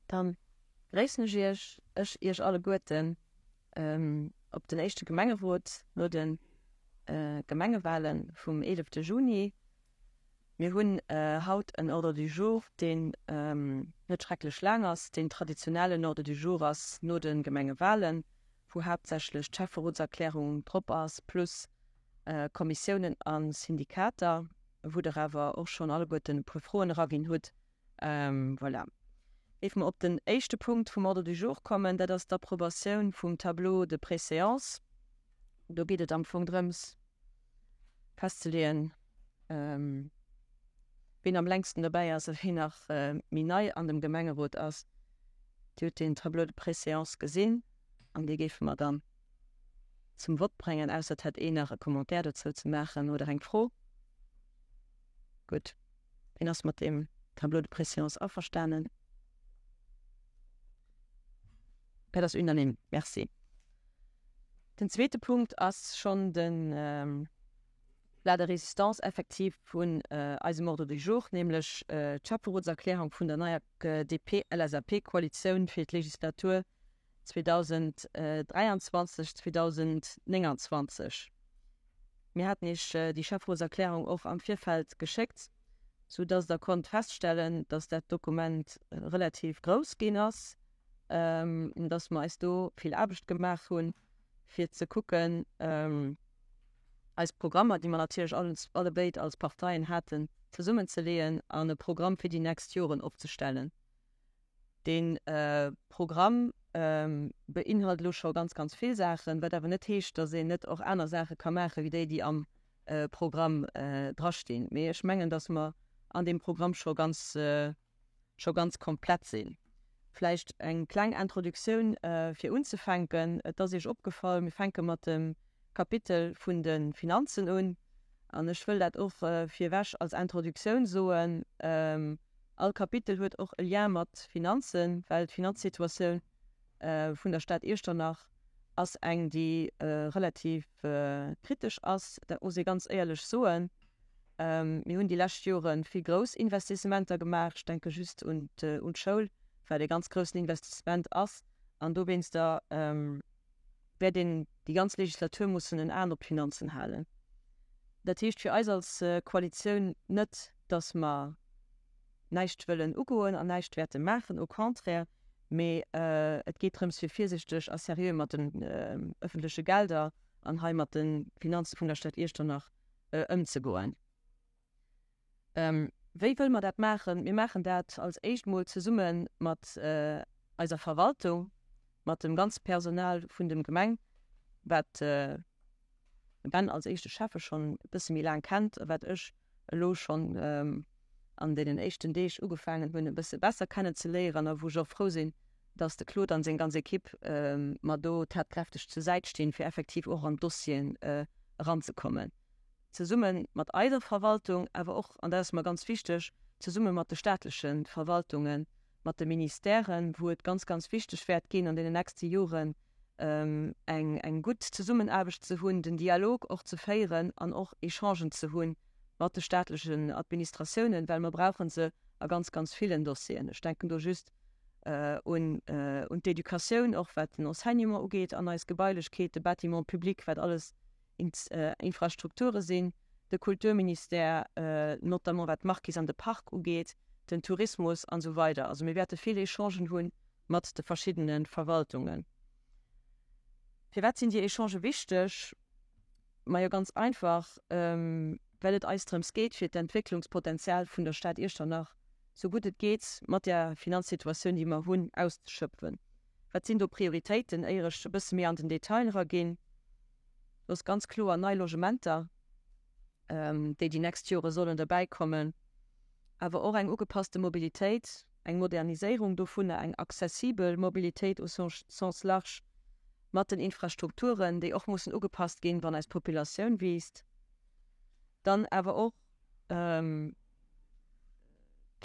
Dann gréissen ech Iech, ech Iech alleguerten op den éischte Gemengerot no de Gemengewahlen vum 11 Juni. Mir hunn haut en Ordre du jour, deen net schrecklech laang ass, deen traditionellen Ordre du jour ass no de Gemengewahlen, wou haaptsächlech d'Schäfferotserklärung drop ass, plus Kommissiounen a Syndikater, wou Der awer och schonn alleguerten e puer Froen eraginn hutt. Voilà. Géife mer op den éischte Punkt vum Ordre du jour kommen, dat ass d'Approbatioun vum Tableau de préséance. Do geet et am Fong drëms festzeleeën, ween am längsten dobäi ass a ween nach méi nei an dem Gemengerot ass. Dir hutt den Tableau de préséance gesinn an dee géife mer dann zum Vott bréngen, ausser et hätt een nach e Commentaire dozou ze maachen oder eng Fro. Gutt. Ween ass mat deem Tableau de préséance averstanen? Dat ass unanime. Merci. Den zweete Punkt ass schonn de Plat de résistance effektiv vun eisem Ordre du jour, nämlech d'Schäfferotserklärung vun der neier DP-LSAP-Koalitioun fir d'Legislatur 2023, 2029. Mir haten Iech déi Schäfferotserklärung och am Virfeld geschéckt, sou dass Der konnt feststellen, dass dat Dokument relativ grouss ginn ass, dass mer eis do vill Aarbecht gemaach hunn, fir ze kucken, eis Programmer, déi mer natierlech allebéid als Parteien haten, zesummenzeleeën an e Programm fir déi nächst Joren opzestellen. Dee Programm beinhalt elo scho ganz, ganz vill Saachen, wat awer net heescht, datt een net och aner Saache ka maache wéi déi, déi am Programm drastinn. Mee ech mengen, datt mer an deem Programm scho ganz, scho ganz komplett sinn. Vläicht eng kleng Introduktioun fir unzefänken. Et ass Iech opgefall, mir fänke mat dem Kapitel vun de Finanzen un. An ech wëll dat och virewech als Introduktioun soen, All Kapitel huet och e Lien mat Finanzen, well d'Finanzsituatioun vun der Stad Iechternach ass eng, déi relativ kritesch ass. Dat muss ee ganz éierlech soen. Mir hunn déi lescht Jore vill grouss Investissementer gemaach. Ech denke just un d'Schoul, wat e ganz groussen Investissement ass. An dowéinster wäert een déi ganz Legislatur mussen en Aen op d'Finanzen halen. Dat heescht fir eis als Koalitioun net, datt mer näischt wëllen ugoen an näischt wäerte maachen, au contraire, mee et geet drëms fir virsichteg a seriö mat den ëffentleche Gelder an hei mat de Finanze vun der Stad Iechternach ëmzegoen. Wéi wëlle mer dat maachen? Mir maachen dat als éischt mol zesumme mat eiser Verwaltung, mat dem ganze Personal vun dem Gemeng, wat de Ben als éischte Schäffe schonn e bësse méi laang kennt a wat ech elo schonn an deenen éischten Deeg ugefaangen hunn e bësse besser kennenzeléieren a wou ech och frou sinn, dass de Claude an seng ganz Equipe mer do tatkräfteg zur Säit stinn, fir effektiv och an d'Dossieren eranzekommen. Zesumme mat eiser Verwaltung, awer och, an dat ass mer ganz wichteg, zesumme mat de staatleche Verwaltungen, mat de Ministèren, wou et ganz, ganz wichteg wäert ginn, an deenen nächste Joren eng, eng gutt Zesummenaarbecht ze hunn, den Dialog och ze féieren an och Echangen ze hu mat de staatlechen Administratiounen, well mer brauche se a ganz, ganz villen Dossieren. Ech denken do just un d'Educatioun, och wat den Enseignement ugeet an eis Gebailechkeet, de Bâtiment public, wat alles Infrastrukture sinn, de Kulturministère, notamment wat d'Markise an de Park ugeet, den Tourismus an esou weider. Also mir wäerte vill Echangen hu mat de verschiddene Verwaltungen. Firwat sinn déi Echangë wichteg? Majo ganz einfach, well et eis drëms geet, fir d'Entwécklungspotenzial vun der Stad Iechternach sou gutt et geet mat där Finanzsituatioun, déi mer hunn, auszeschöpfen. Wat sinn do Prioritéiten, éier ech e bësse méi an den Detail eraginn? Do ass ganz kloer nei Logementer, déi déi nächst Jore sollen derbäikommen, awer och eng ugepasste Mobilitéit, eng Moderniséierung dovunner, eng accessibel Mobilitéit au sens large mat den Infrastrukturen, déi och mussen ugepasst ginn, wann eis Populatioun wiisst. Dann awer och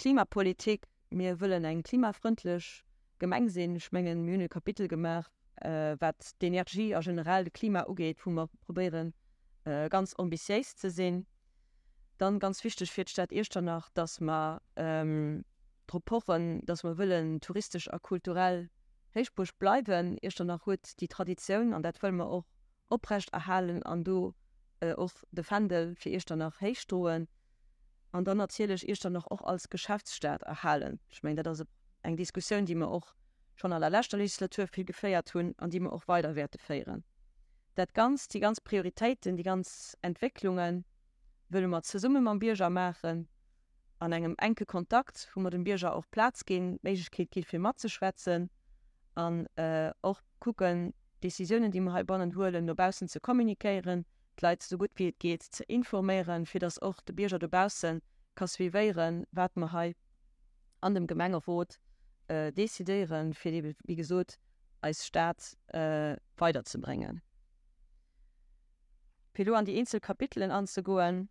Klimapolitik. Mir wëllen eng klimafrëndlech Gemeng sinn. Ech mengen, mir hunn e Kapitel gemaach, wat d'Energie a generell de Klima ugeet, wou mer probéieren, ganz ambitiéis ze sinn. Dann, ganz wichteg fir d'Stad Iechternach, dass mer. drop pochen, dass mer wëllen touristesch a kulturell Héichbuerg bleiwen. Iechternach huet déi Traditioun an dat wëlle mer och oprecht erhalen an do och de Fändel fir Iechternach héich droen an dann natierlech Iechternach och als Geschäftsstad erhalen. Ech mengen, dat ass eng Diskussioun, déi mer och schonn an der leschter Legislatur vill geféiert hunn an déi mer och weider wäerte féieren. Dat Ganzt, déi ganz Prioritéiten, déi ganz Entwécklunge wëlle mer zesumme mam Bierger maachen, an engem enke Kontakt, wou mer dem Bierger och Plaz ginn, d'Méiglechkeet gi fir matzeschwätzen an och kucken, d'Décisiounen, déi mer heibannen huelen, no baussen ze communiquéieren, d'Leit esou gutt wéi et geet ze informéieren, fir datt och de Bierger dobausse ka suivéieren, wat mer hei an dem Gemengerot decidéieren, fir ebe wéi gesot eis Stad weiderzebréngen. Fir elo an déi eenzel Kapitelen anzegoen,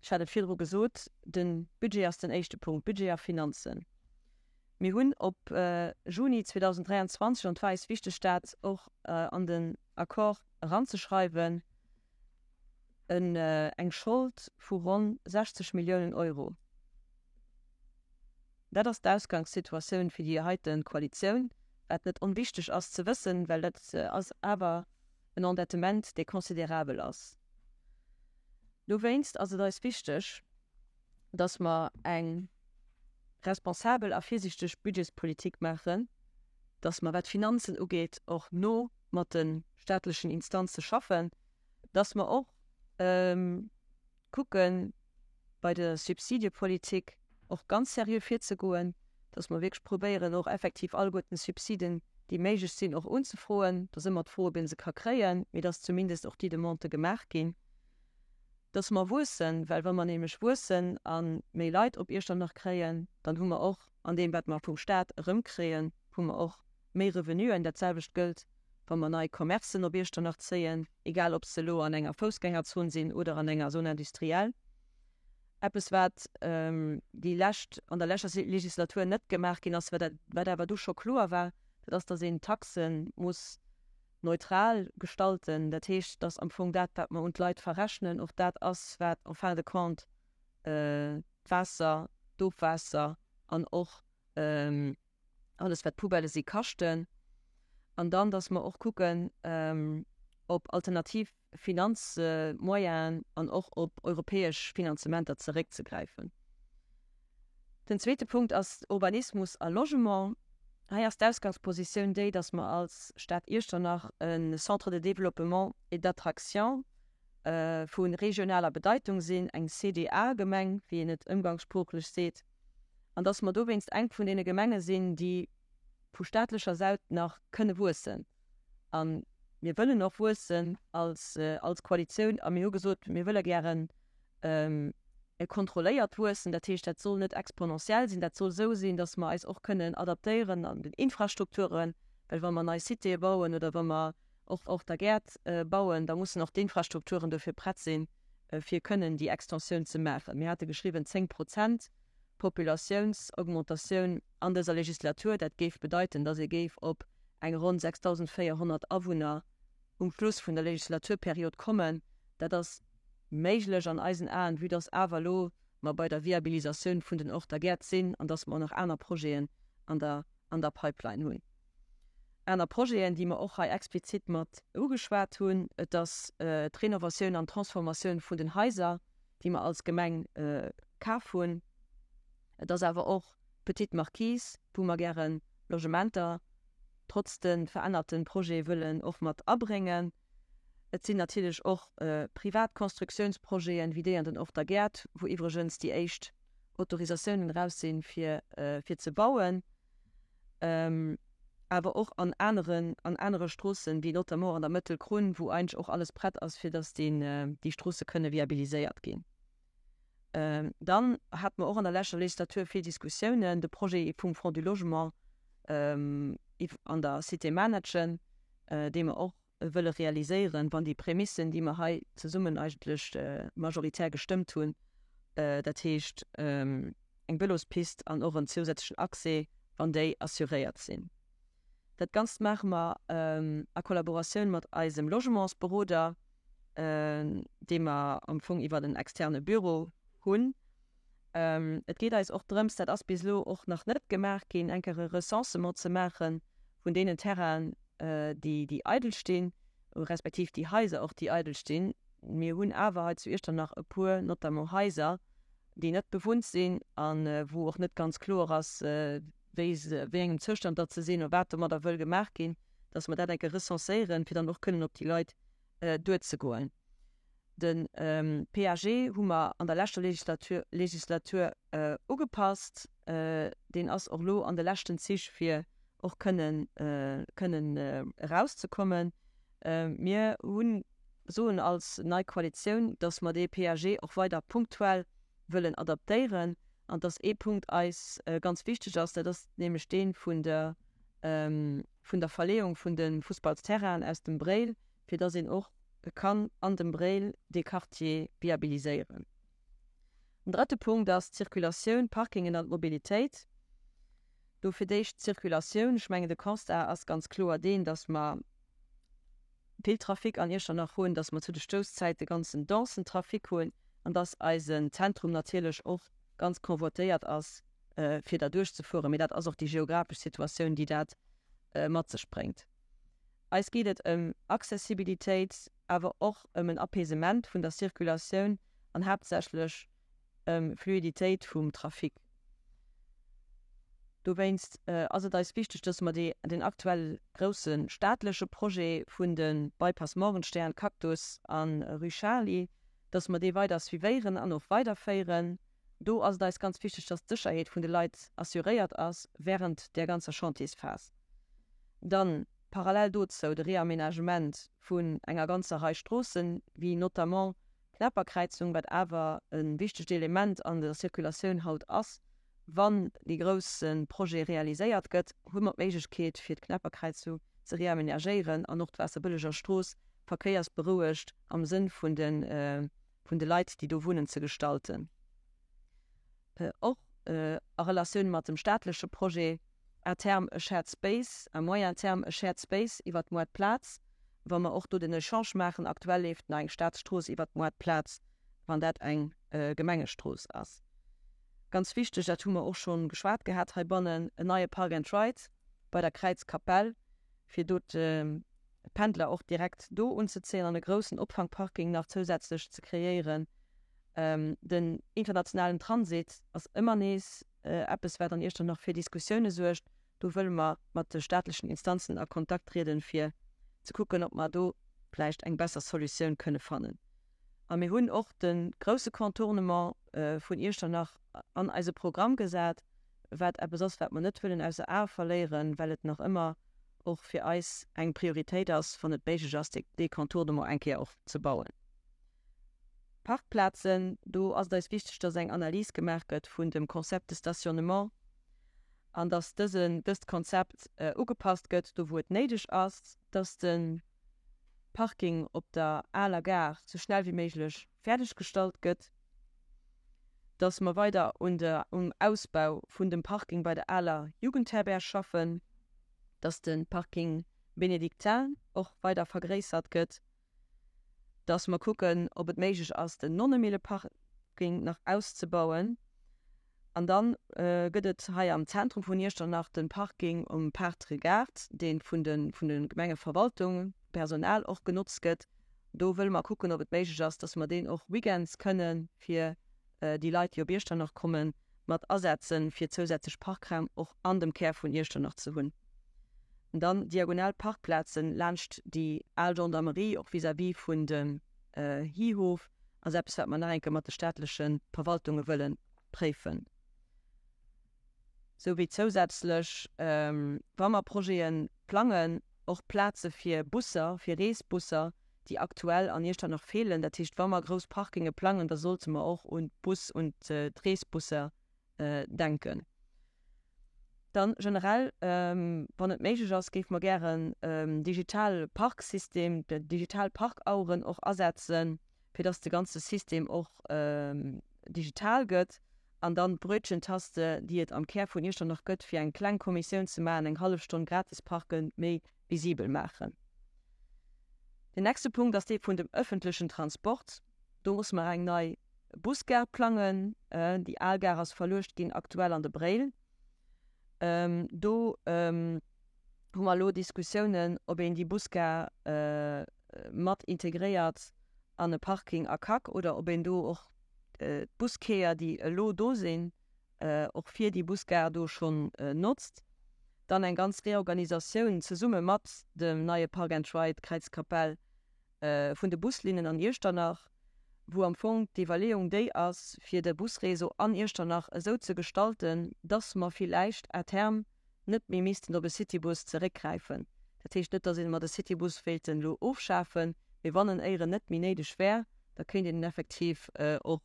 ech hat et virdru gesot, de Budget ass den éischte Punkt, Budget a Finanzen. Mir hunn op Juni 2023, an et war eis wichteg dat och an den Accord eranzeschreiwen, eng Schold vu ronn 60 Milliounen Euro. Dat ass d'Ausgangssituatioun fir déi heite Koalitioun, wat net onwichteg ass ze wëssen, well dat ass awer en Endettement, dee considerabel ass. Dowéinst ass et eis wichteg, dass mer eng responsabel a virsichteg Budgetspolitik maachen, dass mer, wat d'Finanzen ugeet, och no mat de staatlechen Instanze schaffen, dass mer och kucken, bei der Subsidiepolitik och ganz seriö virzegoen, dass mer wierklech probéieren, och effektiv alleguerten d'Subsiden, déi méiglech sinn, och unzefroen. Et ass ëmmer d'Fro, ob ee se ka kréien, mee dass zumindest och déi Demandë gemaach ginn. Dass mer wuessen, well wa mer nämlech wuessen a méi Leit op Iechternach kréien, dann hu mer och an deem, wat mer vum Stat erëmkréien, hu mer och méi Revenuen. Dat selwecht gëllt, wa mer nei Commercen op Iechternach zéien, egal ob se elo an enger Foussgängerzon sinn oder an enger Zone industrielle. Eppes, wat déi lescht, an der leschter Legislatur net gemaach ginn ass, wat wat awer du scho kloer war, dat ass, dass een d'Taxe muss neutral gestalten. Dat heescht, dass am Fong dat, wat mer un d'Leit verrechnen, och dat ass, wat en fin de compte d'Waasser, d'Ofwaasser an och alles wat Poubellë si kaschten. An dann, dass mer och kucken op alternativ Finanzmoyenen an och op europäesch Finanzementer zeréckzegräifen. Den zweete Punkt ass Urbanismus a Logement. Hei ass d'Ausgangspositioun déi, dass mer als Stad Iechternach e Centre de développement et d'attraction vu regionaler Bedeitung sinn, eng CDA-Gemeng, wéi een et ëmgangssproochlech seet, an dass mer dowéinst eng vun deene Gemenge sinn, déi vu staatlecher Säit nach kënne wuessen. A mir wëllen och wuessen als, als Koalitioun. A mir hu gesot, mir wëlle gären e kontrolléiert Wuessen. Dat heescht, dat soll net exponentiell sinn, dat soll esou sinn, dass mer eis och kënnen adaptéieren an den Infrastrukturen, well wa mer nei Citéë bauen oder wa mer och och der Gäert bauen, da mussen och d'Infrastrukturen dofir prett sinn, fir kënnen déi Extensioun ze maachen. Mir hate geschriwwen 10 Prozent Populationsaugmentatioun an dëser Legislatur. Dat géif bedeiten, dass ee géif op eng ronn 6.400 Awunner um Schluss vun der Legislaturperiod kommen. Dat ass méiglech an eisen Aen, vue dass awer elo mer bei der Viabilisatioun vun den Horter Gäert sinn an dass mer och nach aner Projeten an der an der Pipeline hunn. Aner Projeten, déi mer och hei explizit mat ugeschwat hunn, et ass d'Renovatioun an d'Transformatioun vun den Haiser, déi mer als Gemeng kaf hunn. Et ass awer och d'Petite Marquise, wou mer gäre Logementer trotz de verännerte Projete wëllen och mat abréngen. Et sinn natierlech och privat Constructiounsprojeten, wéi déi an den Horter Gäert, wou iwwregens déi éischt Autorisatiounen eraus sinn, fir ze bauen. awer och an aneren, an anere Stroossen, wéi notamment an der Mëttelkrunn, wou eigentlech och alles prett ass, fir datt deen, déi Stroosse kënne viabiliséiert ginn. Dann hate mer och an der leschter Legislatur vill Diskussiounen, de Projet vum Fonds du Logement an der Cité Manetschen, dee mer och wëlle realiséieren, wann déi Prämissen, déi mer hei zesummen eigentlech majoritär gestëmmt hunn, dat heescht eng Vëlospist an och en zousätzlechen Accès, wann déi assuréiert sinn. Dat Ganzt maache mer a Kollaboratioun mat eisem Logementsberoder, dee mer am Fong iwwer en externe Büro hunn. Et geet eis och drëms, dat ass bis elo och nach net gemaach ginn, eng Kéier e Recensement ze maache vun deenen Terrainen, déi, déi eidel stinn, respektiv déi Haiser och, déi eidel stinn. Mir hunn awer hei zu Iechternach e puer, notamment Haiser, déi net bewunnt sinn a wou och net ganz kloer ass, wéi se, wéi engem Zoustand datt se sinn a wat domadder wëll gemaach ginn, datt mer dat eng Kéier recenséieren, fir dann och kënnen op déi Leit duerzegoen. De PAG hu mer an der leschter Legislatur, Legislatur ugepasst. Deen ass och elo an de leschten Zich, fir och kënnen, kënnen erauszekommen. Mir hunn, soen als nei Koalitioun, datt mer dee PAG och weider punktuell wëllen adaptéieren an datt ee Punkt eis ganz wichteg ass, dat ass nämlech dee vun der, vun der Verleeung vun de Fussballsterrainen aus dem Bréil, fir datt een och kann an dem Bréil dee Quartier viabiliséieren. En drëtte Punkt ass d'Circulatioun, d'Parkingen an d'Mobilitéit. Do fir d'éischt d'Circulatioun. Ech mengen, de Constat ass ganz kloer deen, datt mer vill Trafic an Iechternach hunn, datt mer zu de Stousszäite ganzen densen Trafic hunn an datt eisen Zentrum natierlech och ganz convoitéiert ass, fir derduerch ze fueren. Mee dat ass och déi geographesch Situatioun, déi dat mat sech bréngt. Eis geet et ëm Accessibilitéit, awer och ëm en Apaisement vun der Circulatioun an haaptsächlech ëm Fluiditéit vum Trafic. Dowéinst ass et eis wichteg, dass mer dee den aktuell grousse staatleche Projet vun de Bypass Morgenstern, Cactus a Rue Charly, dass mer dee weider suivéieren an och weiderféieren. Do ass et eis ganz wichteg, dass d'Sécherheet vun de Leit assuréiert ass während där ganzer Chantiersphas. Dann parallel dozou de Réaménagement vun enger ganzer Rei Stroossen, wéi notamment d'Knepperkräizung, wat awer e wichtegt Element an der Circulatioun haut ass. Wann dee grousse Projet realiséiert gëtt, hu mer d'Méiglechkeet fir d'Knepperkräizung ze réaménagéieren an och d'Waasserbëlleger Strooss verkéiersberouegt am Sënn vun de vun de Leit, déi do wunnen, ze gestalten. Och a Relatioun mat dem staatleche Projet à terme e Shared Space, à moyen terme e Shared Space iwwert d'Moartplaz, wa mer och do den Echange maachen. Aktuell leeft nach eng Staatsstrooss iwwert d'Moartplaz, wann dat eng Gemengestrooss ass. Ganz wichteg, dat hu mer och scho geschwat gehat heibannen, en neie Park and Ride bei der Kräizkapell, fir do d'Pendler och direkt do unzezéien an e groussen Opfangparking nach zousätzlech ze kreéieren. Den internationalen Transit ass ëmmer nees eppes, wat an Iechternach fir Diskussioune suergt. Do wëlle mer mat de staatlechen Instanzen a Kontakt trieden, fir ze kucken, ob mer do vläicht eng besser Solutioun kënne fannen. A mir hunn och de grousse Contournement vun Iechternach an eise Programm gesat, wat eppes ass, wat mer net wëllen ausser Ae verléieren, well et nach ëmmer och fir eis eng Prioritéit ass, wann et méiglech ass, dee Contournement eng Kéier och ze bauen. Parkplazen, do ass et eis wichteg, dass eng Analys gemaach gëtt vun dem Concept de stationnement an dass dësen, dëst Konzept ugepasst gëtt, do wou et néideg ass, dass de Parking op der aler Gare sou schnell wéi méiglech fäerdeg gestallt gëtt, dass mer weider un der, um Ausbau vun dem Parking bei der aler Jugendherberg schaffen, dass de Parking Bénédictin och weider vergréissert gëtt, dass mer kucken, ob et méiglech ass, den Nonnemilleparking nach auszebauen. An da gëtt et hei am Zentrum vun Iechternach de Parking um Paartere Gaart, dee vun de vun de Gemengeverwaltung, Personal och genotzt gëtt. Do wëlle mer kucken, ob et méiglech ass, dass mer deen och weekends kënne fir déi Leit, déi op Iechternach kommen, mat asetzen, fir zousätzlech Parkraum och an dem Kär vun Iechternach ze hunn. An dann diagonal Parkplazen laanscht déi al Gendarmerie, och vis-à-vis vun dem Hihof, ass eppes, wat mer nach eng Kéier mat de staatleche Verwaltunge wëlle préifen. Sou wéi zousätzlech, wa mer Projete plangen, och Plaze fir Busser, fir Reesbusser, déi aktuell an Iechternach feelen. Dat heescht, wa mer grouss Parkinge plangen, da sollte mer och un d'Bus, un d'Reesbusser denken. Dann generell, wann et méiglech ass, géife mer gären digital Parksystem, digital Parkaueren och asetzen, fir dass de ganze System och digital gëtt. An dann d'Brötchentaste, déi et am Kär vun Iechternach gëtt, fir eng kleng Kommissioun ze maachen, eng hallef Stonn gratis parken, méi visibel maachen. Den nächste Punkt ass dee vun dem öffentlechen Transport. Do musse mer eng nei. Busgare plangen. Déi al Gare ass verluecht ginn aktuell an de Bréil. Do hu mer elo Diskussiounen, ob een déi Busgare mat integréiert an e Parking a Kack oder ob een do och d'Busquaier, déi elo do sinn, och fir déi Busgare do schonn notzt. Dann eng ganz Reorganisatioun zesumme mat dem neie Park and Ride Kräizkapell vun de Buslinnen an Iechternach, wou am Fong d'Iwwerleeung déi ass, fir de Busréseau an Iechternach esou ze gestalten, dass mer villäicht à terme net méi missten op e Citybus zeréckgräifen. Dat heescht net, dass een mer de Citybus wéilten elo ofschafen, mee wann en éieren net méi néideg wär, da kéint een en effektiv och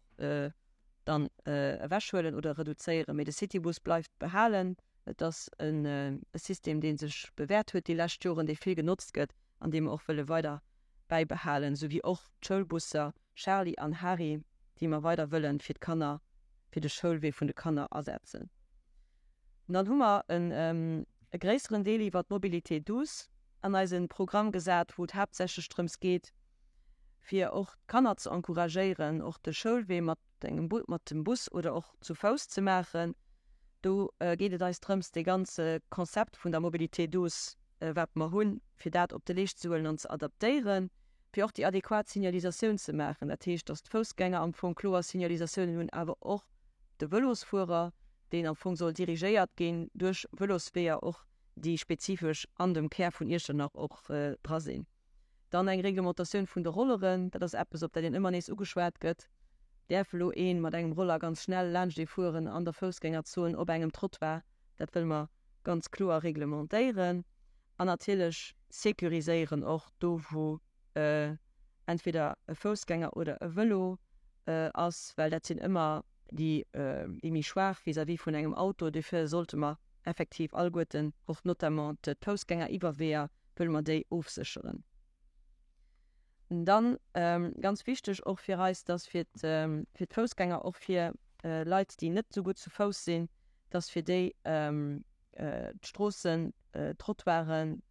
dann ewechhuelen oder reduzéieren. Mee de Citybus bleift behalen. Et ass e System, dee sech bewäert huet déi lescht Joren, dee vill genotzt gëtt an dee mer och wëlle weider bäibehalen, sou wéi och d'Schoulbusser Charly an Hari, déi mer weider wëlle fir d'Kanner, fir de Schoulwee vun de Kanner asetzen. An dann hu mer e gréisseren Deel iwwer d'Mobilité douce an eise Programm gesat, wou et haaptsächlech drëms geet, fir och d'Kanner ze encouragéieren, och de Schoulwee mat engem mat dem Bus oder och zu Fouss ze maachen. Do geet et eis drëms, dee ganze Konzept vun der Mobilité douce, wat mer hunn, fir dat op de Leescht ze huelen an ze adaptéieren, fir och déi adequat Signalisatioun ze maachen. Dat heescht, datt d'Foussgänger am Fong kloer Signalisatiounen hunn, awer och de Vëlosfuerer, deen am Fong soll dirigéiert ginn duerch Vëlosweeër och, déi spezifesch an dem Kär vun Iechternach och dra sinn. Dann eng Reglementatioun vun de Rolleren, dat ass eppes, op dat een ëmmer nees ugeschwat gëtt. Däerf elo ee mat engem Roller ganz schnell laanscht ee fueren an der Foussgängerzon op engem Trottoir? Dat wëlle mer ganz kloer reglementéieren an natierlech sécuriséieren och do, wou entweder e Foussgänger oder e Vëlo ass, well dat sinn ëmmer déi méi schwaach vis-à-vis vun engem Auto. Dofir sollte mer effektiv alleguerten och notamment d'Foussgängeriwwerweeër wëlle mer déi ofsécheren. Dann, ganz wichteg och fir eis, dass fir d'Foussgänger, och fir Leit, déi net esou gutt zu Fouss sinn, dass fir déi d'Stroossen, d'Trottoiren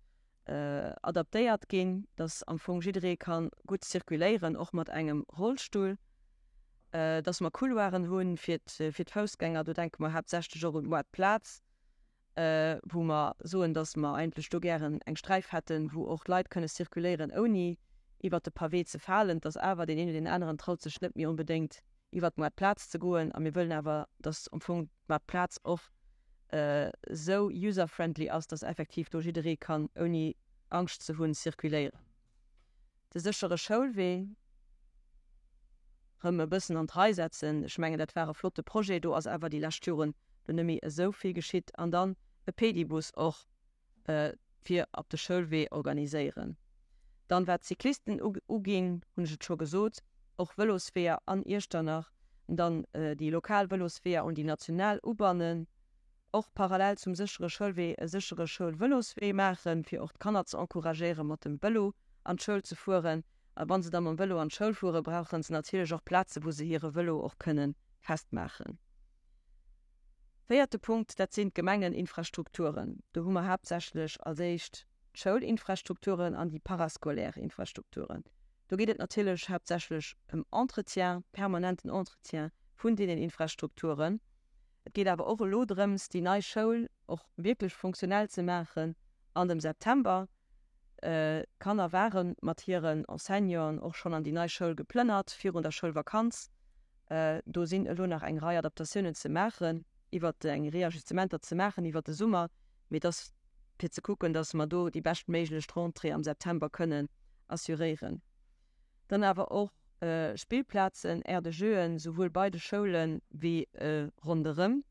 adaptéiert ginn, dass am Fong jidderee ka gutt zirkuléieren, och mat engem Rollstull, dass mer Couloiren hu fir d'Foussgänger, do denke mer haaptsächlech och un d'Moartplaz, wou mer soen, dass mer eigentlech do gären eng Sträif hätten, wou och Leit kënne zirkuléieren, ouni iwwert de Pavé ze falen, dass awer deen een oder deen aneren traut sech net méi onbedéngt iwwert d'Moartplaz ze goen a mir wëllen awer, dass am Fong d'Moartplaz och esou user-friendly ass, dass effektiv do jidderee kann ouni Angscht ze hunn zirkuléieren. De séchere Schoulwee rëm e bëssen an d'Rei setzen, ech mengen dat war e flotte Projet, do ass awer déi lescht Joren do net méi esou vill geschitt an dann e Pedibus och fir op de Schoulwee organiséieren. Dann, wat d'Cyclisten uginn, hunn ech et scho gesot, och Vëlosweeër an Iechternach, dann déi lokal Vëlosweeër un déi national ubannen, och parallel zum séchere Schoulwee e séchere Schoulvëloswee maachen, fir och d'Kanner ze encouragéieren, mat dem Vëlo an d'Schoul ze fueren. A wa se da mam Vëlo an d'Schoul fueren, brauche se natierlech och Plaze wou se hire Vëlo och kënne festmaachen. Véierte Punkt, dat sinn d'Gemengeninfrastrukturen. Do hu mer haaptsächlech als éischt d'Schoulinfrastrukturen an déi parascolaire Infrastrukturen. Do geet et natierlech haaptsächlech ëm Entretien, permanenten Entretien vun deenen Infrastrukturen. Et geet awer och elo drëms, déi nei Schoul och wierklech funktionell ze maachen an dem September. D'Kanner ware mat hiren Enseignanten och schonn an déi nei Schoul geplënnert virun der Schoulvakanz. Do sinn elo nach eng Rei Adaptatiounen ze maachen, iwwert eng Reajustementer ze maachen iwwert de Summer, mee et ass fir ze kucken, datt mer do déi beschtméiglech Rentrée am September kënnen assuréieren. Dann awer och Spillplazen, Aires de jeuxen, souwuel bei de Schoule wéi ronderëm.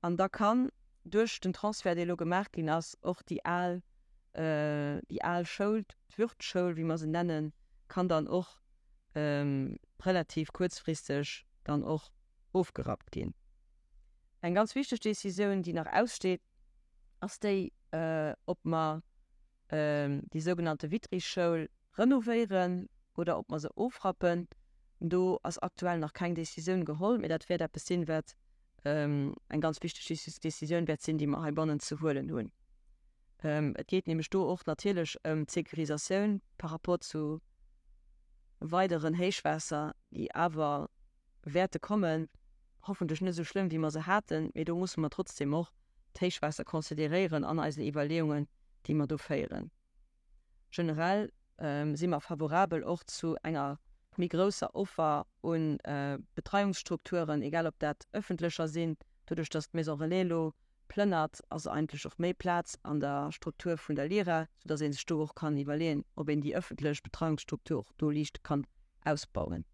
An da kann duerch den Transfert, dee elo gemaach ginn ass, och déi al, déi al Schoul, d'Würth-Schoul, wéi mer se nennen, kann dann och relativ kuerzfristeg dann och ofgerappt ginn. Eng ganz wichteg Décisioun, déi nach aussteet, ass déi, ob mer déi sougenannte Vitry-Schoul renovéieren oder ob mer se ofrappen. Do ass aktuell nach keng Décisioun geholl, mee dat wäert eppes sinn, wat eng ganz wichteg Décisioun wäert sinn, déi mer heibannen ze huelen hunn. Et geet nämlech do och natierlech ëm d'Sécurisatioun par rapport zu weideren Héichwaasser, déi awer. wäerte kommen, hoffentlech net esou schlëmm wéi mer se haten, mee do musse mer trotzdem och d'Héichwaasser consideréieren an eisen Iwwerleeungen, déi mer do féieren. Generell si mer favorabel och zu enger méi grousser Offer u Betreiungsstrukturen, egal ob dat öffentlecher sinn, doduerch datt d'Maison Relais elo plënnert, ass eigentlech och méi Plaz an der Struktur vun der Lyra, soudatt ee sech do och kann iwwerleeën, ob een déi öffentlech Betreiungsstruktur och do liicht kann ausbauen.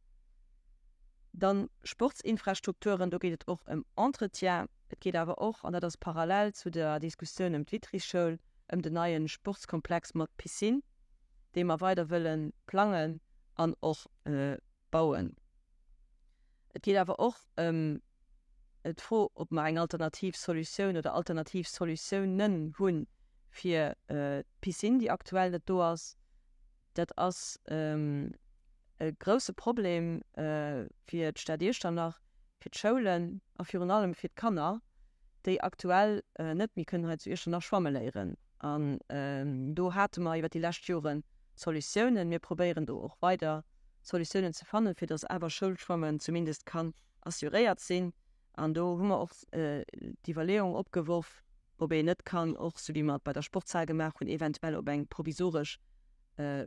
Dann Sportsinfrastrukturen, do geet et och ëm Entretien. Et geet awer och, an dat ass parallel zu der Diskussioun ëm d'Wittrichschoul, ëm den neie Sportskomplex mat Piscine, dee mer weider wëlle plangen an och bauen. Et geet awer och ëm d'Fro, ob mer eng alternativ Solutioun oder alternativ Solutiounen hu fir d'Piscine, déi aktuell net do ass. Dat ass e grousse Problem fir d'Stad Iechternach, fir d'Schoulen a virun allem fir d'Kanner, déi aktuell net méi kënnen hei zu Iechternach schwamme léieren. An do hate mer iwwer déi lescht Jore Solutiounen. Mir probéieren do och weider Solutiounen ze fannen, fir datt awer Schoulschwammen zumindest kann assuréiert sinn. An do hu mer och d'Iwwerleeung opgeworf, ob een net kann och, sou wéi mer et bei der Sportshal gemaach hunn, eventuell op eng provisoresch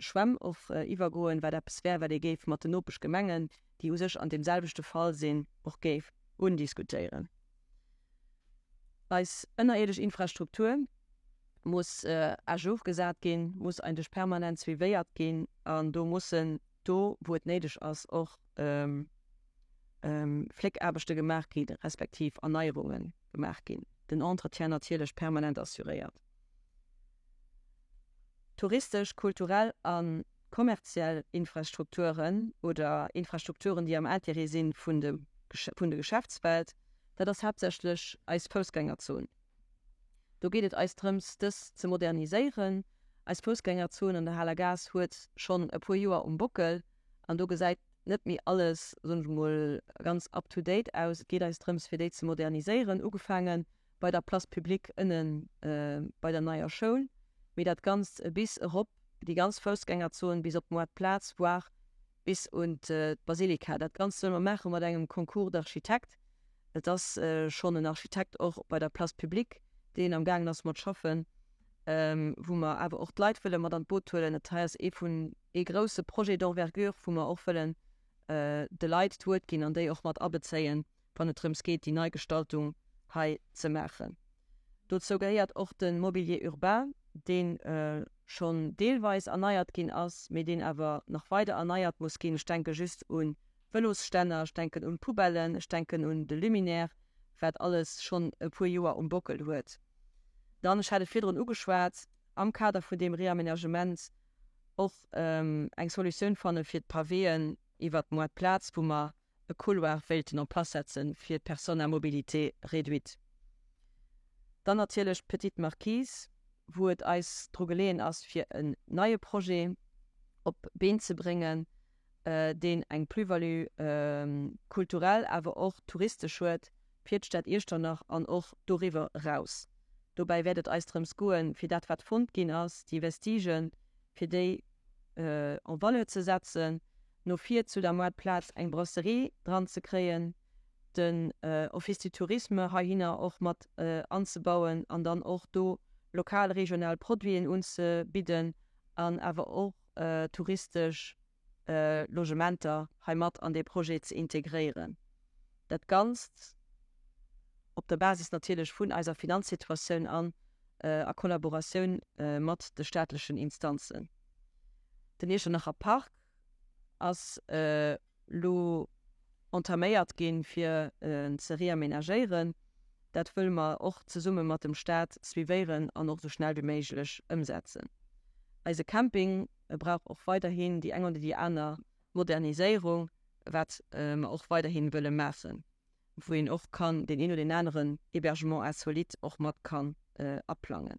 Schwämm och iwwergoen, wat eppes wär, wat ee géif mat den Nopeschgemengen, déi u sech an deem selwechte Fall sinn, och géif undiskutéieren. Eis ënnerierdesch Infrastruktur muss à jour gesat ginn, muss eigentlech permanent suivéiert ginn an do mussen do, wou et néideg ass, och Fléckaarbechte gemaach gi respektiv Erneierunge gemaach ginn. Den Entretien natierlech permanent assuréiert. Touristesch, kulturell a kommerziell Infrastrukturen oder Infrastrukturen, déi am Intérêt si vun de vun de Geschäftswelt, dat ass haaptsächlech eis Foussgängerzon. Do geet et eis drëms, dës ze moderniséieren. Eis Foussgängerzon an der Haler Gaass huet schonn e puer Joer um Bockel an do gesäit net méi alles, soen ech emol, ganz up to date aus. Et geet eis drëms, fir déi ze moderniséieren, ugefaange bei der Place publique ënne bei der neier Schoul, mee dat Ganzt bis erop déi ganz Foussgängerzon bis op d'Moartplaz, voire bis un d'Basilika. Dat Ganzt wëlle mer maache mat engem Concours d'architectes. Et ass schonn en Architekt och bei der Place publique, deen am gaangen ass mat schaffen, wou mer awer och d'Leit wëlle mat an d'Boot huelen. Dat hei ass ee vun ee grousse Projet d'envergure, wou mer och wëllen de Leit d'Wuert ginn an déi och mat abezéien, wann et drëms geet, déi nei Gestaltung hei ze maachen. Dozou gehéiert och de Mobilier urbain, dee schonn deelweis erneiert ginn ass, mee deen awer nach weider erneiert muss ginn. Ech denke just un Vëlosstänner, ech denken un d'Poubellen, ech denken un de Luminaire, wat alles schonn e puer Joer um Bockel huet. Dann, ech hat et virdrun ugeschwat, am Kader vun deem Reaménagement och eng Solutioun fanne fir d'Pavéen iwwert d'Moartplaz, wou mer e Couloir wéilten en place setze fir d'Personnes à mobilité réduite. Dann natierlech d'Petite Marquise, wou et eis dru geleeën ass, fir en neie Projet op d'Been ze bréngen, deen eng Plus-value kulturell awer och touristesch huet fir d'Stad Iechternach an och doriwwer eraus. Dobäi wäert et eis drëms goen, fir dat wat fonnt ginn ass, déi Vestigen, fir déi en valeur ze setzen, no vir zu der Moartplaz eng Brasserie dran ze kréien, den Office du Tourisme heihinner och mat anzebauen an dann och do lokal, regional Produiten unzebidden an awer och touristesch Logementer hei mat an dee Projet ze integréieren. Dat Ganzt op der Basis natierlech vun eiser Finanzsituatioun an a Kollaboratioun mat de staatlechen Instanzen. Den Iechternacher Park ass elo entaméiert ginn, fir en ze reamenagéieren. Dat wëlle mer och zesumme mat dem Staat suivéieren an och esou schnell wéi méiglech ëmsetzen. Eise Camping brauch och weiderhin déi eng oder déi aner Moderniséierung, wat mer och weiderhi wëlle maachen, wou een och kann deen een oder deen aneren Hébergement insolite och mat kann aplangen.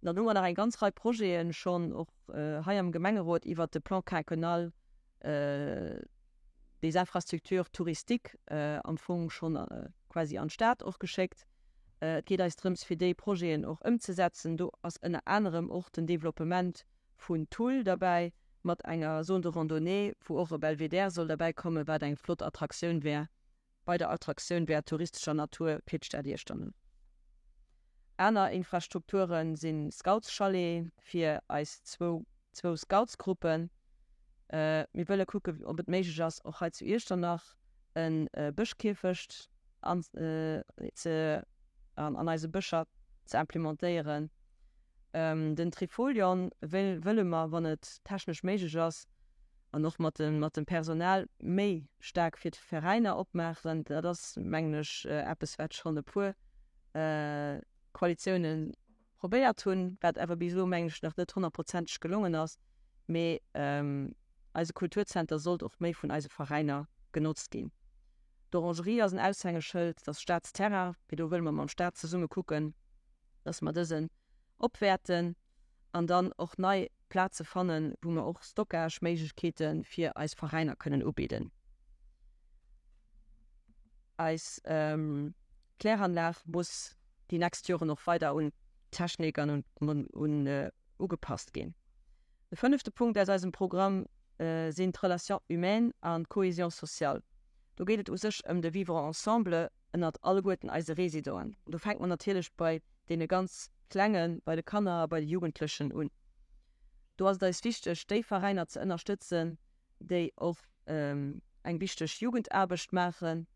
Dann hu mer nach eng ganz Rei Projete schonn och hei am Gemengerot iwwert de Plan quinquennal des infrastructures touristiques am Fong schonn quasi an d'Stad och geschéckt. Et geet eis drëms, fir déi Projeten och ëmzesetzen. Do ass ënner anerem och den Developpement vun Tool derbäi. mat enger Zone de randonnée, wou och e Belvédère soll derbäi kommen, wat eng flott Attraktioun wär, weider Attraktioun wär touristescher Natur fir d'Stad Iechternach. Aner Infrastrukture si Scoutschalet fir eis zwou Scoutsgruppen. Mir wëlle kucken, ob et méiglech ass, och hei zu Iechternach e Bëschkierfecht an eise Bëscher ze implementéieren. Den Trifolion wëlle mer, wann et technesch méiglech ass, an och mat dem Personal, méi staark fir d'Veräiner opmaachen. Dat ass, mengen ech, eppes, wat schonn e puer Koalitioune probéiert hunn, wat awer bis elo, mengen ech, nach net honnertprozenteg gelongen ass. Mee eise Kulturzenter sollt och méi vun eise Veräiner genotzt ginn. D'Orangerie ass en Aushängeschëld, dat ass Staatsterrain, mee do wëlle mer mam Staat zesumme kucken, dass mer dësen opwäerten an dann och nei Plaze fannen, wou mer och Stockageméiglechkeete fir eis Veräiner kënnen ubidden. Eis Kläranlag muss déi nächst Joren och weider un d'Technik an un ugepasst ginn. De fënnefte Punkt aus eisem Programm sinn d'Relations humaines an d'Cohésion sociale. Do geet et u sech ëm de Vivre ensemble ënnert alleguerten eise Résidenten. Do fänkt mer natierlech bei deene ganz Klengen, bei de Kanner a bei de Jugendlechen un. Do ass et eis wichteg, déi Veräiner ze ënnerstëtzen, déi och eng wichteg Jugendaarbecht maachen.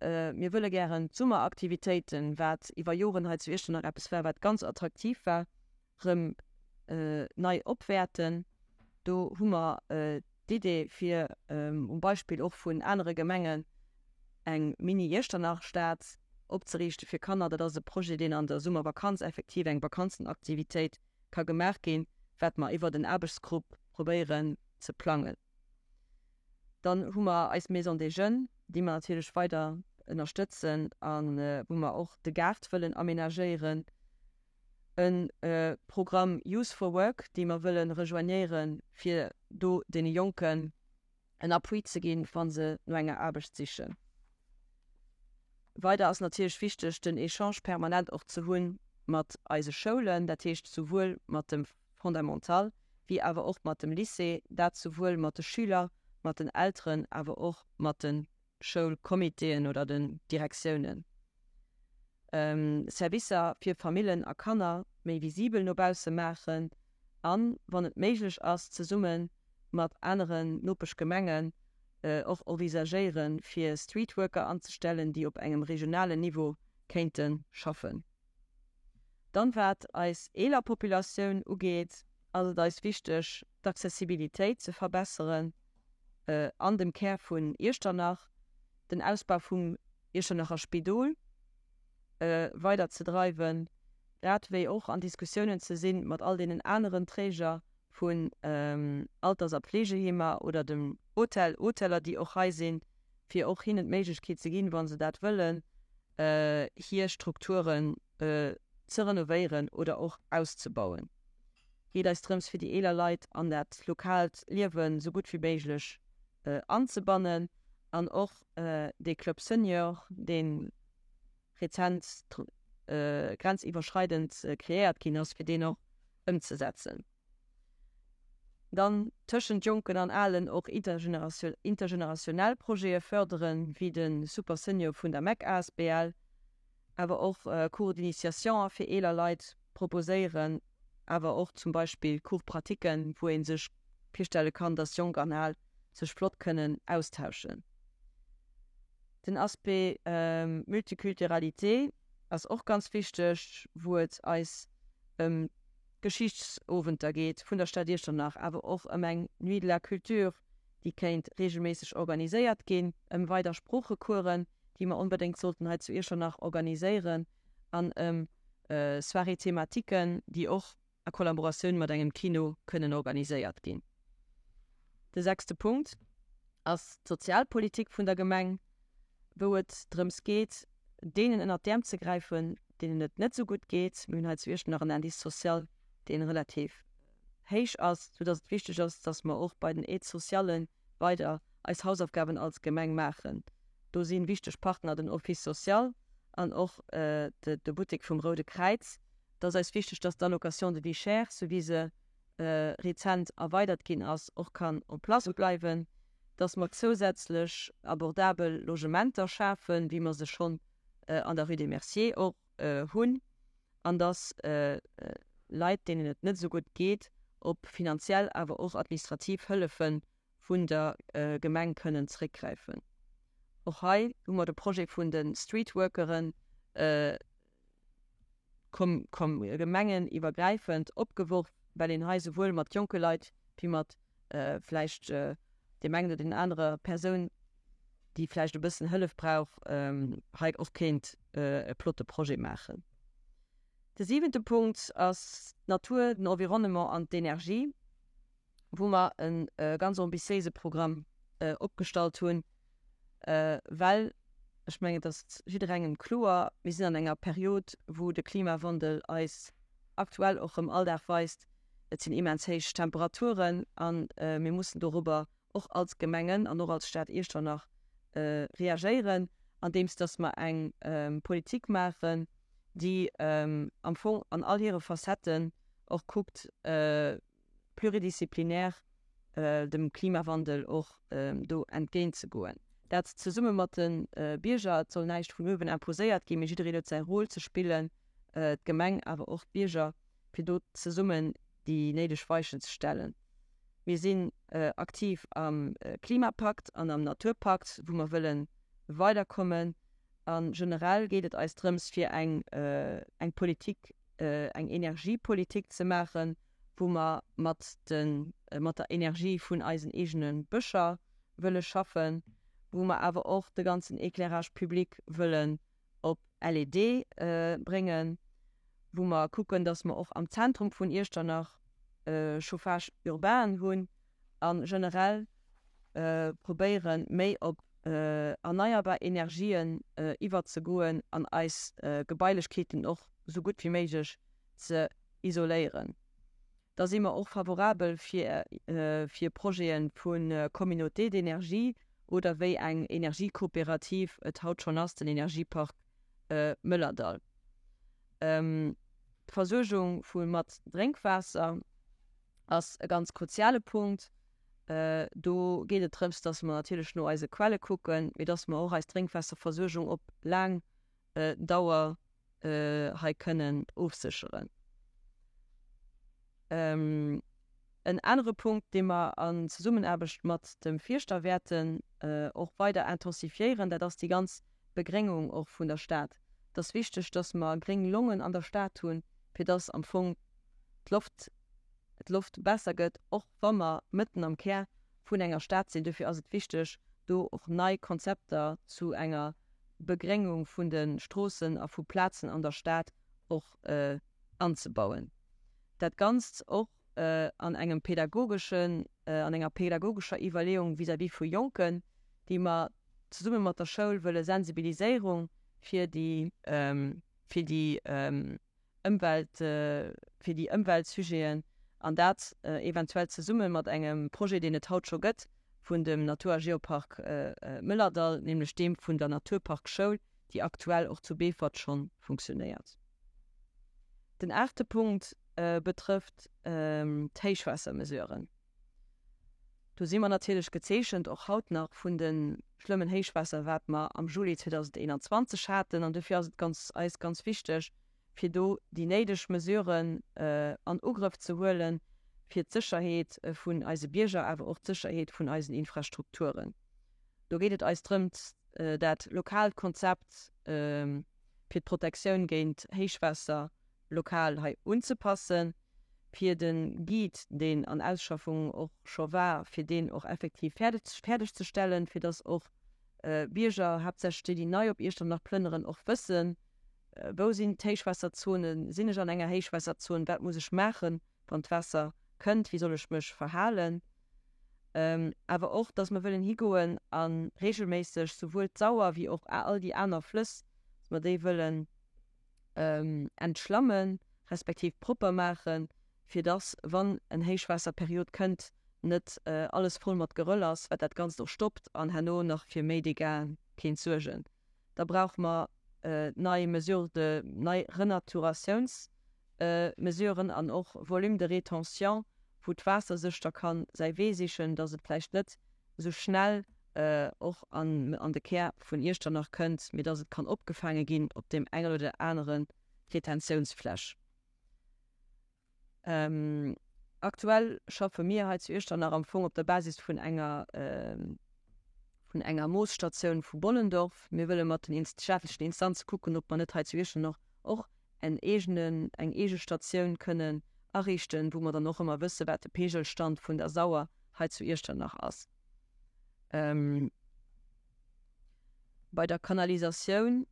Mir wëlle gären d'Summeraktivitéiten, wat iwwer Joren hei zu Iechternach eppes war, wat ganz attraktiv war, rëm nei opwäerten. Do hu mer d'Idee fir um Beispill och vun anere Gemengen eng Mini-Iechternach-Stad opzeriichte fir Kanner. Dat ass e Projet, deen an der Summervakanz effektiv eng Vakanzenaktivitéit ka gemaach ginn, wat mer iwwert en Aarbechtsgrupp probéieren ze plangen. Dann hu mer eis Maison des Jeunes, déi mer natierlech weider ënnerstëtzen a wou mer och de Gaart wëllen amenagéieren. E Programm Youth for Work, dee mer wëlle rejoignéieren, fir do deene Jonken en Appui ze ginn, wa se no enger Aarbecht sichen. Weider ass natierlech wichteg, den Echange permanent och ze hu mat eise Schoulen, dat heescht souwuel mat dem Fondamental wéi awer och mat dem Lycée, dat souwuel mat de Schüler, mat den Elteren, awer och mat de Schoulcomitéen oder den Direktiounen. Servicer fir Famillen a Kanner méi visibel no bausse maachen an, wann et méiglech ass, zesumme mat aneren Nopeschgemengen och envisagéieren, fir Streetworker anzestellen, déi op engem regionalen Niveau kéinte schaffen. Dann, wat eis eeler Populatioun ugeet, ass et eis wichteg, d'Accessibilitéit ze verbesseren an dem Kär vun Iechternach, den Ausbau vum Iechternacher Spidol weider ze dreiwen, grad wéi och an Diskussiounen ze si mat all deenen aneren Träger vun Alters a Pflegeheemer oder dem Hotel, Hoteller, déi och hei sinn, fir och hinnen d'Méiglechkeet ze ginn, wa se dat wëllen, hir Strukturen ze renovéieren oder och auszebauen. Geet eis drëms, fir déi eeler Leit an dat lokaalt Liewen esou gutt wéi méiglech anzebannen an och dee Club Senior, dee rezent grenziwwerschreidend kreéiert ginn ass, fir deen och ëmzesetzen. Dann tëschent Jonken an Alen och intergenerationell Projete fërderen, wéi de Super Senior vun der mec asbl, awer och Cours d'initiation fir eeler Leit proposéieren, awer och zum Beispill Cours pratiquen, wou ee sech virstelle kann, dass Jonk an Al sech flott kënnen austauschen. Den Aspect Multiculturalité ass och ganz wichteg, wou et eis ëm d'Geschichtsowenter geet vun der Stad Iechternach, awer och ëm eng Nuit de la Culture, déi kéint regelméisseg organiséiert ginn, ëm weider Sproochecoursen, déi mer onbedéngt sollten hei zu Iechternach organiséieren, an ëm Soirées thématiques, déi och a Kollaboratioun mat engem Kino kënnen organiséiert ginn. De sechste Punkt ass d'Sozialpolitik vun der Gemeng, wou et drëms geet, deenen ënnert d'Äerm ze gräifen, deenen et net esou gutt geet. Mir hunn hei zu Iechternach en Indice social, dee relativ héich ass, soudass et wichteg ass, dass mer och bei den Aides sociales weider eis Hausaufgaben als Gemeng maachen. Do si wichteg Partner den Office social an och de Buttek vum Roude Kräiz. Et ass eis wichteg, dass d'Allocation de vie chère, sou wéi se. rezent erweidert ginn ass, och kann en place bleiwen, dass mer zousätzlech abordabel Logementer schafen, wéi mer se schonn an der Rue des Merciers och hunn, an dass Leit, deenen et net esou gutt geet, op finanziell awer och administrativ Hëllefe vun der Gemeng kënnen zréckgräifen. Och hei hu mer de Projet vun de Streetworkeren gemengeniwwergräifend opgeworf, well een hei souwuel mat jonke Leit wéi mat vläicht deem engen oder deenen anerer Persoun, déi vläicht e bëssen Hëllef brauch, hei och kéint e flotte Projet maachen. De siwente Punkt ass d'Natur, den Environnement an d'Energie. wou mer e ganz ambitiéise Programm opgestallt hunn, well ech mengen, et ass jidderengem kloer, mir sinn an enger Period, wou de Klimawandel eis aktuell och erëm all Dag weist, et sinn immens héich Temperaturen a mir mussen dorobber och als Gemengen an och als Stad Iechternach reagéieren, andeems dass mer eng Politik maachen, déi am Fong an all hire Facetten och kuckt, pluridisziplinär dem Klimawandel och do entgéint ze goen. Dat zesumme mat de Bierger. Et soll näischt vun uewen imposéiert ginn, mee jiddereen huet säi Rôle ze spillen, d'Gemeng awer och d'Bierger, fir do zesummen déi néideg Weichen ze stellen. Mir sinn aktiv am Klimapakt an am Naturpakt, wou mer wëlle weiderkommen. A generell geet et eis drëms, fir eng Politik, eng Energiepolitik ze maachen, wou mer mat de mat der Energie vun eisen eegene Bëscher wëlle schaffen, wou mer awer och de ganzen Éclairage public wëllen op LED bréngen, wou mer kucken, dass mer och am Zentrum vun Iechternach Chauffage urbain hunn a generell probéieren, méi op erneierbar Energien iwwerzegoen an eis Gebailechkeeten och esou gutt wéi méiglech ze isoléieren. Da si mer och favorabel fir fir Projete vu Communautés d'énergie oder wéi eng Energiekooperativ et haut schonn ass, den Energiepark Mëllerdall. D'Versuergung vu mat Drénkwaasser ass e ganz kruziale Punkt. Do geet et drëms, dass mer natierlech no eise Quelle kucken, mee dass mer och eis Drénkwaasserversuergung op laang Dauer hei kënnen ofsécheren. En anere Punkt, dee mer an Zesummenaarbecht mat dem Fierschter wäerten och weider intensifiéieren, dat ass déi ganz Begréngung och vun der Stad. Et ass wichteg, dass mer gréng Longen an der Stad hunn, fir dass am Fong d'Loft d'Loft besser gëtt, och wa mer mëtten am Kär vun enger Stad sinn. Dofir ass et wichteg, do och nei Konzepter zu enger Begréngung vun de Stroossen a vu Plazen an der Stad och anzebauen. Dat Ganzt och an engem pädagogeschen, an enger pädagogescher Iwwerleeung vis-à-vis vu Jonken, déi mer zesumme mat der Schoul wëlle Sensibiliséierung fir déi, fir déi Ëmwelt, fir déi Ëmweltsujeten, an dat eventuell zesumme mat engem Projet, deen et haut scho gëtt, vun dem Natur a Geopark Mëllerdall, nämlech deem vun der Naturparkschoul, déi aktuell och zu Beefort scho funktionéiert. Den aachte Punkt betrëfft d'Héichwaassermesuren. Do si mer natierlech gezeechent, och haut nach, vun de schlëmmen Héichwaasser, wat mer am Juli 2021 haten. An dofir ass et ganz, eis ganz wichteg, fir do déi néideg Mesuren an Ugrëff ze huelen, fir d'Sécherheet vun eise Bierger, awer och d'Sécherheet vun eisen Infrastrukturen. Do geet et eis drëm, dat lokaalt Konzept fir d'Protektioun géint Héichwaasser lokal hei unzepassen, fir de Guide, deen an Ausschaffung och scho war, fir deen och effektiv fäerdeg ze stellen, fir dass och Bierger, haaptsächlech déi, déi nei op Iechternach plënneren, och wëssen, Wou sinn d'Héichwaasserzonen? Sinn ech an enger Héichwaasserzon? Wat muss ech maachen, wann d'Waasser kënnt? Wéi soll ech mech verhalen? Awer och, dass mer wëllen higoen a regelméisseg souwuel d'Sauer wéi och all déi aner Flëss, dass mer déi wëllen entschlammen, respektiv propper maachen, fir dass, wann en Héichwaasserperiod kënnt, net alles voll mat Geröll ass, wat dat Ganzt och stoppt an herno nach fir méi Dégâts kéint suergen. Da brauche mer nei Mesures de, nei Renaturatiounsmesuren an och Volume de rétention. wou d'Waasser sech da ka säi Wee sichen, dass et vläicht net esou schnell och an de Kär vun Iechternach kënnt, mee dass et kann opgefaange ginn op deem engen oder anere Retentiounsfläch. Aktuell schaffe mir hei zu Iechternach am Fong op der Basis vun enger vun enger Moosstatioun vu Bollendorf. Mir wëlle mat den staatlechen Instanze kucken, ob mer net hei zu Iechternach och en eegenen, eng eege Statioun kënnen ariichten, wou mer dann och ëmmer wësse wat de Pegelstand vun der Sauer hei zu Iechternach ass. Bei der Kanalisatioun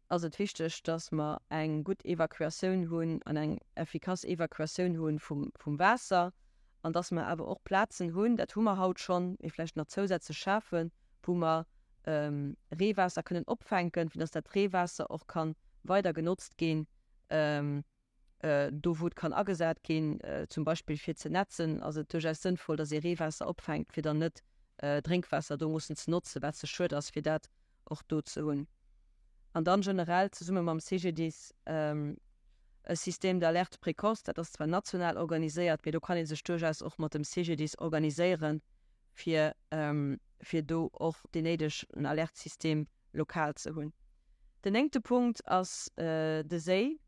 ass et wichteg, dass mer eng gutt Evakuatioun hunn an eng effikass Evakuatioun hu vum Waasser an dass mer awer och Plazen hunn, dat hu mer haut schonn, mee vläicht nach zousätzlech schafen, wou mer Reewaasser kënnen opfänken, fir dass dat Reewaasser och ka weider genotzt ginn, do wou et kann agesat ginn, zum Beispill fir ze nätzen, ass et duerchaus sënnvoll, dass ee Reewaasser opfänkt, fir dann net Drénkwaasser do mussen ze notzen, wat ze schued ass, fir dat och do ze hunn. An dann generell zesumme mam CGDIS e Système d'alerte précoce, dat ass zwar national organiséiert, mee do kann ee sech duerchaus och mat dem CGDIS organiséieren, fir fir do och deen néidegen Alertsystem lokal ze hunn. Den néngte Punkt ass de Séi.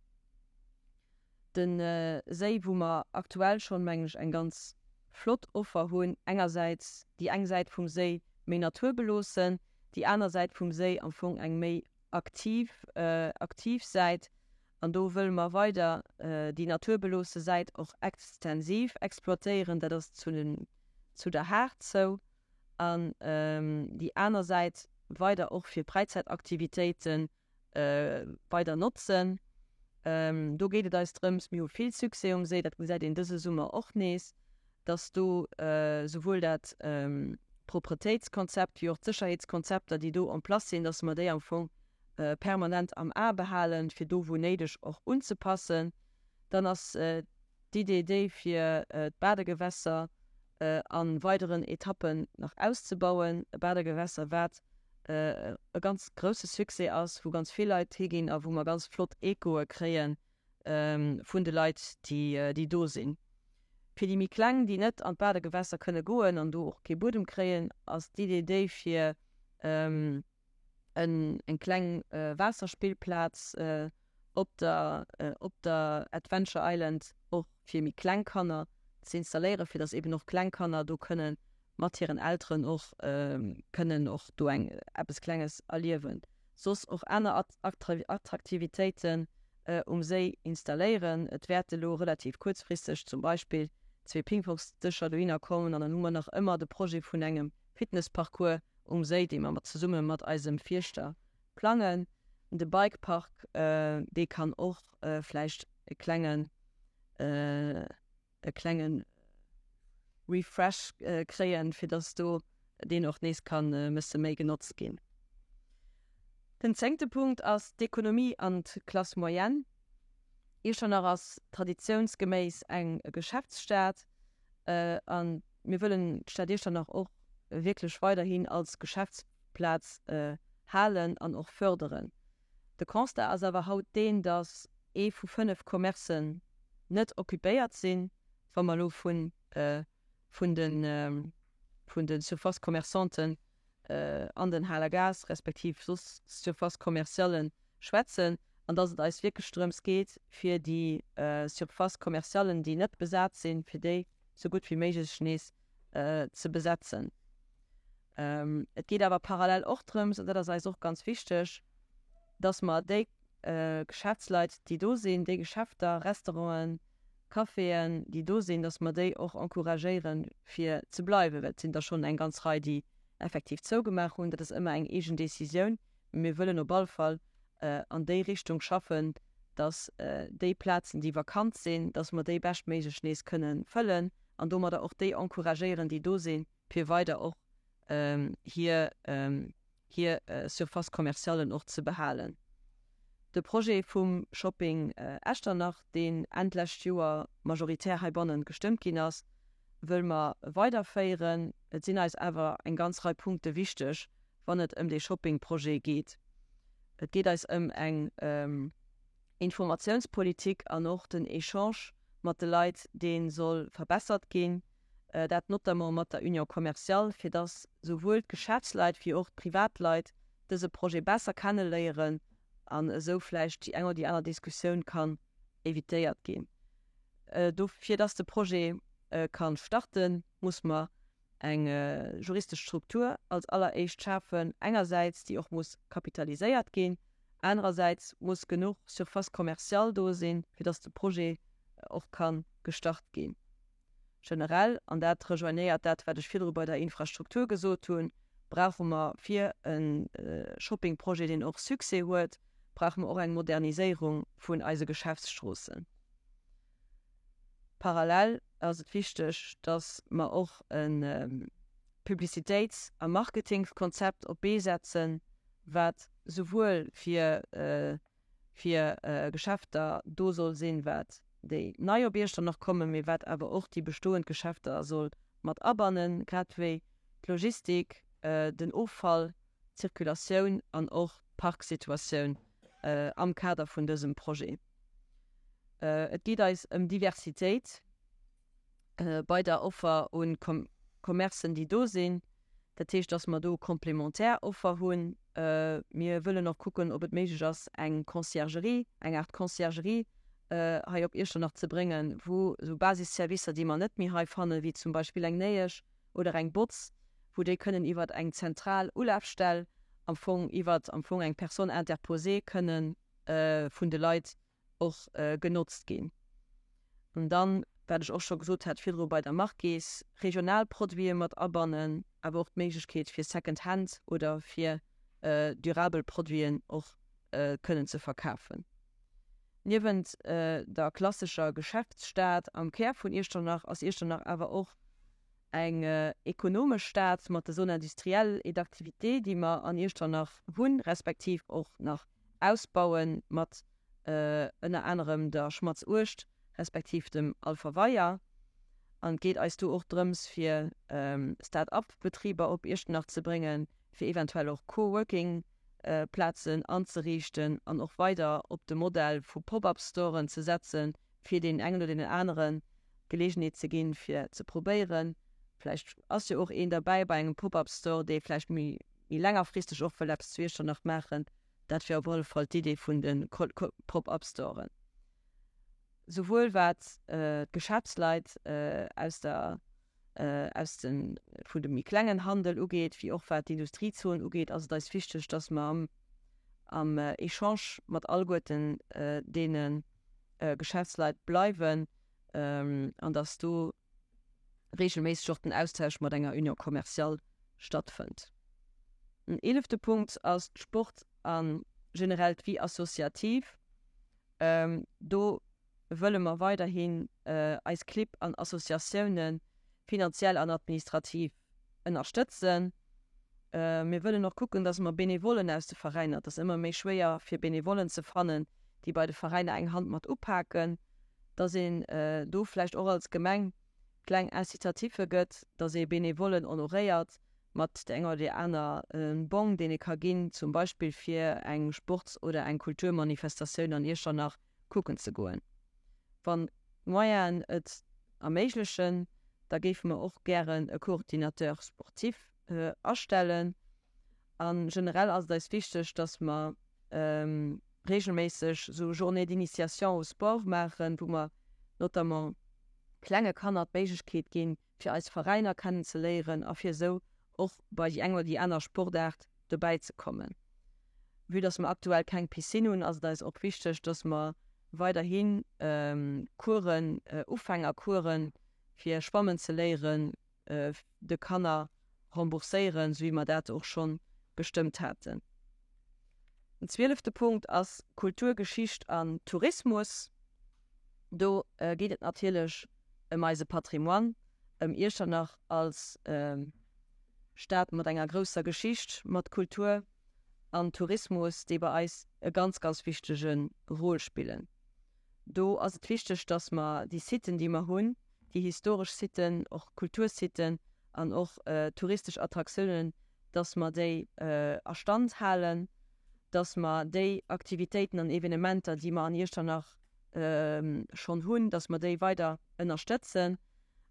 De Séi, wou mer aktuell schonn, mengen ech, eng ganz flott Offer hunn. Engersäits déi eng Säit vum Séi méi naturbeloossen, déi aner Säit vum Séi am Fong eng méi aktiv, aktiv Säit. An do wëlle mer weider déi naturbeloosse Säit och extensiv exploitéieren. Dat ass zu den, zu der Haard zou. An déi aner Säit weider och fir Fräizäitaktivitéiten weider notzen. Do geet et eis drëms, mir hu vill Succès um Séi, dat gesäit een dëse Summer och nees, dass do souwuel dat Propretéitskonzept wéi och d'Sécherheetskonzepter, déi do en place sinn, dass mer déi am Fong permanent am A behalen, fir do wou néideg och unzepassen. Dann ass d'Idee déi, fir d'Badegewässer a weideren Etappen nach auszebauen. E Badegewässer, wat e ganz grousse Succès ass, wou ganz vill Leit higinn a wou mer ganz flott Echoe kréie vun de Leit, déi do sinn. Fir déi méi Kleng, déi net an d'Badegewässer kënne goen an do och kee Buedem kréien, ass d'Idee déi, fir eng kleng Waasserspillplaz op der op der Adventure Island och fir méi kleng Kanner ze installéieren, fir dass eben och kleng Kanner do kënne mat hiren Elteren och kënnen och do eng eppes Klenges erliewen. Soss och aner Attraktivitéiten um Séi installéieren. Et wäerte lo relativ kuerzfristeg zum Beispill zwee Pingpongsdëscher dohinner kommen an dann hu mer nach ëmmer de Projet vun engem Fitnessparcours um Séi, dee mer mat zesumme mat eisem Fierschter plangen. De Bikepark, dee kann och vläicht e klengen, e klenge Refresh kréien, fir dass do deen och nees kann e bësse méi genotzt ginn. Den zéngte Punkt ass d'Ekonomie an d'Classe moyenne. Iechternach ass traditiounsgeméiss eng Geschäftsstad a mir wëllen d'Stad Iechternach och wierklech weiderhin als Geschäftsplaz halen an och förderen. De Constat ass awer haut deen, datt ee vu 5 Commercen net occupéiert sinn, wa mer elo vun de Surfaces commerçanten an den Haler Gaass respektiv soss Surfaces commerciallen schwätzen an dass et eis wierklech drëms geet, fir déi Surfaces commerciallen, déi net besat sinn, fir déi sou gutt wéi méiglech nees ze besetzen. Et geet awer parallel och drëms, an dat ass eis och ganz wichteg, dass mer déi Geschäftsleit, déi do sinn, déi Geschäfter, Restauranten, Caféen, déi do sinn, dass mer déi och encouragéieren, fir ze bleiwen, well et sinn der schonn eng ganz Rei, déi effektiv zougemaach hunn. Dat ass ëmmer eng eegen Décisioun, mee mir wëllen op alle Fall an déi Richtung schaffen, dass déi Plazen, déi vakant sinn, dass mer déi beschtméiglech nees kënne fëllen an domadder och déi encouragéieren, déi do sinn, fir weider och hir hir Surface commerciallen och ze behalen. De Projet vum Shopping Echternach, deen Enn d'lescht Joer majoritär heibannen gestëmmt ginn ass, wëll mer weiderféieren. Et sinn eis awer eng ganz Rei Punkte wichteg, wann et ëm dee Shoppingprojet geet. Et geet eis ëm eng Informatiounspolitik an och den Echange. mat de Leit, dee soll verbessert ginn, dat notamment mat der Union commerciale, fir dass souwuel d'Geschäftsleit wéi och d'Privatleit dëse Projet besser kenneléieren an esou vläicht déi eng oder déi aner Diskussioun kann évitéiert ginn. Do, fir dass de Projet ka starten, muss mer eng juristesch Struktur als alleréischt schafen, engersäits, déi och muss kapitaliséiert ginn, anerersäits muss genuch Surface commerciale do sinn, fir dass de Projet och ka gestart ginn. Generell, an dat rejoignéiert dat, wat ech virdru bei der Infrastruktur gesot hunn, brauche mer fir e Shoppingprojet, deen och Succès huet, brauche mer och eng Moderniséierung vun eise Geschäftsstroossen. Parallel ass et wichteg, dass mer och e Publicitéits a Marketingskonzept op d'Bee setzen, wat souwuel fir fir Geschäfter do soll sinn, wat déi nei op Iechternach kommen, mee wat awer och déi bestoend Geschäfter soll mat abannen, grad wéi d'Logistik, den Offall, d'Zirkulatioun an och d'Parksituatioun am Kader vun dësem Projet. Et geet eis ëm Diversitéit bei der Offer u Commercen, déi do sinn. Dat heescht, dass mer do complémentaire Offer hunn. Mir wëllen och kucken, ob et méiglech ass, eng Conciergerie, eng Aart Conciergerie hei op Iechternach ze bréngen, wou esou Basisservicer, déi mer net méi hei fannen, wéi zum Beispill eng Néiesch oder eng Botz, wou déi kënnen iwwer eng zentral Ulafstell, am Fong iwwer am Fong eng Personne interposée kënnen vun de Leit och genotzt ginn. An dann, wat ech och scho gesot hat virdru bei der Marquise, regional Produite mat abannen, awer och d'Méiglechkeet fir Second Hand oder fir durabel Produiten och kënnen ze verkafen. Niewent der klassescher Geschäftsstad am Kär vun Iechternach ass Iechternach awer och eng ekonomesch Stad mat de Zones industrielles et d'activités, déi mer an Iechternach hunn, respektiv och nach ausbaue mat ënner anerem der Schmatz Uecht respektiv dem Alfer Weier. An et geet eis do och drëms, fir Start-up-Betriber op Iechternach ze bréngen, fir eventuell och Co-working-Plazen anzeriichten an och weider op de Modell vu Pop-up-Storen ze setzen, fir deen engen oder deenen aneren d'Geleegenheet ze ginn, fir ze probéieren. Vläicht ass jo och een derbäi bei engem Pop-up Store, dee vläicht méi längerfristeg och wëll eppes zu Iechternach maachen. Dat wär op alle Fall d'Idee vun de Pop-up Storen. Souwuel wat d'Geschäftsleit aus der aus de vun dem méi klengen Handel ugeet, wéi och wat d'Industriezon ugeet, ass et eis wichteg, dass mer am am Echange mat alleguerten deene Geschäftsleit bleiwen an dass do regelméisseg och den Austausch mat enger Union commerciale stattfënnt. Den eelefte Punkt ass d'Sport a generell d'Vie associative. Do wëlle mer weiderhin eis Clibb an Associatioune finanziell an administrativ ënnerstëtzen. Mir wëllen och kucken, dass mer Benevollen aus de Veräiner, et ass ëmmer méi schwéier fir Benevollen ze fannen, déi bei de Veräiner eng Hand mat upaken, dass een do vläicht och als Gemeng kleng Incitatiffe gëtt, dass ee Benevollen honoréiert mat der enger oder där aner Bong, deen ee ka ginn, zum Beispill fir eng Sports oder eng Kulturmanifestatioun an Iechternach kucken ze goen. Wann d'Moyenen et erméiglechen, da géife mer och gären e Coordinateur sportif astellen. A generell ass et eis wichteg, dass mer regelméisseg esou Journées d'initiation au sport maachen, wou mer notamment klenge Kanner d'Méiglechkeet ginn, fir eis Veräiner kennen ze léieren a fir esou och bei déi eng oder déi aner Sportaart dobäi ze kommen. Vue dass mer aktuell keng Piscine hunn, ass et eis och wichteg, dass mer weiderhi Coursen, Ufängercoursen fir schwammen ze léieren, de Kanner rembourséieren, esou wéi mer dat och scho gestëmmt haten. Den zwielefte Punkt ass Kultur, Geschicht an Tourismus. Do geet et natierlech ëm eise Patrimoine, ëm Iechternach als Stad mat enger grousser Geschicht, mat Kultur an Tourismus, déi bei eis e ganz, ganz wichtege Rôle spillen. Do ass et wichteg, dass mer déi Siten, déi mer hunn, déi historesch Siten, och Kultursiten an och touristesch Attraktiounen, dass mer déi a Stand halen, dass mer déi Aktivitéiten an Evenementer, déi mer an Iechternach. schonn hunn, dass mer déi weider ënnerstëtzen.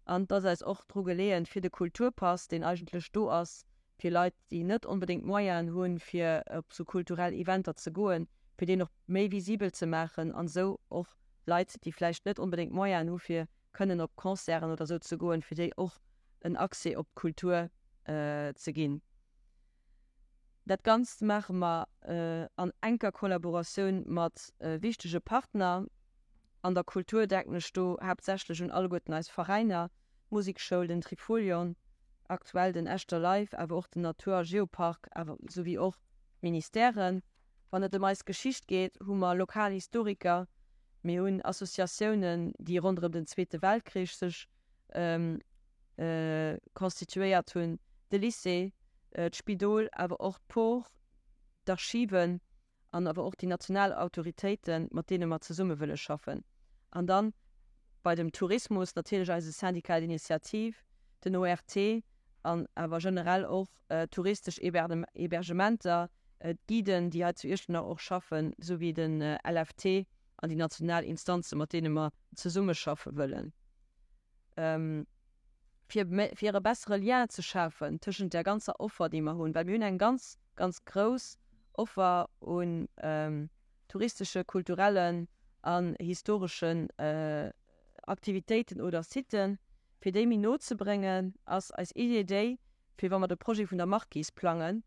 An et ass eis och dru geleeën, fir de Kulturpass, deen eigentlech do ass fir Leit, déi net onbedéngt d'Moyenen hunn, fir op esou kulturell Eventer ze goen, fir deen och méi visibel ze maachen an esou och Leit, déi vläicht net onbedéngt d'Moyenen hu fir kënnen op Concerten oder esou ze goen, fir déi och en Accès op d'Kultur ze ginn. Dat Ganzt maache mer an enker Kollaboratioun mat wichtege Partner. An der Kultur denken ech do haaptsächlech un alleguerten eis Veräiner, d'Musekschoul, den Trifolion, aktuell den Echter Life, awer och den Natur a Geopark, awer souwéi och d'Ministèren. Wann et ëm eis Geschicht geet, hu mer lokal Historiker, mir hunn Associatiounen, déi ronderëm den Zweete Weltkrich sech constituéiert hunn, de Lycée, d'Spidol, awer och d'Por, d'Archiven an awer och déi national Autoritéiten, mat deene mer zesumme wëlle schaffen. An dann bei dem Tourismus natierlech eise Syndicat d'initiative, den ORT an awer generell och touristesch Hébergementer, d'Guiden, déi hei zu Iechternach och schaffen, souwéi den LFT an déi national Instanzen, mat deene mer zesummeschaffe wëllen. Fir, fir e bessere Lien ze schafen tëschent där ganzer Offer, déi mer hunn, well mir hunn eng ganz, ganz grouss Offer un touristesche, kulturellen an historeschen Aktivitéiten oder Siten, fir déi méi no ze bréngen, ass eis Idee déi, fir wa mer de Projet vun der Marquise plangen,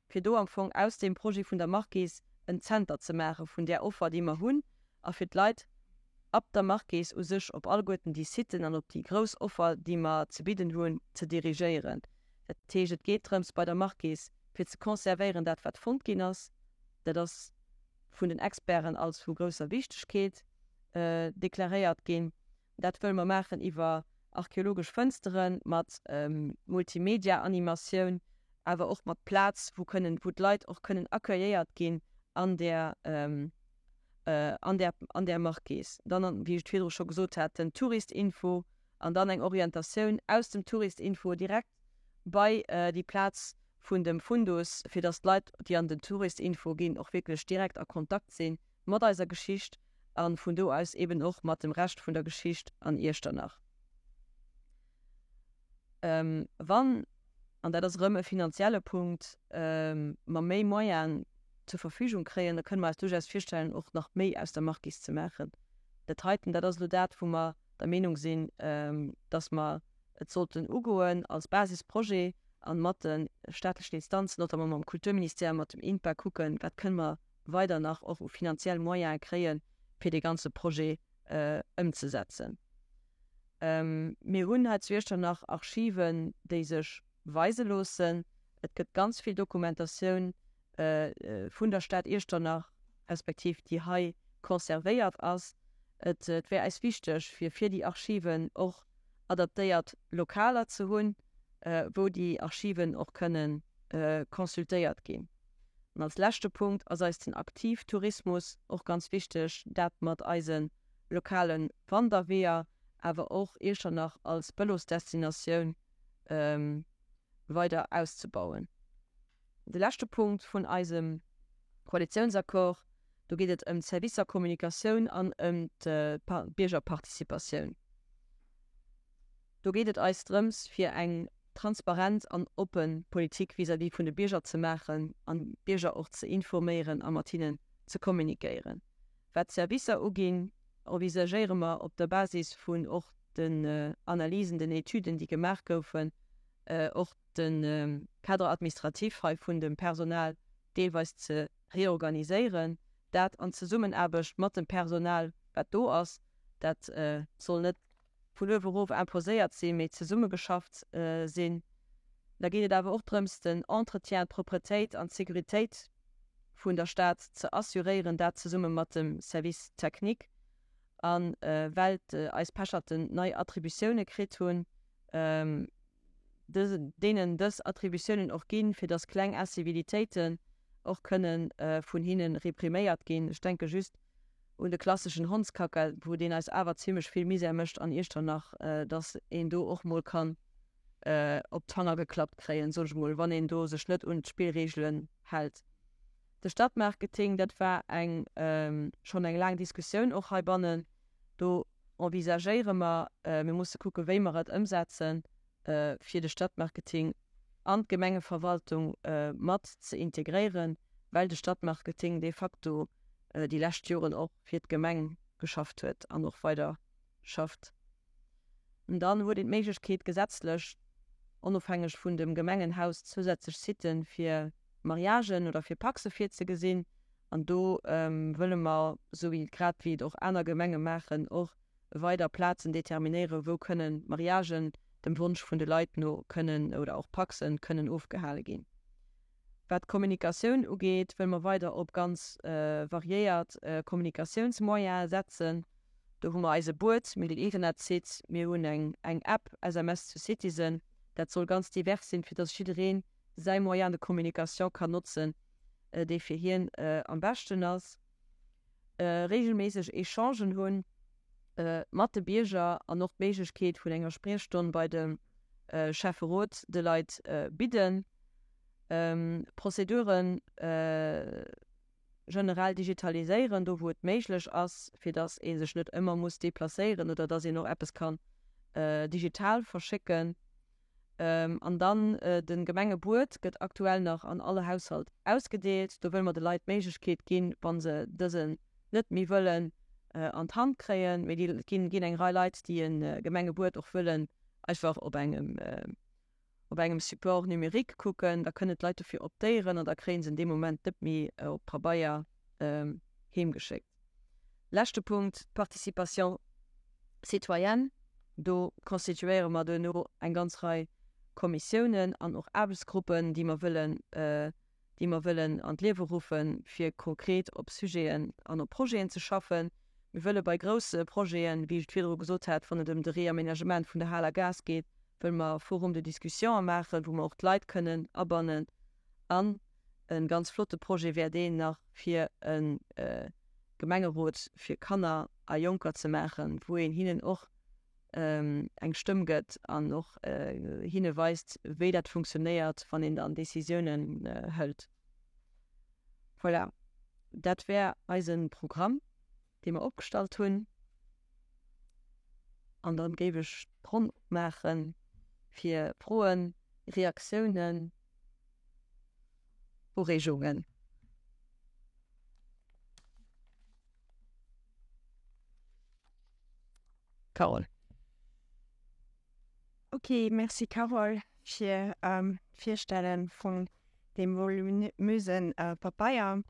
fir do am Fong aus deem Projet vun der Marquise en Zenter ze maache vun där Offer, déi mer hunn, a fir d'Leit ab der Marquise u sech op alleguerten déi Siten an op déi grouss Offer, déi mer ze bidden hunn, ze dirigéieren. Dat heescht, et geet drëms bei der Marquise, fir ze conservéieren dat, wat fonnt ginn ass. Dat ass vun den Experten als vu grousser Wichtegkeet deklaréiert ginn. Dat wëlle mer maachen iwwer archeologesch Fënstere mat Multimedia-Animatioun, awer och mat Plaz, wou kënnen, wou d'Leit och kënnen accueilléiert ginn an där, an där, an där Marquise. Dann, wéi ech et virdru scho gesot hat, den Tourist-Info an dann eng Orientatioun aus dem Tourist-Info direkt bei déi Plaz vun dem Fundus, fir dass d'Leit, déi an den Tourist-Info ginn, och wierklech direkt a Kontakt si mat eiser Geschicht a vun do aus eben och mat dem Rescht vun der Geschicht an Iechternach. Wann, an dat ass erëm e finanzielle Punkt, mer méi Moyenen zur Verfügung kréien, da kënne mer eis duerchaus virstellen, och nach méi aus der Marquise ze maachen. Dat heiten, dat ass elo dat, wou mer der Meenung sinn, dass mer et sollten ugoen als Basisprojet a mat de staatlechen Instanzen, notamment mam Kulturministère, mat dem INPA kucken, wat kënne mer weider nach och u finanziell Moyene kréien, fir dee ganze Projet ëmzesetzen. Mir hunn hei zu Iechternach Archiven, déi sech weise loossen. Et gëtt ganz vill Dokumentatioun vun der Stad Iechternach, respektiv déi hei conservéiert ass. Et wär eis wichteg, fir fir déi Archiven och adaptéiert Lokaler ze hunn, wou déi Archiven och kënne consultéiert ginn. An als leschte Punkt ass eis den Aktivtourismus och ganz wichteg, dat mat eise lokale Wanderweeër, awer och Iechternach als Vëlosdestinatioun weider auszebauen. De leschte Punkt vun eisem Koalitiounsaccord, do geet et ëm d'Servicer Kommunikatioun an ëm d'Biergerparticipatioun. Do geet et eis drëms, fir eng transparent an oppe Politik vis-à-vis vun de Bierger ze maachen an d'Bierger och ze informéieren a mat hinnen ze communiquéieren. Wat d'Servicer uginn, envisagéiere mer op der Basis vun och den Analysen, den Etüden, déi gemaach goufen, och de Cadre administratif hei vun dem Personal deelweis ze reorganiséieren, dat an Zesummenaarbecht mat dem Personal, wat do ass. Dat soll net vun uewe erof imposéiert sinn, mee zesummegeschafft sinn. Da geet et awer och drëms, den Entretien, d'Propretéit an d'Sécuritéit vun der Stad ze assuréieren, dat zesumme mat dem Service technique. A well eis Pecherten nei Attributioune kritt hunn, deenen dës Attributiounen och ginn, fir dass kleng Incivilitéiten och kënne vun hinne repriméiert ginn. Ech denke just un de klasseschen Hondskacka, wou deen eis awer zimlech vill Misär mécht an Iechternach, dass een do och mol kann op d'Fanger geklappt kréien, soen ech mol, wann een do sech net un d'Spillregelen hält. De Stadtmarketing, dat war eng schonn eng laang Diskussioun och heibannen. Do envisagéiere mer, mir musse kucke wéi mer et ëmsetzen, fir de Stadtmarketing an d'Gemengeverwaltung mat ze integréieren, well de Stadtmarketing de facto déi lescht Joren och fir d'Gemeng geschafft huet an och weider schafft. Dann huet een d'Méiglechkeet, gesetzlech, onofhängeg vun dem Gemengenhaus, zousätzlech Siten fir Mariagen oder fir Pacse virzegesinn. An do wëlle mer, esou wéi grad wéi et och aner Gemenge maachen, och weider Plazen determinéieren, wou kënnen Mariagen dem Wonsch vun de Leit no kënnen oder och Pacsen kënnen ofgehale ginn. Wat d'Kommunikatioun ugeet, wëlle mer weider op ganz variéiert Kommunikatiounsmoyene setzen. Do hu mer eise Buet, mir hunn den Internetsite, mir hunn eng App, SMS to Citizen. Dat soll ganz divers sinn, fir dass jidderee säi Moyen de communication kann notzen, dee fir hien am beschten ass. Reegelméisseg Echangen hunn mat de Bierger an och d'Méiglechkeet vun enger Spriechstonn bei dem Schäfferot de Leit bidden. Prozeduren generell digitaliséieren, do wou et méiglech ass, fir datt ee sech net ëmmer muss deplacéieren oder datt een och eppes kann digital verschécken. An dann de Gemengebuet gëtt aktuell nach an alle Haushalt ausgedeelt. Do wëlle mer de Leit d'Méiglechkeet ginn, wa se dësen net méi wëllen an d'Hand kréien, mee et ginn eng Rei Leit, déi e Gemengebuet och wëllen einfach op engem op engem Support numérique kucken, da kënnen d'Leit dofir optéieren an da kréie se en dee Moment net méi op Pabeier heemgeschéckt. Leschte Punkt, d'Participation citoyenne. Do constituéiere mer duerno eng ganz Rei Kommissiounen an och Aarbechtsgruppen, déi mer wëllen, déi mer wëllen an d'Liewe ruffen, fir konkret op Sujeten an op Projeten ze schaffen. Mir wëlle bei grousse Projeten, wéi ech et virdru gesot hat, wann et ëm de Réaménagement vun der Haler Gaass geet, wëlle mer Forum de discussion maachen, wou mer och d'Leit kënnen abannen. An e ganz flotte Projet wär deen nach, fir e Gemengerot fir Kanner a Jonker ze maachen, wou een hinnen och eng Stëmm gëtt an och hinne weist, wéi dat funktionéiert, wann een dann Décisiounen hëlt. Voilà, dat wär eise Programm, dee mer opgestallt hunn. An dann géif ech d'Ronn opmaache fir Froen, Reaktiounen, Ureegungen. Carole. Ok, Merci Carole fir d'Virstelle vun deem voluminöse Papeier.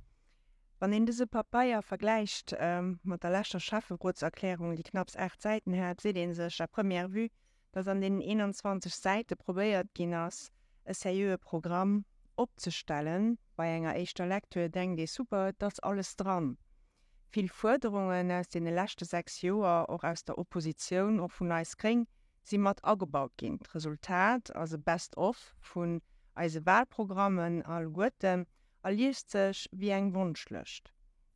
Wann een dëse Papeier vergläicht mat der leschter Schäfferotserklärung, déi knapps 8 Säiten hat, seet ee sech à première vue, dass an deenen 21 Säite probéiert ginn ass, e seriöe Programm opzestellen. Bei enger éischter Lecture denkt ee, super, et ass alles dran. Vill Fuerderungen aus deene leschte 6 Joer, och aus der Oppositioun, och vun eis Gréng, si mat agebaut ginn. D'Resultat ass e Best of vun eise Wahlprogrammen alleguerten a liest sech wéi eng Wonschlëscht.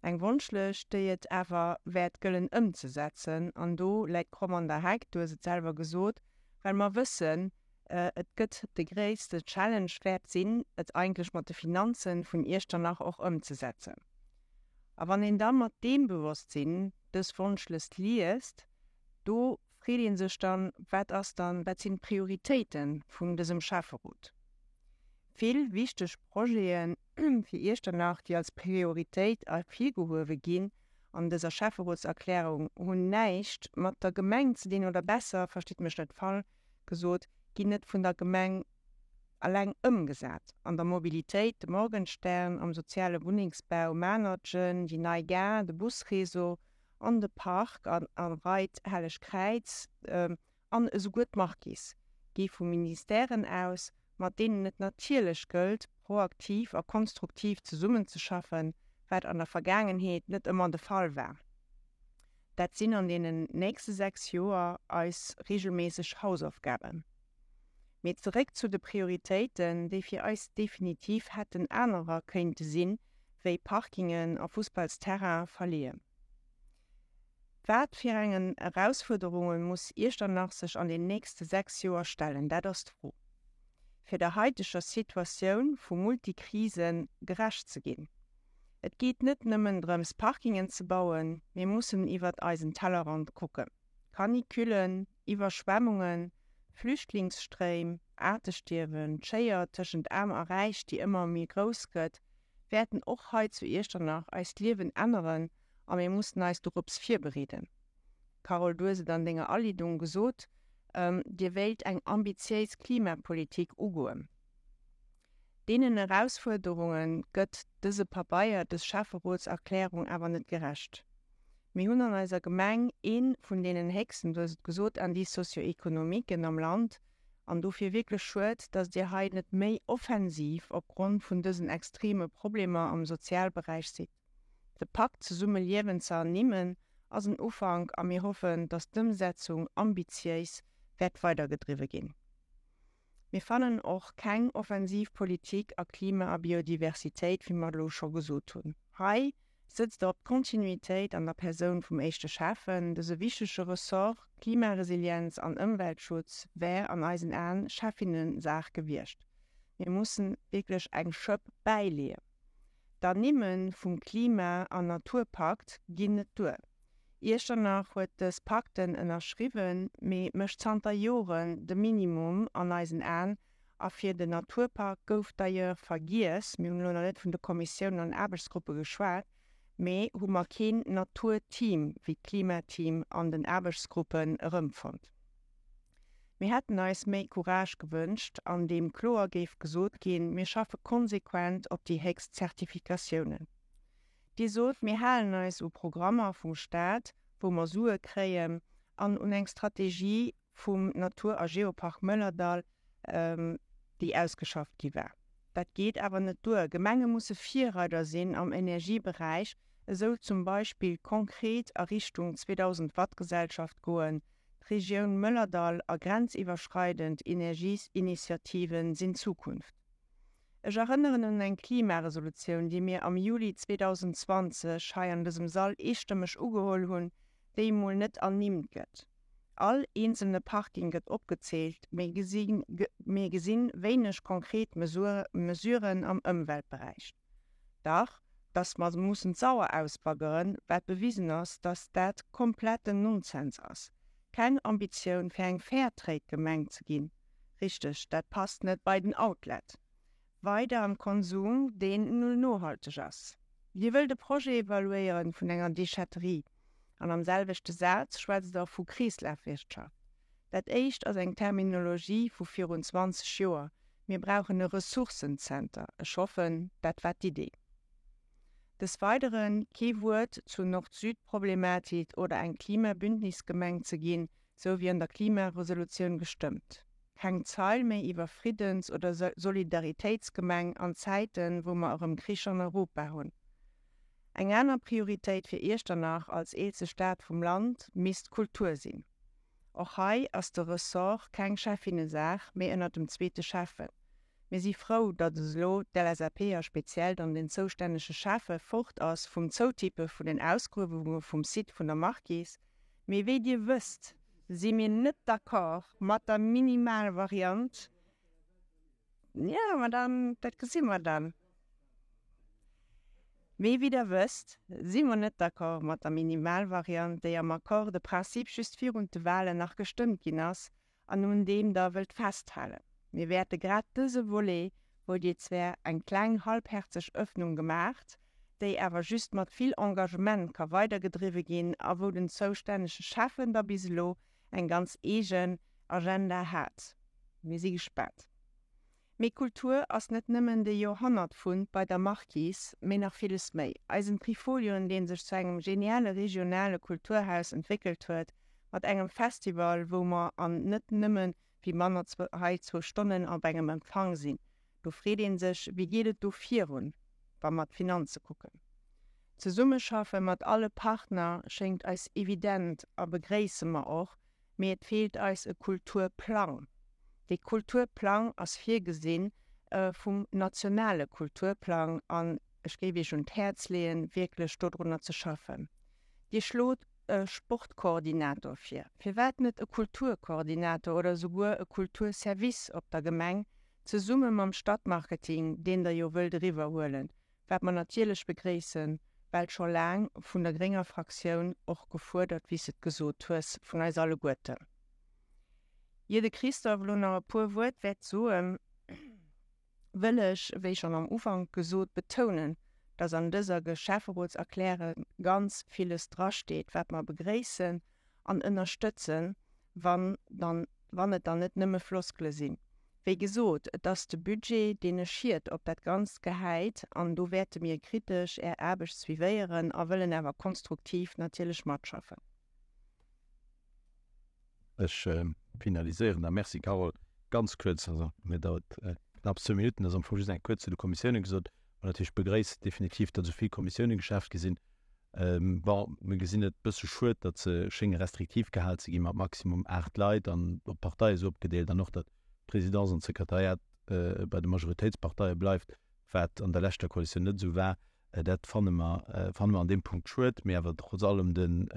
Eng Wonschlëscht, déi et awer wäert gëllen ëmzesetzen. An do läit d'Kromm an der Heck, du hues et selwer gesot, well mer wëssen, et gëtt de gréisste Challenge wäert sinn, et eigentlech mat de Finanze vun Iechternach och ëmzesetzen. A wann een da mat deem Bewosstsinn dës Wonschlëscht liest, do freet ee sech dann, Wat ass dann, wat sinn d'Prioritéite vun dësem Schäfferot? Vill wichteg Projete fir Iechternach, déi als Prioritéit ervirgehuewe ginn an dëser Schäfferotserklärung, hunn näischt mat der Gemeng ze dinn, oder besser, verstitt mech net falsch gesot, ginn net vun der Gemeng eleng ëmgesat. An der Mobilitéit, de Morgenstern, am soziale Wunnengsbau, Manertgen, déi nei Gare, de Busréseau an de Park a Reit Helleg Kräiz an esouguer d'Marquise gi vu Ministèren aus, mat deenen et natierlech gëllt, proaktiv a konstruktiv zesummenzeschaffen, wat an der Vergaangenheet net ëmmer de Fall war. Dat sinn an deenen nächste 6 Joer eis regelméisseg Hausaufgaben. Mee zeréck zu de Prioritéiten, déi fir eis definitiv hätten anerer kéinte sinn, wéi Parkingen a Fussballsterrain verleeën. Wat fir engen Erausfuerderunge muss Iechternach sech an den nächste 6 Joer stellen? Dat ass d'Fro, fir der haiteger Situatioun vu Multikrise gerecht ze ginn. Et geet net nëmmen drëms Parkingen ze bauen, mir mussen iwwert eisen Tellerrand kucken. Canicullen, Iwwerschwemmungen, Flüchtlingsstréim, Aartestierwen, d'Schéier tëschent Aarm a Räich déi ëmmer méi grouss gëtt, wäerten och hei zu Iechternach eist Liewen änneren a mir mussen eis dorops virbereeden. Carole, du hues et an denger Aleedung gesot, Dir wéilt eng ambitiéis Klimapolitik ugoen. Deenen Erausfuerderunge gëtt dëse Pabeier, dës Schäfferotserklärung awer net gerecht. Mir hunn an eiser Gemeng ee vun deenen héchsten, du hues et gesot, Indice socio-économiquen am Land an dofir wierklech schued, dass Dir hei net méi offensiv opgrond vun dësen extreme Problemer am Sozialberäich sidd. De Pakt Zesumme liewen ze ernimmen ass en Ufank a mir hoffen, dass d'Ëmsetzung ambitiéis wäert weidergedriwwe ginn. Mir fannen och keng offensiv Politik a Klima a Biodiversitéit, wéi mer elo scho gesot hunn. Hei sëtzt Der op d'Kontinuitéit an der Persoun vum éischte Schäffen. Dëse wichtege Ressort, Klimaresilienz an Ëmweltschutz, wär an eisen Aen Schäffinnesaach gewiescht. Mir mussen wierklech eng Schëpp bäileeën. D'Ernimme vum Klima an Naturpakt ginn net duer. Iechternach huet dës Pakten ënnerschriwwen, mee mécht zanter Joren de Minimum an eisen Aen. A fir den Naturpak gouf d'ailleurs vergiess, mir hunn elo nach net vun de Kommissiounen an Aarbechtsgruppe geschwat, mee hu mer keen Naturteam wéi d'Klimateam an den Aarbechtsgruppen erëmfonnt. Mir hätten eis méi Courage gewënscht, an deem kloer géif gesot ginn, mir schaffe konsequent op déi héchst Zertifikatiounen. Dir sot, mir halen eis u Programmer vum Staat, wou mer Sue kréien, an un eng Strategie vum Natur a Geopark Mëllerdall, déi ausgeschafft gi war. Dat geet awer net duer. Gemenge musse Virreider sinn am Energieberäich, esou zum Beispill konkret a Richtung 2000 Watt Gesellschaft goen. D'Regioun Mëllerdall a grenziwwerschreidend Energiesinitiative sinn d'Zukunft. Ech erënneren un eng Klimaresolutioun, déi mir am Juli 2020 hei an dësem Sall eestëmmeg ugeholl hunn, déi emol net ernimmt gëtt. All eenzelne Parking gëtt opgezielt, mee mir gesinn wéineg konkret Mesuren am Ëmweltberäich. Dach, dass mer mussen d'Sauer ausbaggeren, wat bewisen ass, dass dat kompletten Nonsens ass. Keng Ambitioun fir eng Fairtrade-Gemeng ze ginn. Richteg, dat passt net bei den Outlet. Weider am Konsum, deen null nohalteg ass. Dir wëllt e Projet evaluéieren vun enger Déchetterie an am selwechte Saz schwätzt der vu Kreeslafwirtschaft. Dat éischt ass eng Terminologie vu virun 20 Joer. Mir brauchen e Ressourcenzenter. Ech hoffen, dat war d'Idee. Des Weideren kee Wuert zur Nord-Süd-Problematik oder eng Klimabündnisgemeng ze ginn, sou wéi an der Klimaresolutioun gestëmmt. Keng Zeil méi iwwer Friddens oder Solidaritéitsgemeng an Zäiten, wou mer erëm Krich an Europa hunn. Eng aner Prioritéit fir Iechternach als eelste Stad vum Land misst d'Kultur sinn. Och hei ass de Ressort keng Schäffinnesaach, mee ënnert dem zweete Schäffen. Mir si frou, datt elo d'LSAP a speziell dann den zoustännege Schäffe fort ass vum Zoutippe vun den Ausgruewunge vum Site vun der Marquise. Mee wéi Dir wësst, si mir net d'accord mat der Minimalvariant. Jo, ma dann, dat gesi mer dann. Mee wéi Der wësst, si mer net d'accord mat der Minimalvariant, déi am Accord de principe just virun de Wahlen nach gestëmmt ginn ass an un deem Der wëllt festhalen. Mir wäerte grad dëse Volet, wou Dir zwär eng kleng halbherzeg Öffnung gemaacht, déi awer just mat vill Engagement ka weidergedriwwe ginn a wou den zoustännege Schäffen da bis elo eng ganz eegen Agenda hat. Mir si gespaant. Mee Kultur ass net nëmmen de Joerhonnertfund bei der Marquise, mee nach villes méi. Eisen Trifolion, dee sech zu engem geniale regionale Kulturhaus entwéckelt huet, mat engem Festival, wou mer an net nëmme wéi manner hei zwou Stonnen op engem Empfang sinn. Do freet ee sech, wéi geet et do virun, wa mer d'Finanze kucken? D'Zesummeschaffe mat alle Partner schéngt eis evident a begréisse mer och, mee et feelt eis e Kulturplang. Dee Kulturplang ass virgesi vum nationale Kulturplang an ech géif Iech un d'Häerz leeën, wierklech dodrunner ze schaffen. Dir schlot e Sportkoordinator vir. Firwat net e Kulturkoordinator oder esouguer e Kulturservice op der Gemeng, zesumme mam Stadtmarketing, deen Der jo wëllt eriwwerhuelen? Wat mer natierlech begréissen, well scho laang vun der grénger Fraktioun och gefuerdert, wéi s et gesot hues, vun eis alleguerten. Ier de Christophe elo nach e puer Wuert wäert soen, wëll ech, wéi schonn am Ufank gesot, betounen, dass an dëser Schäfferotserklärung ganz villes drasteet, wat mer begréissen an ënnerstëtzen, wann dann, wann et dann net nëmme Floskele sinn. Wéi gesot, et ass de Budget, deen e Schiet op dat Ganzt gehäit, an do wäerte mir kritesch Är Aarbecht suivéieren a wëllen awer konstruktiv natierlech matschaffen. Ech finaliséieren da. Merci Carole. Ganz kuerz, also mir dauert knapps zwou Minutten, ass am Fong just eng kuerz zu de Kommissiounen gesot. Mä natierlech begréisst definitiv, datt esou vill Kommissiounen geschaaft gi sinn. Bon, mir gesinn et bësse schued, datt se schénge restriktiv gehal ze gi mat maximum 8 Leit an op d'Parteie sou opgedeelt an och datt d'Presidence an d'Sekretariat bei de Majoritéitsparteie bleift, wat an der leschter Koalitioun net esou war. Dat fanne mer, fanne mer an deem Punkt schued. Mee awer trotz allem den,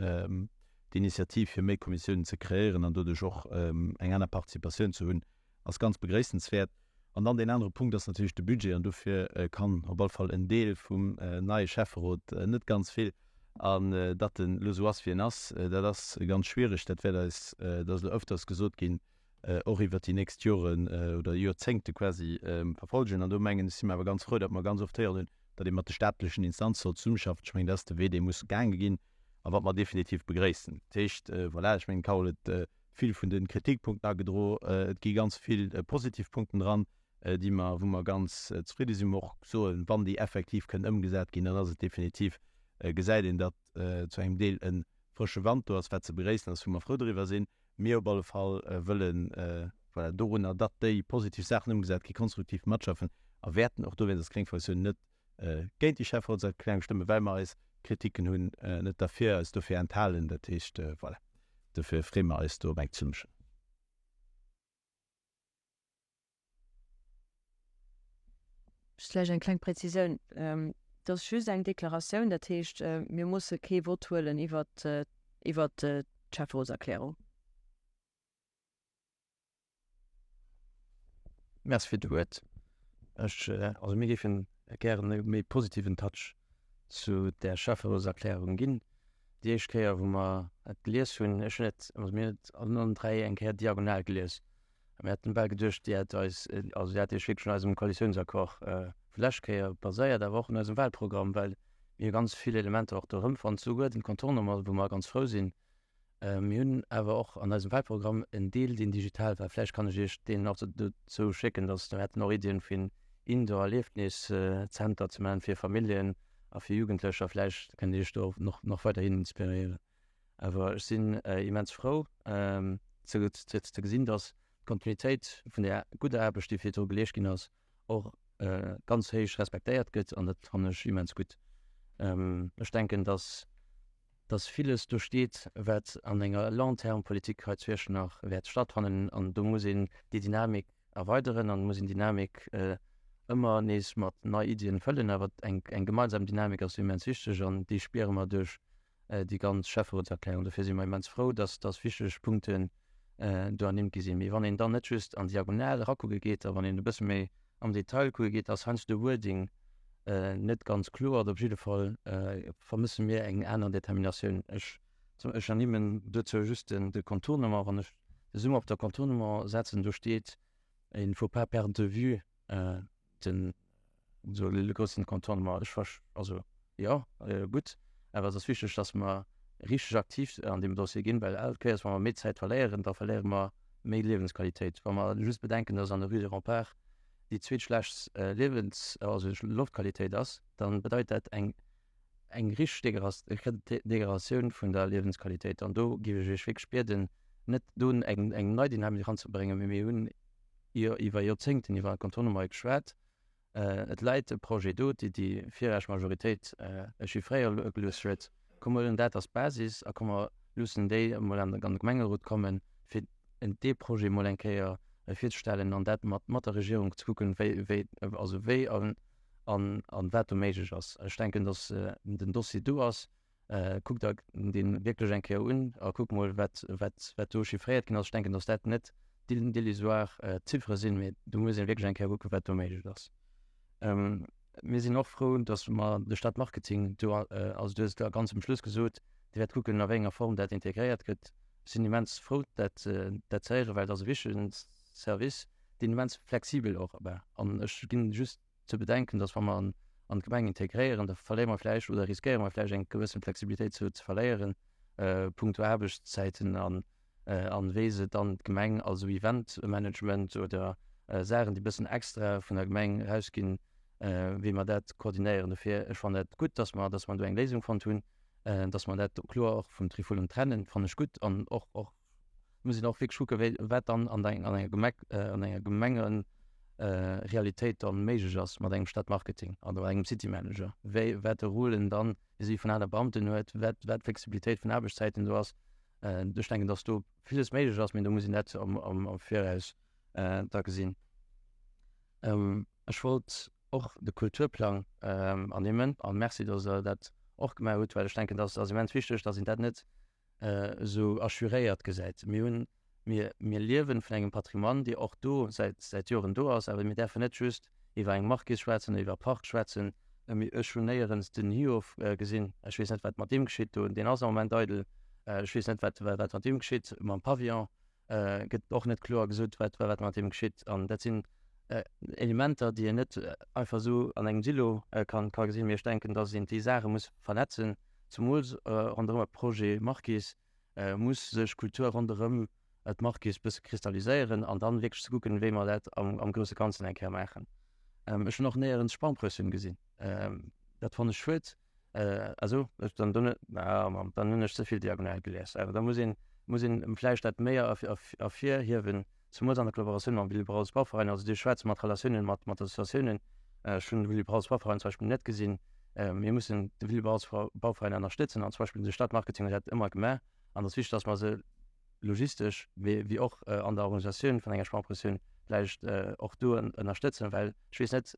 d'Initiativ fir méi Kommissiounen ze kreéieren an doduerch och eng aner Participatioun ze hunn, ass ganz begréissenswäert. An dann deen anere Punkt ass natierlech de Budget. An dofir kann op all Fall en Deel vum neie Schäfferot net ganz vill. An datt en elo esou ass, wéi en ass, dat ass ganz schwierig. Dat wäert eis, dat ass elo öfters gesot ginn, och iwwert déi nächst Joren oder Joerzéngte quasi verfolgen. An do mengen ech, si mer awer ganz frou, datt mer ganz oft héieren hunn, datt ee mat de staatlechen Instanze soll zesummeschaffen. Ech mengen, dat ass de Wee, dee muss gaange ginn a wat mer definitiv begréissen. Dat heescht, voilà, ech mengen, d'Carole huet vill vun de Kritikpunkten agedro. Et gi ganz vill positiv Punkten dran, déi mer, wou mer ganz zefridde sinn, wou mer och soen, wann déi effektiv kënnen ëmgesat ginn, dann ass et definitiv, gesäit een, datt zu engem Deel e frësche Wand do ass, wat ze begréissen ass, wou mer frou doriwwer sinn. Mir op alle Fall wëllen, voilà, dorunner, datt déi positiv Saachen ëmgesat gi, konstruktiv matschaffen a wäerten och dowéinst als gréng Fraktioun net géint déi Schäfferotserklärung stëmmen, well mer eis Kritiken hunn, net derfir, eis dofir enthalen. Dat heescht, voilà, dofir freeë mer eis do op eng Zesummeschafft. Just vläicht eng kleng Präzisioun, Et ass just eng Deklaratioun, dat heescht, mir musse kee Vott huelen iwwert d'Schäfferotserklärung. Merci fir d'Wuert. Ech, also mir géifen gären e méi positiven Touch zu där Schäfferotserklärung ginn. Déi éischt Kéier, wou mer et gelies hunn, ech hunn et, also mir hunn et allen 3 eng Kéier diagonal gelies, a mir haten bal geduecht, Dir hätt eis, also Dir hätt Iech wierklech un eisem Koalitiounsaccord vu lescht Kéier baséiert, awer och un eisem Wahlprogramm, well mir hu ganz vill Elementer och do erëmfonnt, souguer den Contournement, wou mer ganz frou sinn, Mir hunn awer och an eisem Wahlprogramm en Deel, deen digital war. Vläicht kann ech Iech deen och dozou schécken, dass mir haten och Iddien, fir en Indoor-Erliefnis-Zenter ze maachen fir Familljen a fir Jugendlecher. Vläicht kënnt Dir Iech do och nach weiderhin inspiréieren. Awer ech sinn immens frou ze gesinn, dass d'Kontinuitéit vun där gudder Aarbecht, déi virdru geleescht ginn ass, och ganz héich respektéiert gëtt an dat fannen ech immens gutt. Ech denken, dass dass villes do steet, wat an enger Long-terme-Politik hei zu Iechternach wäert stattfannen. An do muss een déi Dynamik erweideren an muss een d'Dynamik ëmmer nees mat nei Iddien fëllen. Awer eng gemeinsam Dynamik ass immens wichteg an déi spiere mer duerch déi ganz Schäfferotserklärung. Dofir si mer immens frou, dass dass wichteg Punkten do ernimmt gi sinn. Mee wann een dann net just an Diagonal erakucke geet a wann een e bësse méi am Detail kucke geet, ass heiansdo de Wording net ganz kloer. Oder op jidde Fall vermësse mir eng aner Determinatioun. Ech, ech ernimmen dozou just den, de Contournement. Wann ech de Zoom op der Contournement setzen, do steet, Il ne faut pas perdre de vue den, esou e groussen Contournement. Ech verst-, also jo, gutt, awer et ass wichteg, dass mer richteg aktiv an deem Dossier ginn, well all Kéiers, wa mer méi Zäit verléieren, da verléiere mer méi Liewensqualitéit. Wa mer just bedenken, dass an der Rue des Remparts déi zweetschlechtst Liewens-, also Loftqualitéit ass, da bedeit dat eng eng richteg Degradatioun vun der Liewensqualitéit. An do géif ech Iech wierklech bieden, net do eng eng nei Dynamik eranzebréngen, mee mir hunn jo iwwer Joerzéngten iwwer Contournement geschwat. Et läit e Projet do, dee déi viregt Majoritéit chiffréiere gelooss huet. Komm mer huelen dat als Basis a komm mer loossen déi emol an de Gemengerot kommen, fir dee Projet emol eng Kéier virzestellen an dat mat mat der Regierung ze kucken, wéi, wéi, also wéi an, an wat do méiglech ass. Ech denken, datt den Dossier do ass. Kuck der dee wierklech eng Kéier un a kuck mol, wat, wat, wat do chiffréiert ginn ass. Ech denken, datt dat net dérisoire Ziffere sinn, mee do muss ee wierklech eng Kéier kucken, wat do méiglech ass. Mir sinn och frou, dass mer de Stadmarketing do, also du hues et ganz um Schluss gesot, Dir wäert kucken, a wéi enger Form dat integréiert gëtt. Ech sinn immens frou, dat dat ze héieren, well et ass e wichtegen Service, deen immens flexibel och war. An ech ginn just ze bedenken, dass wa mer en an d'Gemeng integréieren, da verléiere mer vläicht oder riskéiere mer vläicht eng gewëssen Flexibilitéit ze verléieren punkto Aarbechtszäiten an an wéi se dann d'Gemeng, also Eventmanagement oder Saachen, déi bëssen extra vun der Gemeng erausginn, wéi mer dat koordinéieren. Dofir, ech fannen dat gutt, dass mer, dass mer do eng Léisung fonnt hunn, dass mer dat kloer och vum Trifolium trennen, fannen ech gutt. An och, och muss een och wierklech kucken, wéi, wat dann an der, an enger Gemeng, an enger Gemengerealitéit dann méiglech ass mat engem Stadtmarketing oder engem City Manager, wéi, wat de Rôle en dann vis-à-vis vun aner Beamten huet, wat, wat d'Flexibilitéit vun Aarbechtszäiten do ass. Ech denken, dass do villes méiglech ass, mee do muss een dat am Viraus da gesinn. Ech wollt och de Kulturplang ernimmen a Merci, dass Der dat och gemaach hutt, well ech denken, dass ass immens wichteg, dass een dat net esou assuréiert gesäit. Mir hunn, mir, mir liewe vun engem Patrimoine, dee och do säit, säit Joren do ass, awer mir däerfen net just iwwer eng Marquise schwätzen oder iwwer e Park schwätzen. Ech hunn néierens den Hiof gesinn. Ech weess net, wat mat deem geschitt do. Deen ass am Moment eidel. Ech weess net, wat mat deem geschitt. Mam Pavillon gëtt och net kloer gesot, wat mat deem geschitt. An dat sinn Elementer, déi een net einfach esou an engem Silo ka gesinn. Mee ech denken, datt een déi Saache muss vernetzen, zemools ronderëm e Projet Marquise. muss sech Kultur ronderëm d'Marquise bësse kristalliséieren an dann wierklech ze kucken, wéi mer dat am grousse Ganzen eng Kéier maachen. Ech hunn och néierens Sparmprëssioun gesinn. Dat fannen ech schued. Also, dann dann hunn ech ze vill diagonal gelies. Awer da muss een, muss een vläicht dat méi ervirhiewen, zemools an der Kollaboratioun mam Willibrordus Bauveräin. Also Dir schwätzt mat Relatiounen mat mat Associatiounen. Ech hunn de Willibrordus Bauveräin zum Beispill net gesinn. Mir mussen de Willibrordus Bauveräin ënnerstëtzen an zum Beispill de Stadtmarketing huet dat ëmmer gemaach. An et ass wichteg, datt mer se logistesch wéi wéi och an der Organisatioun vun enger Sparpressioun vläicht och do ënnerstëtzen, well ech weess net,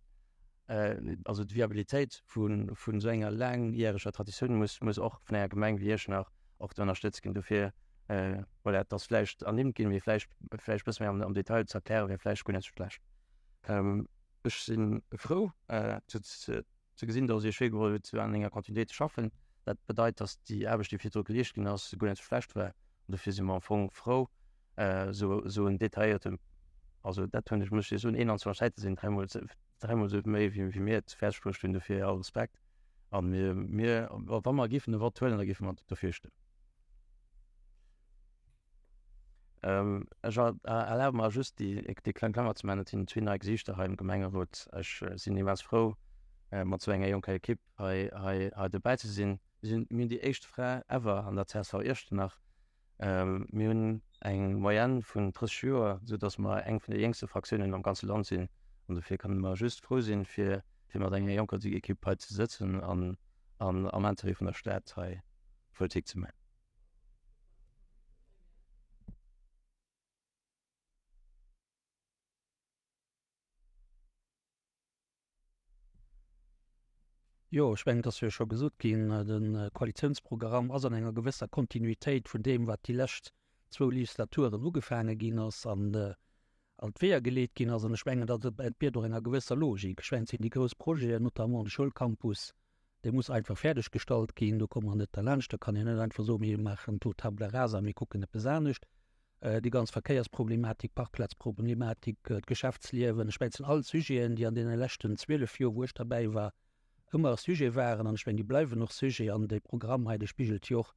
also d'Viabilitéit vun esou enger laangjäreger Traditioun muss muss och vun enger Gemeng wéi Iechternach och do ënnerstëtzt ginn. Dofir, voilà, et ass vläicht ernimmt ginn, mee vläicht vläicht e bësse méi am am Detail ze erklären, wär vläicht guer net sou schlecht. Ech si frou ze ze gesinn, datt Dir Iech virgeholl hutt, an enger Continuitéit ze schaffen. Dat bedeit, datt déi Aarbecht, déi virdru geleescht ginn ass, guer net sou schlecht war. An dofir si mer am Fong frou, esou esou en detailléierten, also dat hunn ech, muss ech Iech soen, 21 Säite sinn dräimol dräimol esou méi wéi wéi mir et fäerdeg bruecht hunn. Dofir all Respekt. A mir, mir, wa mer géifen e Vott huelen, da géife mer dofir stëmmen. Ech erlabe mer just déi déi kleng Klammer ze maachen, et sinn zwee nei Gesiichter hei am Gemengerot. Ech sinn immens frou, mat esou enger jonker Ekipp hei hei hei dobäi ze sinn. Mir sinn, mir hunn déi éischt Fra ever an der csv Iechternach. Mir hunn eng Moyenne vun 30 Joer, esou datt mer eng vun de jéngste Fraktiounen am ganze Land sinn. An dofir kënne mer just frou sinn, fir fir mat enger jonker Ekipp hei ze sëtzen an an am Interêt vun der Stad hei Politik ze maachen. Jo, ech mengen, et ass jo scho gesot ginn, de Koalitiounsprogramm ass an enger gewësser Kontinuitéit vun deem, wat déi lescht zwou Legislaturen ugefaange ginn ass an an d'Weeër geleet ginn ass. An ech mengen, dat entbiert och enger gewësser Logik. Ech mengen, et sinn déi grouss Projeten, notamment de Schoulcampus, dee muss einfach fäerdeggestallt ginn. Do komme mer net derlaanscht. Da kann een net einfach soen, mir maachen do Table rasa, mir kucken eppes anescht. déi ganz Verkéiersproblematik, d'Parkplazproblematik, d'Geschäftsliewen, ech mengen, et sinn all Sujeten, déi an deene leschten 12 Joer, wou ech derbäi war, ëmmer Sujet waren. An ech mengen, déi bleiwen och Sujet. An dee Programm hei, dee spigelt jo och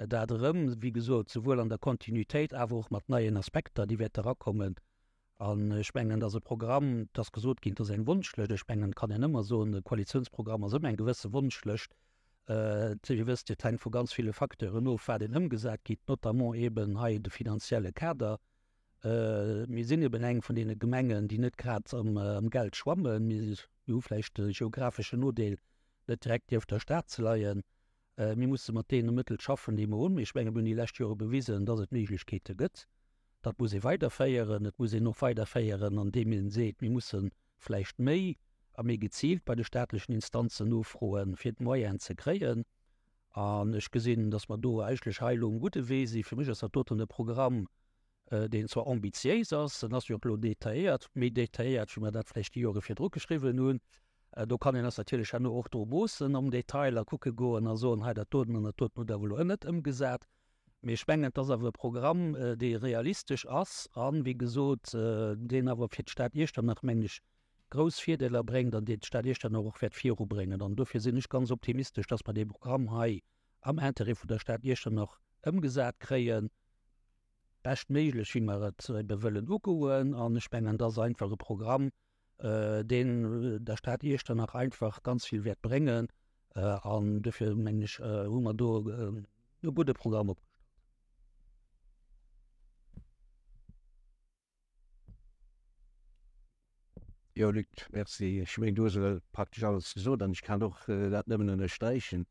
dat erëm, wéi gesot, souwuel an der Kontinuitéit, awer och mat neien Aspekter, déi wäerte erakommen. An ech mengen, dass e Programm, et ass gesot ginn, et ass eng Wonschlëscht. Ech mengen, et kann een ëmmer soen, e Koalitionsprogramm ass ëmmer eng gewësse Wonschlëscht. Dir wësst, et hänkt vu ganz ville Facteuren of, wat een ëmgesat kritt, notamment eeben hei de finanzielle Kader. Mir sinn eeben eng vun deene Gemengen, déi net grad am Geld schwammen. Mir hu vläicht de geographeschen Nodeel, net direkt nieft der Stad ze leien. Mir musse mat deene Mëttel schaffen, déi mer hunn. Mee ech menge mir hunn déi lescht Jore bewisen, dass et Méiglechkeete gëtt. Dat muss ee weiderféieren. Et muss een och weiderféieren, andeem ee seet, mir musse vläicht méi a méi geziilt bei de staatlechen Instanzen nofroen, fir d'Moyenen ze kréien. An ech gesinn, datt mer do eigentlech hei elo um gudde Wee sinn. Fir mech ass dat doten e Programm, deen zwar ambitiéis ass, en ass jo och elo detailléiert, méi detailléiert, wéi mer dat vläicht déi Jore virdru geschriwwen hunn. Do kann een eis natierlech herno och dru moossen am Detail a kucke goen a soen, hei dat doten an dat doten hutt Der awer elo net ëmgesat. Mee ech mengen, et ass awer e Programm, dee realistesch ass an, wéi gesot, deen awer fir d'Stad Iechternach, mengen ech, grouss Virdeeler bréngt an deen d'Stad Iechternach och wäert virubréngen. An dofir sinn ech ganz optimistesch, dass mer dee Programm hei am Intérêt vun der Stad Iechternach ëmgesat kréien, beschtméiglech, wéi mer et ebe wëllen ugoen. An ech mengen, et ass einfach e Programm, deen der Stad Iechternach einfach ganz vill wäert bréngen. An dofir, mengen ech, hu mer do e gudde Programm opgestallt. Jo, Luc, merci. Ech mengen, du hues elo praktesch alles gesot an ech kann och dat nëmmen ënnersträichen,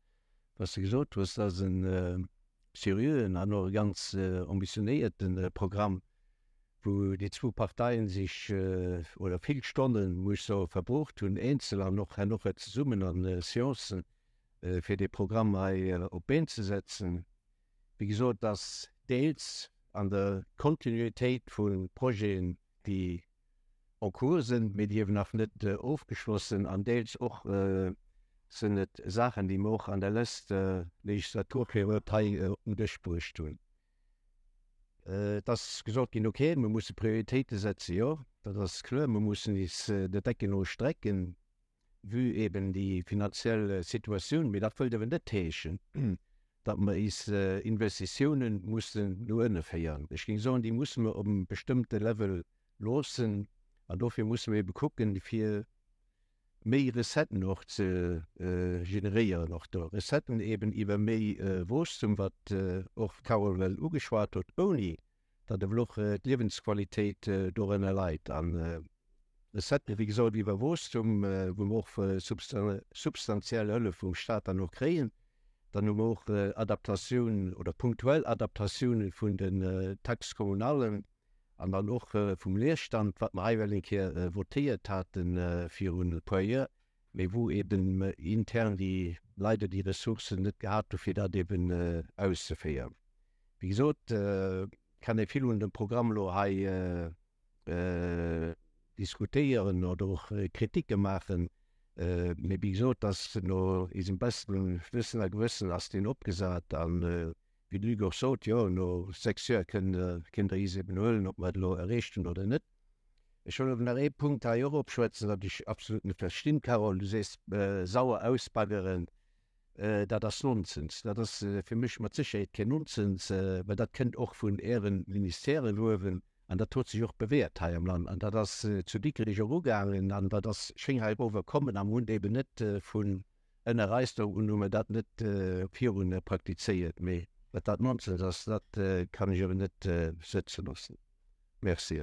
wat s de gesot hues. Dat ass e seriöen an och e ganz ambitionéierte Programm, wou déi zwou Parteien sech, oder vill Stonnen, muss ech soen, verbraucht hunn, eenzel an och herno zesummen an Seancen, fir dee Programm hei op d'Been ze setzen. Wéi gesot, ass deels an der Kontinuitéit vu Projeten, déi en cours sinn, mee déi eeben nach net ofgeschloss sinn, an deels och sinn et Saachen, déi mer och an der leschter Legislaturperiod hei op den Dësch bruecht hunn. Et ass gesot ginn, okay, mir musse Prioritéite setzen. Jo, dat ass kloer, mir mussen is de Decken no strecken, vue eben déi finanziell Situatioun. Mee dat wëllt awer net heeschen, datt mer is Investitiounen mussen no ënne féieren. Ech géing soen, déi musse mer op engem bestëmmte Level loossen. An dofir musse mer ebe kucken, fir méi Recetten och ze generéieren, och do Recetten eben iwwer méi Wuesstum, wat och d'Carole well ugeschwat huet, ouni datt ewell och d'Liewensqualitéit dorënner leit. An Recetten, wéi gesot, iwwer Wuesstum, wou mer och substantiell Hëllef vum Stat dann och kréien. Dann hu mer och Adaptatioun oder punktuell Adaptatiounen vun den Taxes communales an dann och vum Leerstand, wat mer hei well eng Kéier votéiert hate virun e puer Joer, mee wou eben intern déi leider déi Ressourcen net gehat hu fir dat eben auszeféieren. Wéi gesot, kann ee vill un dem Programm elo hei diskutéieren oder och Kriticke maachen, mee wéi gesot, ass no eisem beschten Wëssen a Gewëssen ass deen opgesat an wéi de Luc och sot, jo, no 6 Joer kënnt Der is eben huelen, ob mer et elo erreecht hunn oder net. Ech wëll awer nach ee Punkt hei och opschwätzen, wat ech absolut net verstinn, Carole, du sees sauer ausbaggeren. Dat ass Nonsens. Dat ass fir mech mat Sécherheet keen Nonsens, well dat kënnt och vun Äre Ministèren uewen an dat huet sech och bewäert hei am Land. An dat ass zu Dikrech och ugaangen an dat ass schéng hei erower kommen a mer hunn eben net vun ënner eis do un hu mer dat net virun praktizéiert. Mee datt dat Nonsens ass, dat kann ech awer net sëtze loossen. Merci.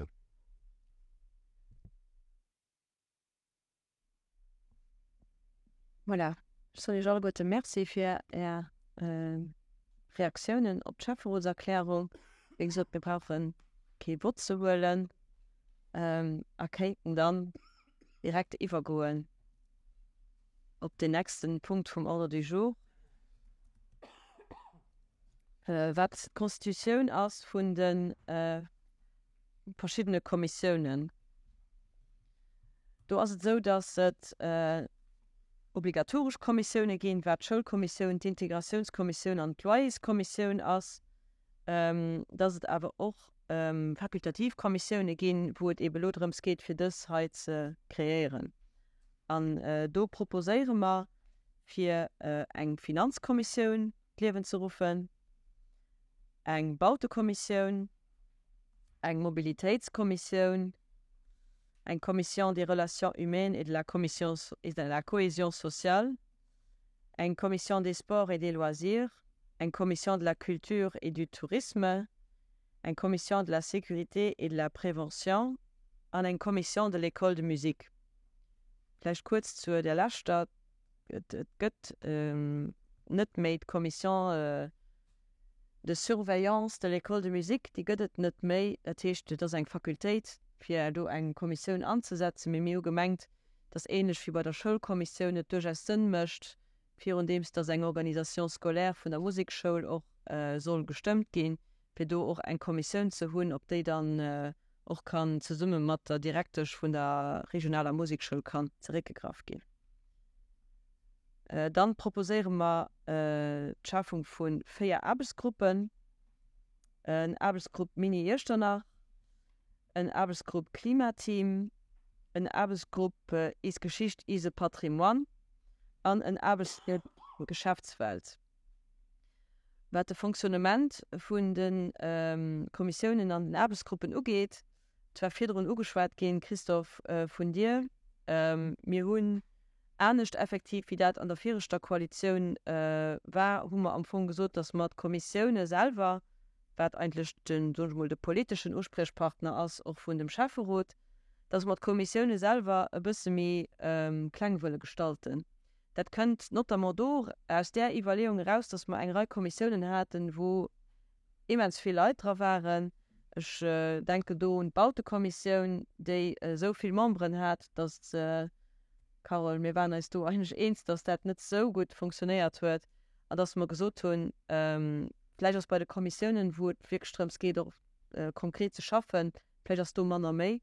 Voilà, ech soen Iech alleguerte Merci fir Är Reaktiounen op d'Schäfferotserklärung. Wéi gesot, mir brauche kee Vott ze huelen a kéinten dann direkt iwwergoen op deen nächste Punkt vum Ordre du jour, wat d'Constitutioun ass vun de verschiddene Kommissiounen. Do ass et esou, datt et obligatoresch Kommissioune ginn, wat d'Schoulkommissioun, d'Integratiounskommissioun an d'Loyerskommissioun ass, datt et awer och fakultativ Kommissioune ginn, wou et eebe elo drëms geet, fir dës hei ze kreéieren. An do proposéiere mer, fir eng Finanzkommissioun d'Liewen ze ruffen, eng Bautekommissioun, eng Mobilitéitskommissioun, eng Commission des relations humaines et de la commission et de la cohésion sociale, eng Commission des sports et des loisirs, eng Commission de la culture et du tourisme, eng Commission de la sécurité et de la prévention an eng Commission de l'école de musique. Vläicht kuerz zur där leschter, Et gëtt net méi d'Commission de surveillance de l'école de musique, déi gëtt et net méi. Dat heescht, et ass eng Fakultéit, fir do eng Kommissioun anzesetzen. Mee mir hu gemengt, dass ähnlech wéi bei der Schoulkommissioun et duerchaus Sënn mécht, virundeems dass eng Organisation scolaire vun der Musekschoul och soll gestëmmt ginn, fir do och eng Kommissioun ze hunn, op déi dann och kann zesumme mat der Direktesch vun der regionaler Musekschoul kann zeréckgegraff ginn. Dann proposéiere mer d'Schafung vu 4 Aarbechtsgruppen, en Aarbechtsgrupp Mini Iechternach, en Aarbechtsgrupp Klimateam, en Aarbechtsgrupp Is Geschicht, ise Patrimoine an en Aarbechtsgrupp Geschäftswelt. Wat de Fonctionnement vun de Kommissiounen an den Aarbechtsgruppen ugeet, et war virdrun ugeschwat ginn, Christophe, vun dir, mir hunn anescht effektiv wéi dat an der viregter Koalitioun war, hu mer am Fong gesot, datt mer d'Kommissioune selwer, wat eigentlech den, soen ech mol, de politeschen Uspriechpartner ass och vun dem Schäfferot, datt mer d'Kommissioune selwer e bësse méi kleng wëlle gestalten. Dat kënnt notamment do aus där Iwwerleeung eraus, datt mer eng Rei Kommissiounen haten, wou immens vill Leit dra waren. Ech denken do un d'Bautekommissioun, déi esou vill Memberen hat, datt, Carole, mir waren eis do eigentlech eens, datt dat net esou gutt funktionéiert huet an datt mer gesot hunn, vläicht ass bei de Kommissiounen, wou et wierklech drëms geet, och konkret ze schaffen, Vläicht ass do manner méi.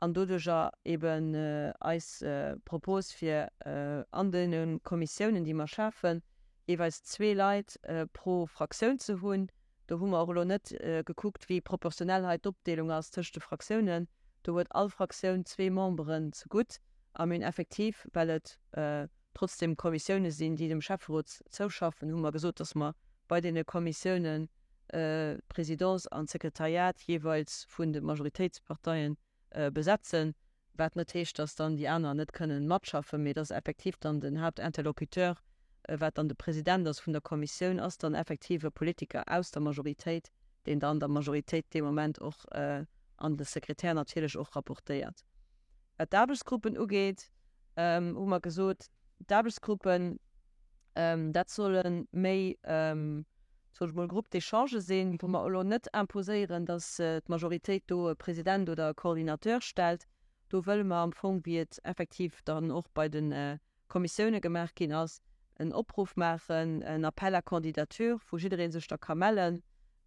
An doduerjer eben eis Propos fir an deene Kommissiounen, déi mer schafen, jeeweils zwee Leit pro Fraktioun ze hunn. Do hu mer och elo net gekuckt, wéi proportionell hei d'Opdeelung ass tëscht de Fraktiounen. Do huet all Fraktioun zwee Memberen zegutt. A mir hunn effektiv, well et trotzdem Kommissioune sinn, déi dem Schäfferot zouschaffen, hu mer gesot, dass mer bei deene Kommissiounen d'Presidence an d'Sekretariat jeeweils vun de Majoritéitsparteien besetzen, wat net heescht, dass dann déi aner net kënnen matschaffen, mee dass effektiv dann den Haaptinterlocuteur, wat dann de President ass vun der Kommissioun, ass dann effektiv e Politiker aus der Majoritéit, deen dann der Majoritéit dee Moment och an de Sekretär natierlech och rapportéiert. Wat d'Aarbechtsgruppen ugeet, hu mer gesot, d'Aarbechtsgruppen, dat solle méi, soen ech mol, Groupes d'échange sinn, wou mer elo net imposéieren, datt d'Majoritéit do e President oder e Coordinateur stellt. Do wëlle mer am Fong, wéi et effektiv dann och bei de Kommissioune gemaach ginn ass, en Opruff maachen, en Appel à candidature, wou jidderee sech da ka mellen,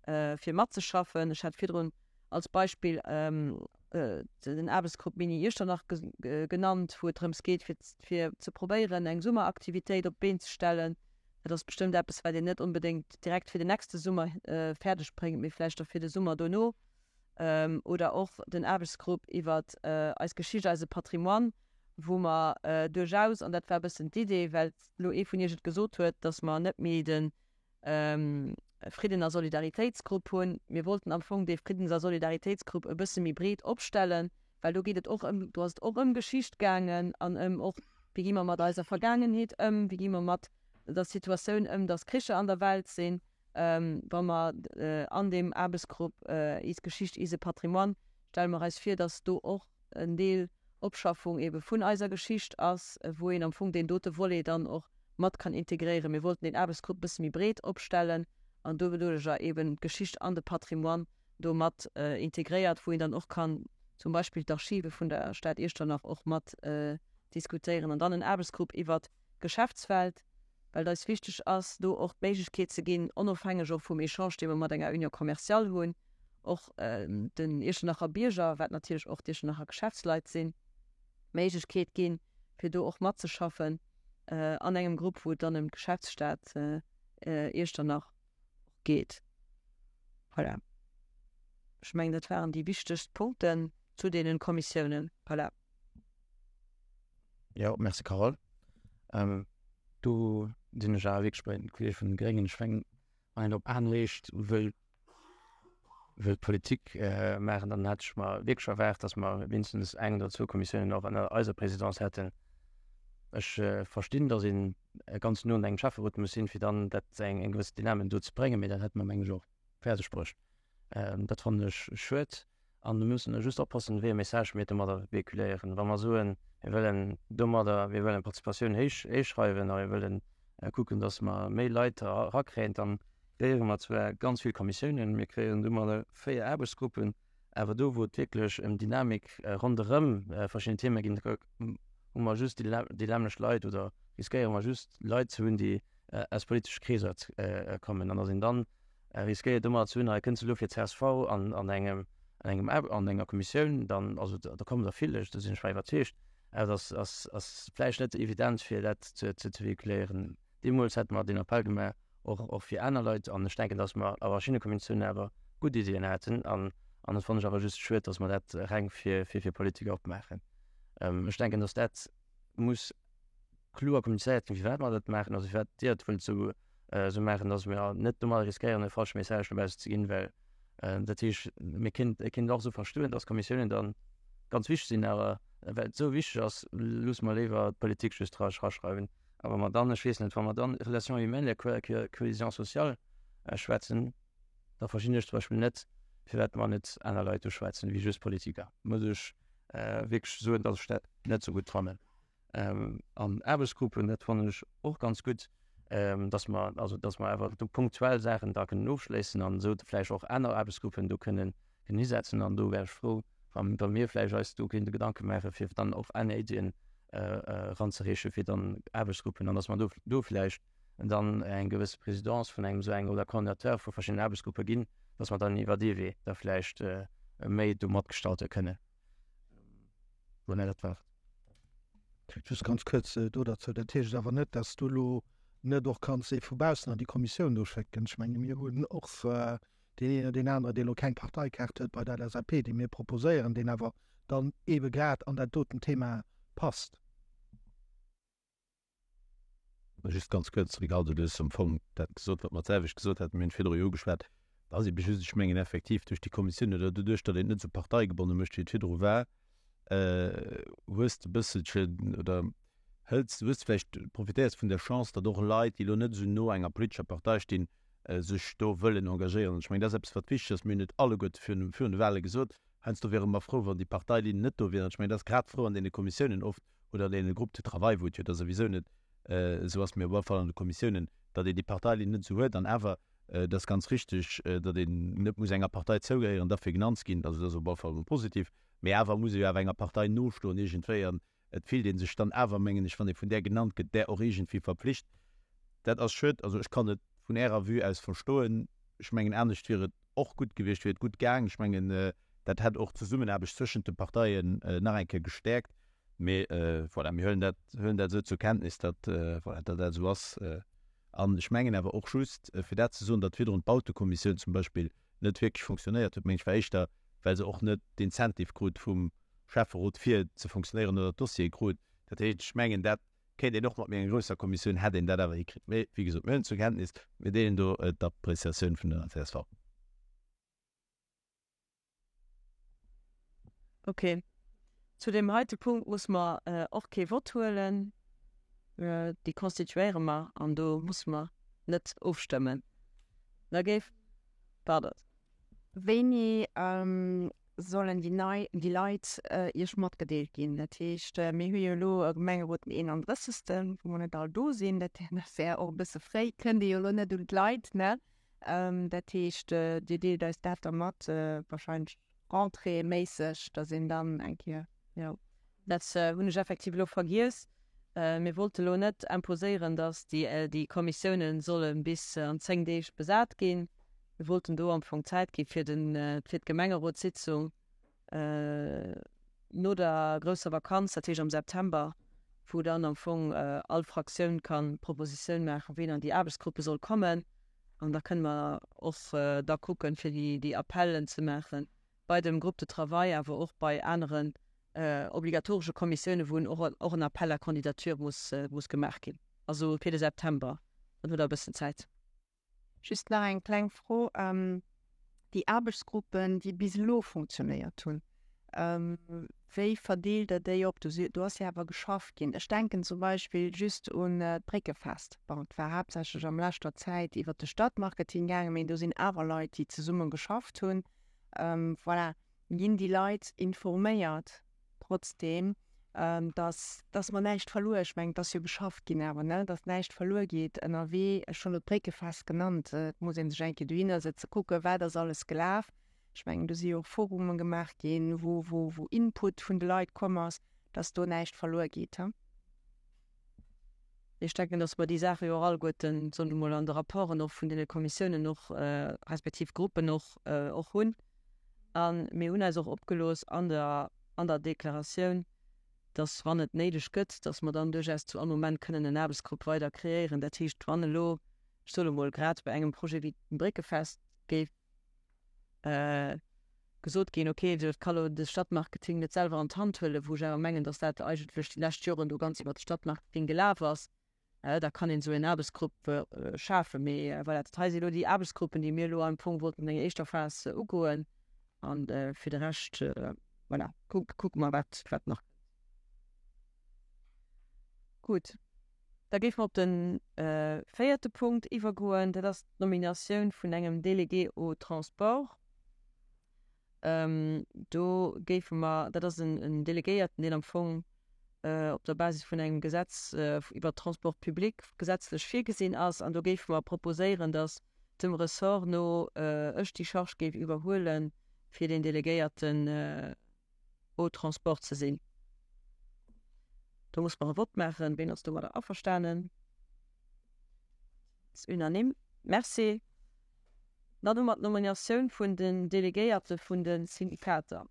fir matzeschaffen. Ech hat virdrun als Beispill den Aarbechtsgrupp Mini Iechternach genannt, wou et drëms geet, fir ze probéieren, eng Summeraktivitéit op d'Been ze stellen. Dat ass bestëmmt eppes, wat een net onbedéngt direkt fir den nächste Summer fäerdeg bréngt, mee vläicht da fir de Summer dono. Oder och den Aarbechtsgrupp iwwer eis Geschicht, eise Patrimoine, wou mer duerchaus, an dat war e bëssen d'Idee, well elo ee vun Iech et gesot huet, datt mer net méi de Fridden a Solidaritéitsgrupp hunn. Mir wollten am Fong dee Friddens a Solidaritéitsgrupp e bësse méi breet opstellen, well do geet et och ëm, do ass et och ëm Geschicht gaangen an ëm och, wéi gi mer mat eiser Vergaangenheet ëm, wéi gi mer mat der Situatioun ëm, dass Kricher an der Welt sinn. Wa mer an deem Aarbechtsgrupp Is Geschicht, ise Patrimoine, stelle mer eis vir, dass do och en Deel Opschaffung ebe vun eiser Geschicht ass, wou een am Fong deen dote Volet dann och mat kann integréieren. Mir wollten deen Aarbechtsgrupp e bësse méi breet opstellen an doduerjer eben d'Geschicht an de Patrimoine do mat integréiert, wou een dann och kann zum Beispill d'Archive vun der Stad Iechternach och mat diskutéieren. An dann en Aarbechtsgrupp iwwert d'Geschäftswelt, well et eis wichteg ass, do och d'Méiglechkeet ze ginn, onofhängeg och vum Echange, dee mer mat enger Union commerciale hunn, och den Iechternacher Bierger, wat natierlech och d'Iechternacher Geschäftsleit sinn, d'Méiglechkeet ginn, fir do och matzeschaffen an engem Grupp, wou et dann ëm d'Geschäftsstad Iechternach och geet. Voilà. Ech mengen, dat waren déi wichtegst Punkten zu deenen Kommissiounen. Voilà. Jo, merci Carole. Do sinn ech awer wierklech bei den Kollege vun den Gréngen. Ech mengen, wann een op Aen leescht wëll wëll Politik maachen, dann hätt ech mer wierklech erwaart, datt mer wéinstens eng oder zwou Kommissiounen och ënner eiser Présidence hätten. Ech verstinn, datt ee ganz no un engem Schäfferot muss sinn, fir dann dat eng eng gewësse Dynamik do ze bréngen, mee dat hätte mer, mengen ech, och fäerdeg bruecht. Dat fannen ech schued. An mir mussen just oppassen, wéi e Message mir domadder véhiculéieren. Wa mer soen, mir wëllen domadder, mir wëllen d'Participatioun héich, héich schreiwen a mir wëllen kucken, datt mer méi Leit erakréien, dann kreéiere mer zwar ganz vill Kommissiounen, mir kreéieren domadder 4 Aarbechtsgruppen, awer do, wou et wierklech ëm Dynamik ronderëm verschidden Theme ginn, hu mer just déi déi nämmlecht Leit oder riskéiere mer just Leit ze hunn, déi aus politesche Kreeser kommen. An datt een dann riskéiert domadder ze hunn, hei kënns de elo fir csv an an engem an engem an enger Kommissioun, dann, also da kommen der vill, ech do sinn ech war iwwerzeegt. Awer et ass, ass vläicht net evident, fir dat ze, ze vehiculéieren. Deemools hätte mer deen Appell gemaach, och, och fir aner Leit. An ech denken, datt mer a verschiddene Kommissiounen awer gutt Iddien haten. An, an et fannen ech awer just schued, datt mer dat reng fir, fir, fir Politiker opmaachen. Ech denken, datt dat muss kloer kommunizéiert ginn, firwat mer dat maachen, also firwat Dir et wëllt esou, esou maachen, datt mer net domadder riskéieren, e falsche Message no bausse ze ginn, well dat heescht, mir kéint, et kéint och esou verstoen, datt Kommissiounen da ganz wichteg sinn, awer well et esou wichteg ass, loosse mer léiwer d'Politik just dra eraschreiwen. A wa mer dann, ech weess net, wa mer dann Relations humaines a Cohésion sociale schwätzen, da verstinn ech zum Beispill net, firwat mer net aner Leit do schwätzen wéi just Politiker. Muss ech wierklech soen, datt ech dat net esou gutt fannen. An Aarbechtsgruppen, dat fannen ech och ganz gutt, datt mer, also datt mer awer do punktuell Saachen da kënnen ofschléissen an esou vläicht och aner Aarbechtsgruppen do kënnen hisetzen. An do wär ech frou, wa mir vläicht eis do kéinte Gedanke maachen, fir dann och aner Iddien eranzereechen, fir dann Aarbechtsgruppen, an datt mer do do vläicht dann eng gewësse Présidence vun engem esou engem oder Coordinateur vu verschiddenen Aarbechtsgruppe ginn, datt mer dann iwwer dee Wee da vläicht méi do matgestalte kënnen. Voilà, dat war et. Just ganz kuerz do derzou, Dat heescht awer net, datt s du elo net och kanns ee vu baussen an déi Kommissioun do schécken. Ech menge mir hunn och deen een oder deen anere, dee elo keng Parteikaart huet bei der LSAP, dee mir proposéieren, deen awer dann eebe grad an dat doten Thema passt. Just ganz kuerz, Ricardo, du hues am Fong dat gesot, wat mer d'selwecht gesot haten. Mir hunn virdru jo ugeschwat, et ass ebe just, ech mengen effektiv duerch déi Kommissioun oder doduerch, datt een et net esou parteigebonne mécht, wéi et virdru war, hues de e bësselchen oder hëls, hues de vläicht, profitéiers vun der Chance, datt och Leit, déi elo net esou no enger politescher Partei stinn, sech do wëllen engagéieren. An ech mengen, dat ass eppes, wat wichteg ass. Mir hunn et alleguerte virun de Wahle gesot, heiansdo wiere mer frou, wann déi Parteilinn net do wier. An ech mengen, dat ass grad frou an deene Kommissiounen oft, oder an deene Groupes de travail, wou et jo da souwisou net esou ass, mee op alle Fall an de Kommissiounen, datt een déi Parteilinn net esou huet. An awer, et ass ganz richtig, datt een net muss enger Partei zougehéieren, da fir genannt ze ginn. Also dat ass op alle Fall emol positiv. Mee awer muss ee jo awer enger Partei nostoen iergendwéi. An et fillt ee sech dann awer, mengen ech, wann ee vun där genannt gëtt, där och iergendwéi verpflicht. Dat ass schued. Also ech kann et vun Ärer Vue aus verstoen. Ech mengen, anescht wier et och gutt gewiescht, wier et gutt gaang. Ech mengen, dat hätt och d'Zesummenaarbecht zwëschent de Parteien nach eng Kéier gestäerkt. Mee voilà, mir huelen dat, huelen dat esou zur Kenntnis, datt, voilà, datt dat esou ass. An ech mengen awer och just, fir dat ze soen, datt virdrun d'Bautekommissioun zum Beispill net wierklech fonctionnéiert huet, mengen ech, war éischter, well se och net d'Incentive krut vum Schäfferot, fir ze fonctionnéieren oder d'Dossiere krut. Dat heescht, ech mengen, dat kéint een och mat méi enger grousser Kommissioun, hätt een dat awer hikritt. Mee wéi gesot, mir huelen zur Kenntnis, mir deelen do d'Appreciatioun vun der csv. Ok. Zu deem heite Punkt muss mer och kee Vott huelen. Déi constituéiere mer an do musse mer net ofstëmmen. Da géif, pardon. Wéini sollen déi nei, déi Leit Iech matgedeelt ginn? Dat heescht, mir hu jo elo e Gemengerot den 31., wou mer net all do sinn. Dat wär och e bësse fréi, kënnt ee jo elo net un d'Leit, ne? Dat heescht, Dir deelt eis dat da mat, wahrscheinlech Rentrée-méisseg, datt een dann eng Kéier. Jo, dat hunn ech effektiv elo vergiess. Mir wollte elo net imposéieren, datt déi Kommissiounen solle bis an 10 Deeg besat ginn. Mir wollten do am Fong Zäit gi fir d'Gemengerotssitzung no der grousser Vakanz, dat heescht am September, wou dann am Fong all Fraktioun ka Propositioun maachen, wien an déi Aarbechtsgruppe soll kommen. An da kënne mer och da kucken, fir déi Appellen ze maache bei dem Groupe de travail, awer och bei aneren obligatoresche Kommissiounen, wou och en Appel à candidature muss gemaach ginn. Also fir de September, dann hutt Der e bëssen Zäit. Just nach eng kleng Fro, Déi Aarbechtsgruppen, déi bis elo funktionéiert hunn, wéi verdeelt Der déi op? Do ass jo awer geschafft ginn. Ech denken zum Beispill just un d'Bréckefest. Bon, et war haaptsächlech am leschter Zäit iwwert de Stadtmarketing gaangen, mee do sinn awer Leit, déi zesumme geschafft hunn. Voilà. Ginn déi Leit informéiert trotzdeem, dass, dass mer näischt verluer, ech mengen, et ass jo geschafft ginn awer, ne, dass näischt verluer geet ënnerwee. Ech hunn elo d'Bréckefest genannt, et muss ee sech eng Kéier dohinner sëtzen, kucken, wat ass alles gelaf. Ech mengen, do si jo och Forume gemaach ginn, wou, wou, wou Input vun de Leit komm ass, dass do näischt verluer geet. Ech denken, dass mer déi Saache jo och alleguerten, soen ech emol, an de Rapporten och vun deene Kommissiounen och respektiv Gruppen och, och hunn. A mir hunn eis och opgelooss an der, an der Deklaratioun. dass wann et néideg gëtt, dass mer dann duerchaus zu all Moment kënnen en Aarbechtsgrupp weider kreéieren. Dat heescht, wann elo, ech soe mol, grad bei engem Projet wéi dem Bréckefest géif gesot ginn, okay, dat ka lo de Stadtmarketing net selwer an d'Hand huelen, wou ech awer mengen, dass dat eigentlech déi lescht Joren do ganz iwwert de Stadtmarketing gelaf ass, da kann een esou en Aarbechtsgrupp schafen. Mee voilà, dat hei si elo déi Aarbechtsgruppen, déi mir elo am Fong wollten an enger éischter Phas ugoen. A fir de Rescht, voilà, kucke mer, wat nach kënnt. Gutt, da géife mer op de véierte Punkt iwwergoen. Dat ass d'Nominatioun vun engem Délégué aux transports. Do géife mer, dat ass en Delegéierten, deen am Fong op der Basis vun engem Gesetz iwwert d'Transports publics gesetzlech virgesinn ass. An do géife mer proposéieren, datt dem Ressort no ech déi Charge géif iwwerhuelen, fir deen Delegéierten aux transports ze sinn. Do muss mer e Vott maachen. Ween ass domadder averstanen? Ass unanime. Merci. Dann hu mer d'Nominatioun vun den Delegéierte vun de Syndikater.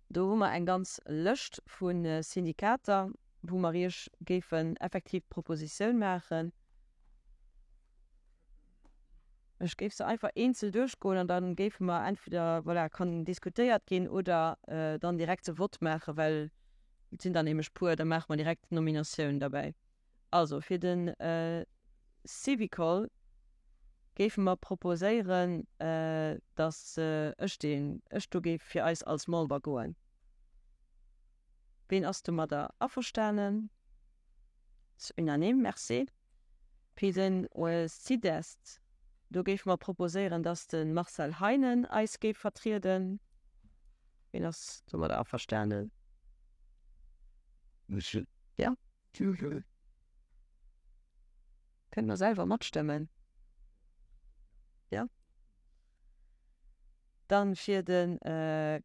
Do hu mer eng ganz Lëscht vu Syndikater, wou mer Iech géifen effektiv d'Propositioun maachen. Ech géif se einfach eenzel duerchgoen an da géife mer entweder, voilà, kann diskutéiert ginn oder dann direkt e Vott maachen, well et sinn der nämlech puer, da maache mer direkt d'Nominatioun derbäi. Also fir de Syvicol géife mer proposéieren, datt ech deen, ech do géif fir eis als Member goen. Ween ass domadder averstanen? Ass unanime, merci. Fir de Sidest, do géife mer proposéieren, datt de Marcel Heinen eis géif vertrieden. Ween ass domadder averstanen? Jo. Kënnt mer selwer matstëmmen. Jo. Dann fir de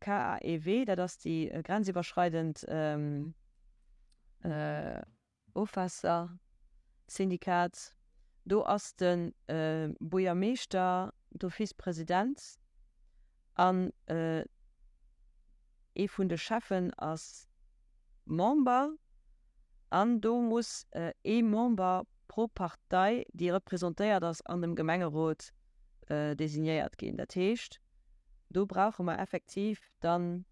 KAEW, dat ass déi grenziwwerschreidend Ofwaassersyndikat. Do ass de Buergermeeschter d'office President an ee vun de Schäffen ass Member an do muss ee Member pro Partei, déi representéiert ass an dem Gemengerot, designéiert ginn. Dat heescht, do brauche mer effektiv dann.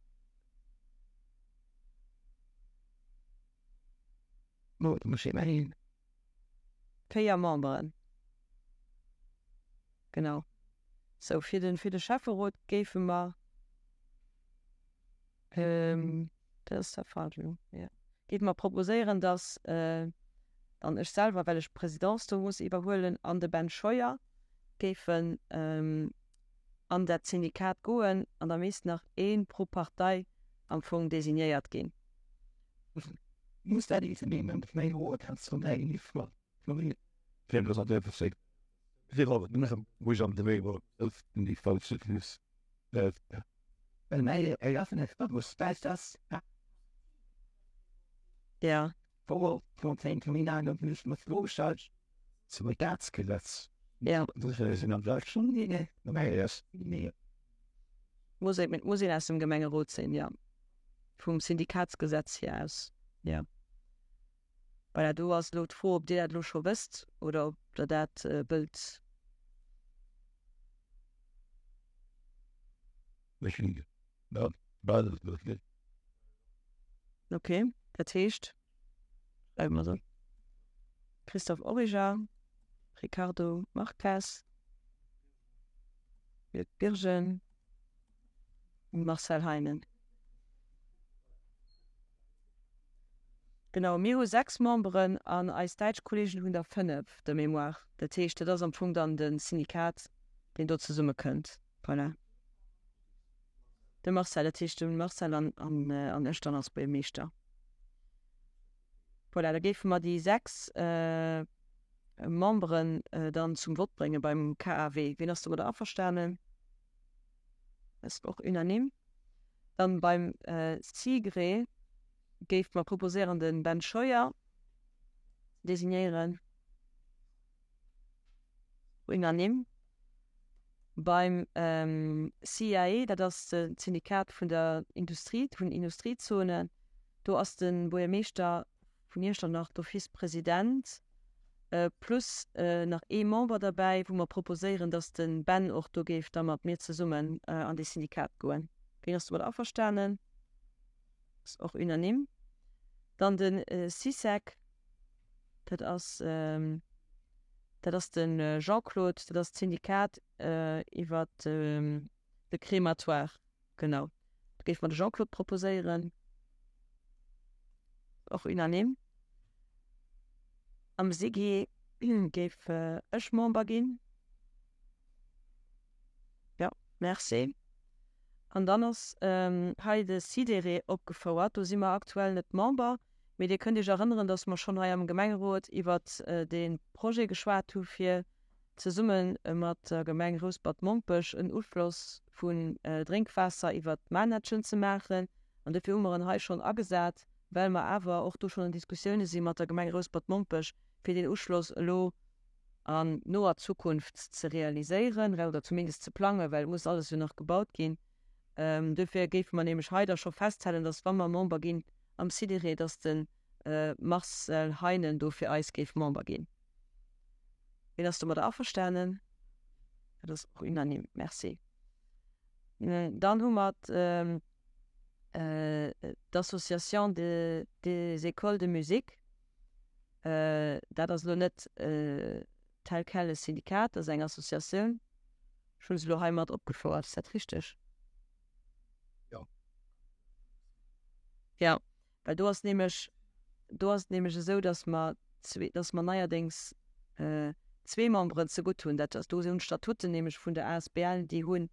4 Memberen. Genau. Sou, fir de, fir de Schäfferot géife mer, dat ass da falsch elo, jo, géife mer proposéieren, datt dann ech selwer, well ech d'Presidence do muss iwwerhuelen, an de Ben Scheuer géifen an dat Syndikat goen an da misst nach ee pro Partei am Fong designéiert ginn. Ja. Ja. Muss een, muss een aus dem Gemengerot sinn, jo. Vum Syndikatsgesetz hier aus, jo. Voilà, do ass elo d'Fro, ob Dir dat elo scho wësst oder ob Der dat wëllt. Okay, dat heescht, schreiwe mer se, Christophe Origer, Ricardo Marques, Luc Birgen, Marcel Heinen. Genau, mir hu 6 Memberen an eis däitsch Kollegen hunn der 5 de mémoire. Dat heescht, dat ass am Fong dann de Syndikat, deen do zesummekënnt. Voilà. De Marcel, dat heescht de Marcel an, an ech dann als Buergermeeschter. Voilà, da géife mer déi 6 Memberen dann zum Vott brénge beim KAW. Wien ass domadder averstanen? Ass och unanime. Dann beim SIGRE géife mer proposéieren de Ben Scheuer ze designéieren. Unanime. Beim CIAE, dat ass d'Syndikat vun der Industrie, vun den Industriezonen. Do ass de Buergermeeschter vun Iechternach d'office President, plus nach ee Member derbäi, wou mer proposéieren, dass de Ben och do géif da mat mir zesummen an dee Syndikat goen. Wien ass domat averstanen? Ass och unanime. Dann de Sycec, dat ass, dat ass de Jean-Claude, dat ass d'Syndikat iwwert de Crématoire. Genau, do géife mer de Jean-Claude proposéieren. Och unanime. Am SIGI géif ech Member ginn. Jo, merci. An dann ass hei de SIDERE opgefouert. Do si mer aktuell net Member, mee Dir kënnt Iech erënneren, dass mer schonn hei am Gemengerot iwwert dee Projet geschwat hu fir zesumme mat der Gemeng Rouspert-Mompech en Uschloss vun Drénkwaasser iwwert d'Manettchen ze maachen. An dofir hu mer en hei schonn agesat, well mer awer och do schonn an Diskussioune si mat der Gemeng Rouspert-Mompech, fir deen Uschloss elo an noer Zukunft ze realiséieren, oder zumindest ze plangen, well et muss alles jo nach gebaut ginn. Dofir géife mer nämlech hei da scho festhalen, dass, wa mer Member ginn am SIDERE, dass de Marcel Heinen do fir eis géif Member ginn. Wien ass domadder averstanen? Dat ass och unanime. Merci. Dann hu mer d'Association des écoles de musique. Dat ass elo net tel quel e Syndikat, dat ass eng Associatioun. Ech hu se elo hei mat opgefouert. Ass dat richteg? Jo. Jo. Well do ass nämlech, do ass et nämlech esou, datt mer zwee, datt mer neierdéngs zwee Memberen zegutt hunn. Dat ass, do hunn d'Statuten nämlech vun der asbl, déi hu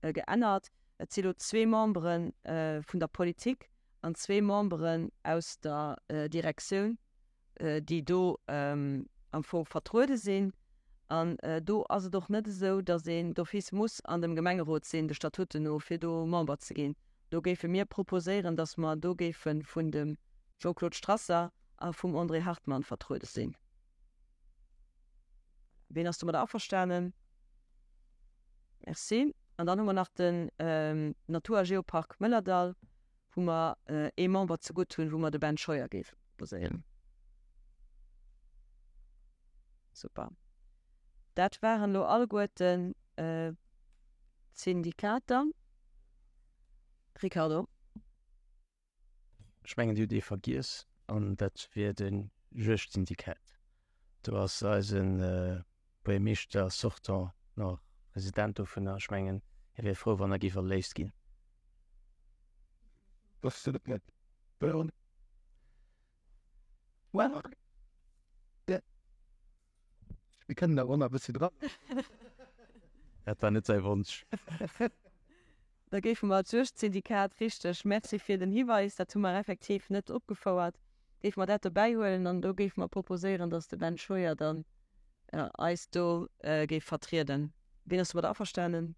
geännert. Et si lo zwee Membere vun der Politik an zwee Memberen aus der Direktioun. déi do am Fong vertruede sinn. An do ass et och net esou, datt een d'office muss an dem Gemengerot sinn, de Statuten no, fir do Member ze ginn. Do géife mir proposéieren, datt mer do géife vun dem Jean-Claude Strasser a vum André Hartmann vertruede sinn. Wien ass domadder averstanen? Merci. An dann hu mer nach den Natur a Geopark Mëllerdall. wou mer ee Member zegutt hunn, wou mer de Ben Scheuer géife proposéieren. Super. Dat waren elo alleguerten d'Syndikater. Ricardo. Ech mengen, Dir hutt ee vergiess, an dat wier de Juegdsyndikat. Do ass eise Buergermeeschter sortant nach President dovunner. Ech mengen, hie wier frou, wann e géif erléist ginn. Mir kënnen awer och nach e bëssi dran. Dat war net säi Wonsch. Da géife mer d'Juegdsyndikat, richteg, Merci fir den Hiweis, dat hu mer effektiv net opgefouert, géife mer dat dobäi huelen an do géife mer proposéieren, datt de Ben Scheuer dann eis do géif vertrieden. Wien ass domadder averstanen?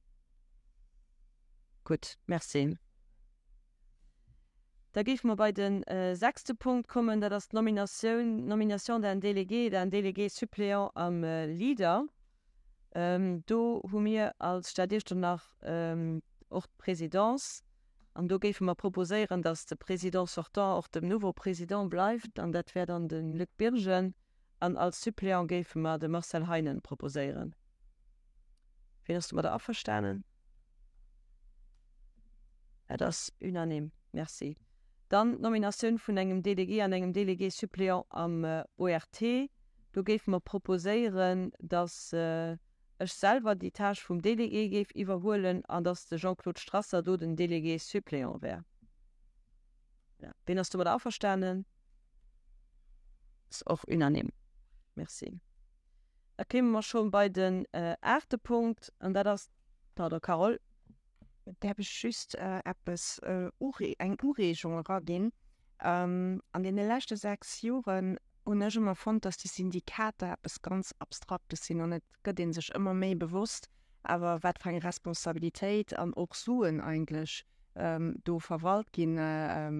Gutt, Merci. Da géife mer bei de sechste Punkt kommen, dat ass d'Nominatioun, nomination d'un délégué et d'un délégué suppléant am Leader. Do hu mir als Stad Iechternach och d'Présidence an do géife mer proposéieren, datt de Président sortant och dem nouveau Président bleift an dat wär dann de Luc Birgen an als Suppléant géife mer de Marcel Heinen proposéieren. Wien ass domadder averstanen? Dat ass unanime. Merci. Dann d'Nominatioun vun engem Délégué an engem Délégué suppléant am ORT. Do géife mer proposéieren, dass ech selwer déi Tâche vum Délégué géif iwwerhuelen an dass de Jean-Claude Strasser do den Délégué suppléant wär. Voilà. Wien ass domadder averstanen? Ass och unanime. Merci. Da kéime mer scho bei den aachte Punkt an dat ass, pardon Carole. Däerf ech just eppes, eng Ureegung eraginn? An deene leschte 6 Joren hunn ech ëmmer fonnt, dass déi Syndikater eppes ganz Abstraktes sinn an et gëtt ee sech ëmmer méi bewosst awer, wat fir eng Responsabilitéit an och Suen eigentlech do verwalt ginn,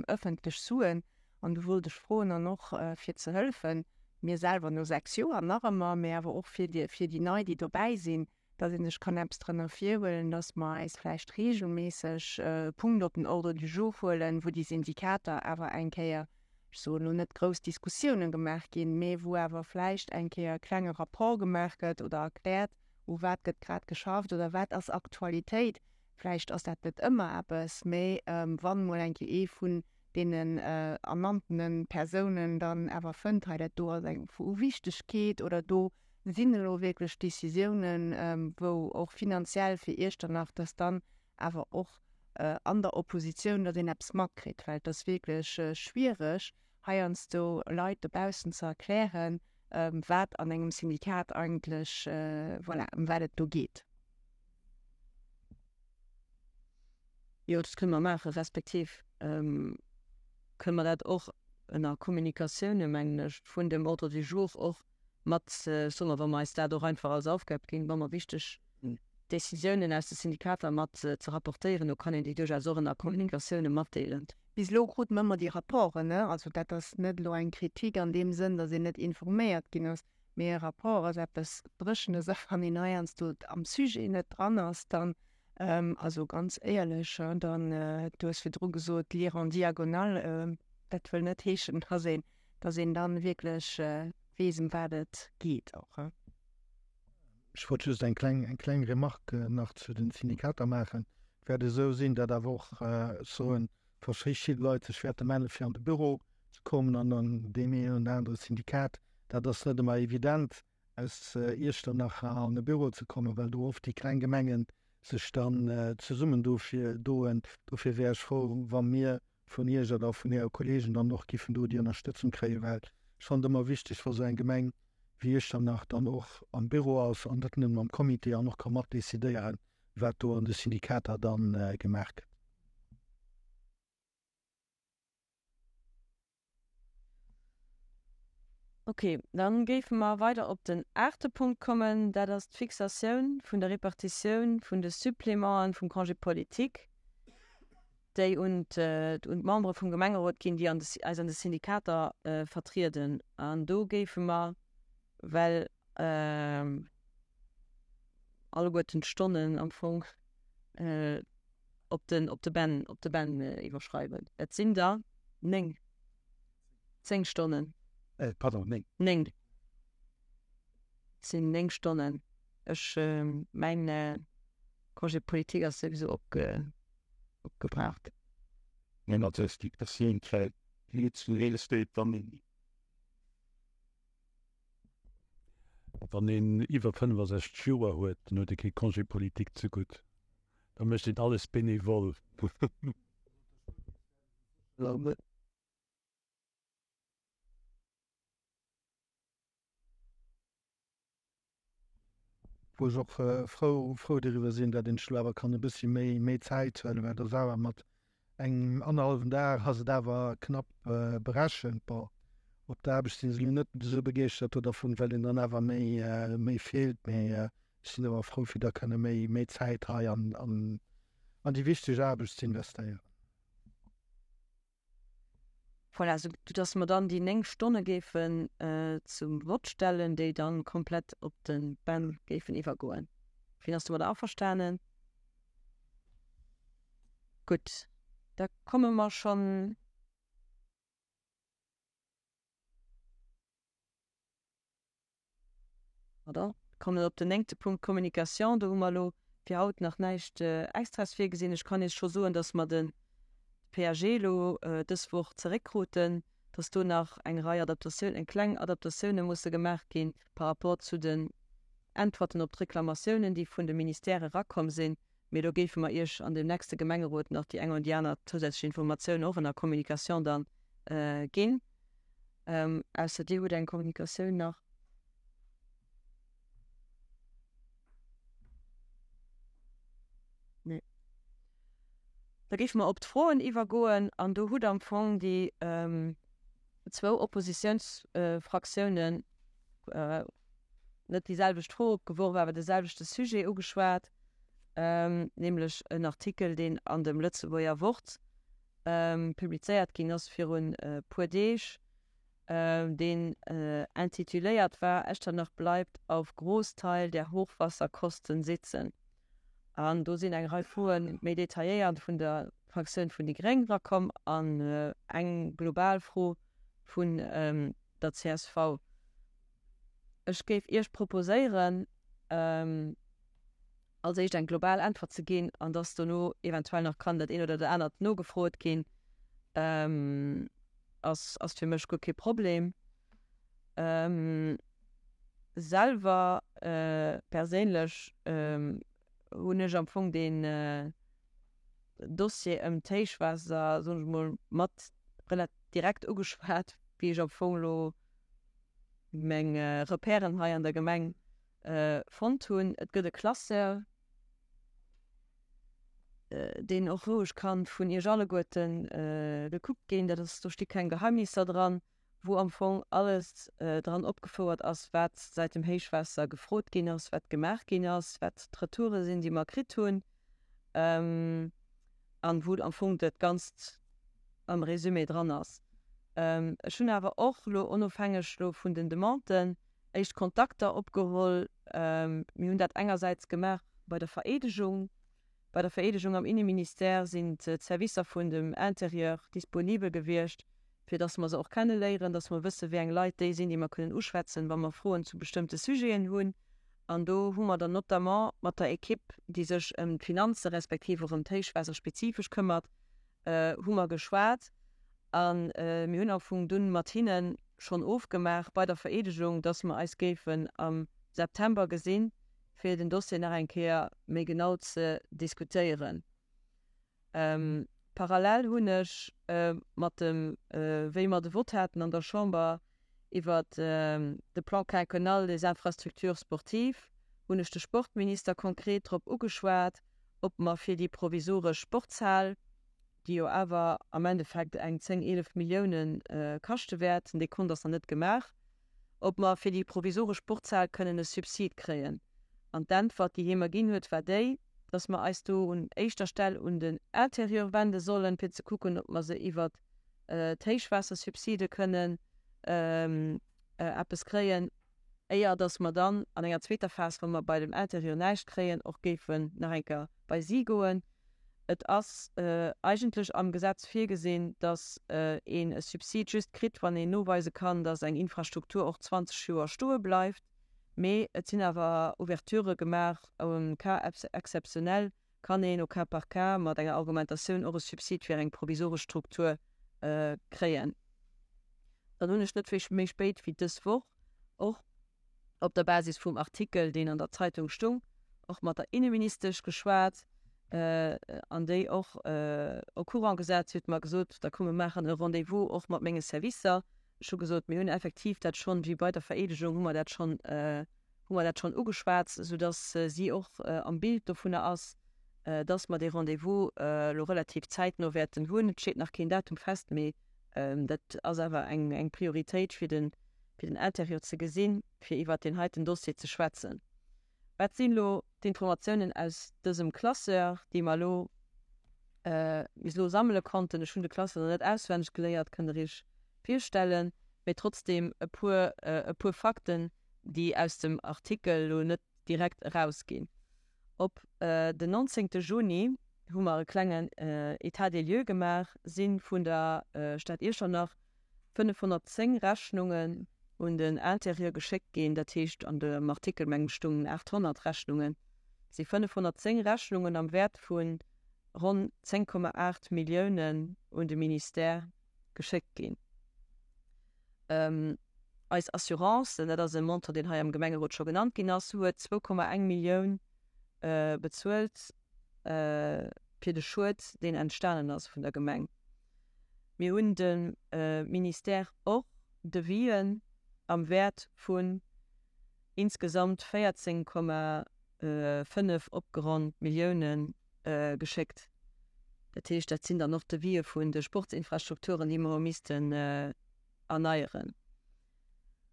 ëffentlech Suen. An do wollt ech froen, an och fir ze hëllefen, mir selwer no 6 Joer nach ëmmer, mä awer och fir déi, fir déi Nei, déi dobäi sinn, dass ee sech kann eppes drënner virhuelen, dass mer eis vläicht regelméisseg e Punkt op den Ordre du jour huelen, wou déi Syndikater awer eng Kéier, ech soen elo net grouss Diskussiounen gemaach ginn, mee wou awer vläicht eng Kéier e klenge Rapport gemaach gëtt oder erkläert, u wat gëtt grad geschafft oder wat ass Aktualitéit. Vläicht ass dat net ëmmer eppes, mee wann emol eng Kéier ee vun deenen ernanntene Persounen dann awer fënnt, hei dat do ass eng vu Wichtegkeet oder do sinn elo wierklech Décisiounen, wou och finanziell fir Iechternach, dass dann awer och an der Oppositioun, datt een eppes matkritt, well et ass wierklech schwiereg heiansdo Leit dobaussen ze erklären, wat an engem Syndikat eigentlech, voilà, ëm wat et do geet. Jo, dat kënne mer maachen, respektiv kënne mer dat och ënner Kommunikatioune, mengen ech, vun dem Ordre du jour och mat, soe mer, wa mer eis dat och einfach als Aufgab ginn, wa mer wichteg Décisiounen aus de Syndikater mat ze rapportéieren, do kann een déi duerchaus och ënner Kommunikatioune matdeelen. Bis elo krute mer ëmmer déi Rapporten, ne? Also dat ass net elo eng Kritik an deem Sënn, datt een net informéiert ginn ass, mee e Rapport ass eppes Dréchenes a wann een heiansdo am Sujet net dran ass, dann, also ganz éierlech, dann, du hues virdru gesot, lire en diagonale, dat wëll net heeschen, datt een, datt een dann wierklech weess, ëm wat et geet och. Ech wollt just eng kleng, eng kleng Remarque nach zu den Syndikater maachen. Et wäert esou sinn, datt awer och, ech soen, verschidde Leit sech wäerte melle fir an de Büro ze kommen an an deem een oder anere Syndikat. Dat ass net ëmmer evident, aus Iechternach an e Büro ze kommen, well do oft déi kleng Gemenge sech dann zesummen dofir doen. Dofir wär ech frou, wa mir vun Iech oder vun Äre Kollegen dann och giffen do déi Ënnerstëtzung kréien, well ech fannen et ëmmer wichteg, wa sou eng Gemeng wéi Iechternach dann och am Büro ass an net nëmmen am Comité an och ka mat decidéieren, wat do an de Syndikater dann gemaach gëtt. Ok, dann géife mer weider op den aachte Punkt kommen. Dat ass d'Fixatioun vun der Repartitioun vun de Supplémenten vum Congé politique, déi un d'Membere vum Gemengerot ginn, déi eis an de Syndikater vertrieden. An do géife mer, well alleguerten d'Stonnen am Fong op den, op de Ben, op de Ben iwwerschreiwen. Dat sinn der 9, 10 Stonnen. Äh, pardon, 9. 9. Et sinn 9 Stonnen. Ech, mäin Congé politique ass souwisou opge, opgebraucht. Wann een iwwer 65 Joer huet, dann huet ee kee Congé politique zegutt. Da mécht een alles bénévole. Wou ech och frou frou doriwwer sinn, datt een sech elo awer kann e bëssi méi méi Zäit huelen, well et ass awer mat engem annerhallwen Dag ass et awer knapp berechent. Bon, op der Aarbecht si se elo net esou begeeschtert do dervun, well een dann awer méi méi feelt, mee ech sinn awer frou fir da kënne méi méi Zäit hei an an an déi wichteg Aarbecht ze investéieren. Voilà, sou dass mer dann déi 9 Stonne géifen zum Vott stellen, déi dann komplett op de Ben géifen iwwergoen. Wien ass domadder averstanen? Gutt, da komme mer schonn. Pardon, kommen op den néngte Punkt, Communication. Do hu mer elo fir haut nach näischt Extraes virgesinn. Ech kann Iech scho soen, dass mer de PAG elo dës Woch zeréckkruten, dass do nach eng Rei Adaptatioun, eng kleng Adaptatioune musse gemaach gi par rapport zu den Äntwerten op d'Reklamatiounen, déi vun de Ministèrë erakomm sinn. Mee do géife mer Iech an deem nächste Gemengerot nach déi eng oder déi aner zousätzlech Informatioun och an der Communication dann ginn. Ausser Dir hutt eng Kommunikatioun nach. Nee. Da géife mer op d'Froen iwwergoen an do hutt am Fong déi zwou Oppositiounsfraktiounen net déi selwecht Fro opgeworf, awer de selwechte Sujet ugeschwat, nämlech en Artikel, deen an dem Lëtzebuerger Wort publizéiert ginn ass virun e puer Deeg. Deen intituléiert war Echternach bleibt auf Großteil der Hochwasserkosten sitzen. An do sinn eng Rei Froe méi detailléiert vun der Fraktioun vun déi Gréng erakomm an eng global Fro vun der csv. Ech géif Iech proposéieren, als éischt eng global Äntwert ze ginn an dass dono eventuell nach kann dat eent oder dat anert nogefrot ginn, ass, ass fir mech guer kee Problem. Selwer perséinlech hunn ech am Fong deen Dossier ëm d'Héichwaasser, soen ech mol, mat relativ direkt ugeschwat, wéi ech am Fong elo meng Repèren hei an der Gemeng fonnt hunn. Et gëtt e Classeur, deen och roueg kann vun Iech alleguerte gekuckt ginn. Dat ass, do sti keng Geheimnisser dran, wou am Fong alles dran opgefouert ass, wat säit dem Héichwaasser gefrot ginn ass, wat gemaach ginn ass, wat d'Retoure sinn, déi mer kritt hunn, an wou am Fong dat Ganzt am Résumé dran ass. Ech hunn awer och elo, onofhängeg elo vun den Demanden, éischt Kontakter opgeholl. Mir hunn dat engersäits gemaach bei der Vereedegung. Bei der Vereedegung am Inneministère sinn d'Servicer vun dem Intérieur disponibel gewiescht, fir dass mer se och kenneléieren, dass mer wëssen, wéi eng Leit déi sinn, déi mer kënnen uschwätzen, wa mer Froen zu bestëmmte Sujeten hunn. An do hu mer dann notamment mat der Ekipp, déi sech ëm d'Finanze respektiv och ëm d'Héichwaasser spezifesch këmmert, hu mer geschwat a mir hunn am Fong dunn mat hinne schonn ofgemaach bei der Vereedegung, dass mer eis géifen am September gesinn, fir den Dossier nach eng Kéier méi genau ze diskutéieren. Parallel hunn ech mat dem, wéi mer de Vott haten an der Chamber iwwer de Plan quinquennal des infrastructures sportives, hunn ech de Sportminister konkret drop ugeschwat, ob mer fir déi provisoresch Sportshal, déi jo awer am Endeffekt eng 10, 11 Milliounen kaschte wäert, den Dekont ass nach net gemaach, ob mer fir déi provisoresch Sportshal kënnen e Subsid kréien. An d'Äntwert, déi hie mer ginn huet, war déi, dass mer eis do un éischter Stell un den Interieur wende sollen, fir ze kucken, ob mer se iwwert d'Héichwaassersubside kënnen eppes kréien. éier dass mer dann an enger zweeter Phas, wa mer bei dem Intérieur näischt kréien, och géifen nach eng Kéier bei si goen. Et ass eigentlech am Gesetz virgesinn, dass een e Subsid just kritt, wann een noweise kann, dass eng Infrastruktur och 20 Joer stoe bleift. Mee et sinn awer Ouverturë gemaach, en cas exceptionnel kann een au cas par cas mat enger Argumentatioun och e Subsid fir eng provisoresch Struktur kréien. Dann hunn ech net méi spéit wéi dës Woch och op der Basis vum Artikel, deen an der Zeitung stung, och mat der Inneministesch geschwat an déi och au courant gesat. Si huet mer gesot, da komm mir maachen e Rendez-vous och mat menge Servicer. Ech hu gesot, mir hunn effektiv dat schonn, wéi bei der Vereedegung hu mer dat schonn, hu mer dat schonn ugeschwat, soudass si och am Bild dovunner ass, dass mer dee Rendez-vous elo relativ zäitno wäerten hunn. Et steet nach keen Datum fest, mee dat ass awer eng Prioritéit fir den Intérieur ze gesinn, fir iwwert deen heiten Dossier ze schwätzen. Wat sinn elo d'Informatiounen aus dësem Classeur, déi mer elo bis elo sammele konnten? Ech hunn de Classeur nach net auswenneg geléiert, kënnt Der Iech virstellen, mee trotzdeem e puer, e puer Fakten, déi aus dem Artikel elo net direkt erausginn. Op den 19 Juni hu mer e klengen État des lieux gemaach, si vun der Stad Iechternach 510 Rechnungen un den Intérieur geschéckt ginn, dat heescht an dem Artikel mengen ech stungen 800 Rechnungen, si 510 Rechnungen am Wäert vu ronn 10,8 Milliounen un de Ministère geschéckt ginn. Eis Assurance, dat ass e Montant deen hei am Gemengerot scho genannt ginn ass, huet 2,1 Millioun bezuelt fir de Schued deen entstanen ass vun der Gemeng. Mir hunn dem Ministère och Devis'en am Wäert vun insgesamt 14,5 opgeronnt Millioune geschéckt. Dat heescht, dat sinn dann och Devis'e vun de Sportsinfrastrukturen, déi mer hu missten erneieren.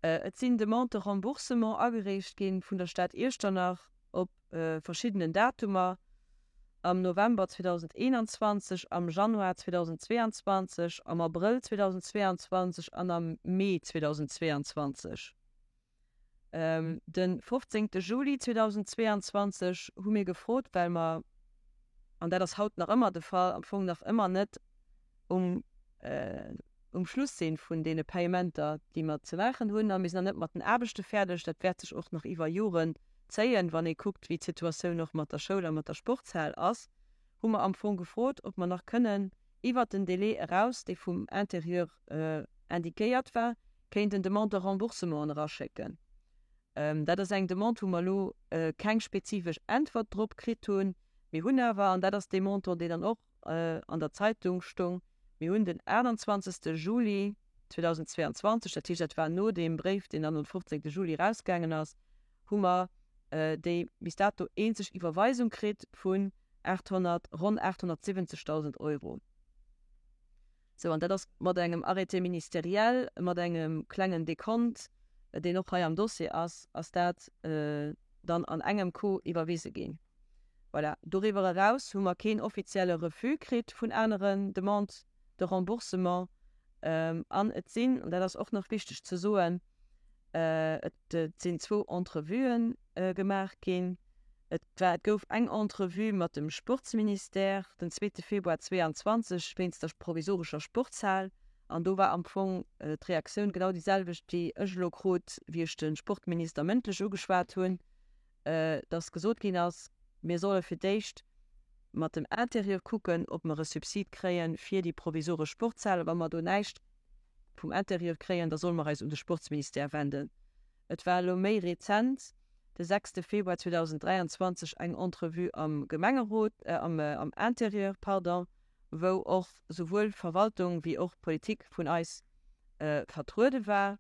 Et sinn Demandes de remboursement agereecht gi vun der Stad Iechternach op verschiddenen Datumer. Am November 2021, am Januar 2022, am Abrëll 2022 an am Mee 2022. De 15 Juli 2022 hu mir gefrot, well mer, an dat ass haut nach ëmmer de Fall, am Fong nach ëmmer net um um Schluss si vun deene Payementer, déi mer ze maachen hunn, a mir sinn nach net mat den Aarbechte fäerdeg, dat wäert sech och nach iwwer Joren zéien, wann ee kuckt, wéi d'Situatioun och mat der Schoul a mat der Sportshal ass, hu mer am Fong gefrot, ob mer nach kënnen iwwert den Délai eraus, dee vum Intérieur indiquéiert war, kéinten Demande de remboursementen eraschécken. Dat ass eng Demande, wou mer elo keng spezifesch Äntwert drop kritt hunn. Mir hunn awer, an dat ass dee Montant, deen dann och an der Zeitung stoung, mir hunn den 28. Juli 2022, dat heescht, dat war no deem Bréif, deen dann um 15. Juli erausgaangen ass, hu mer déi bis dato eenzeg Iwwerweisung kritt vun 800, ronn 870.000 Euro. Sou, an dat ass mat engem Arrêté ministériel, mat engem klengen Dekont, deen och hei am Dossier ass, ass dat dann an engem Coup iwwerwise ginn. Voilà. Doriwwer eraus hu mer keen offizielle Refus kritt vun aneren Demandes de remboursement. An et sinn, an dat ass och nach wichteg ze soen, Et sinn zwou Entrevuë gemaach ginn. Et war, et gouf eng Entrevue mat dem Sportsministère den zweete Februar 22 wéinst der provisorescher Sportshal. An do war am Fong d'Reaktioun genau déi selwecht, déi ech elo krut, wéi ech de Sportminister mëndlech ugeschwat hunn, dass gesot ginn ass, mir solle fir d'éischt mat dem Intérieur kucken, ob mer e Subsid kréie fir déi provisoresch Sportshal. A wa mer do näischt vum Intérieur kréien, da solle mer eis un de Sportsministère wenden. Et war elo méi rezent, de sechste Februar 2023, eng Entrevue am Gemengerot, am Intérieur, pardon, wou och souwuel Verwaltung wéi och Politik vun eis vertruede war.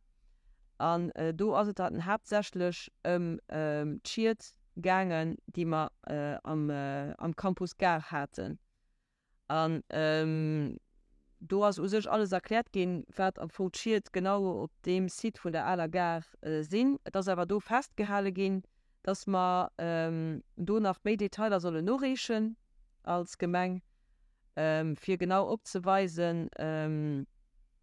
An do ass et dann haaptsächlech ëm d'Schied gaangen, déi mer am Campus Gare haten. An do ass u sech alles erkläert ginn, wat am Fong d'Schied genau op deem Site vun der aler Gare sinn. Et ass awer do festgehale ginn, dass mer do nach méi Detailer sollen noreechen als Gemeng, fir genau opzeweisen,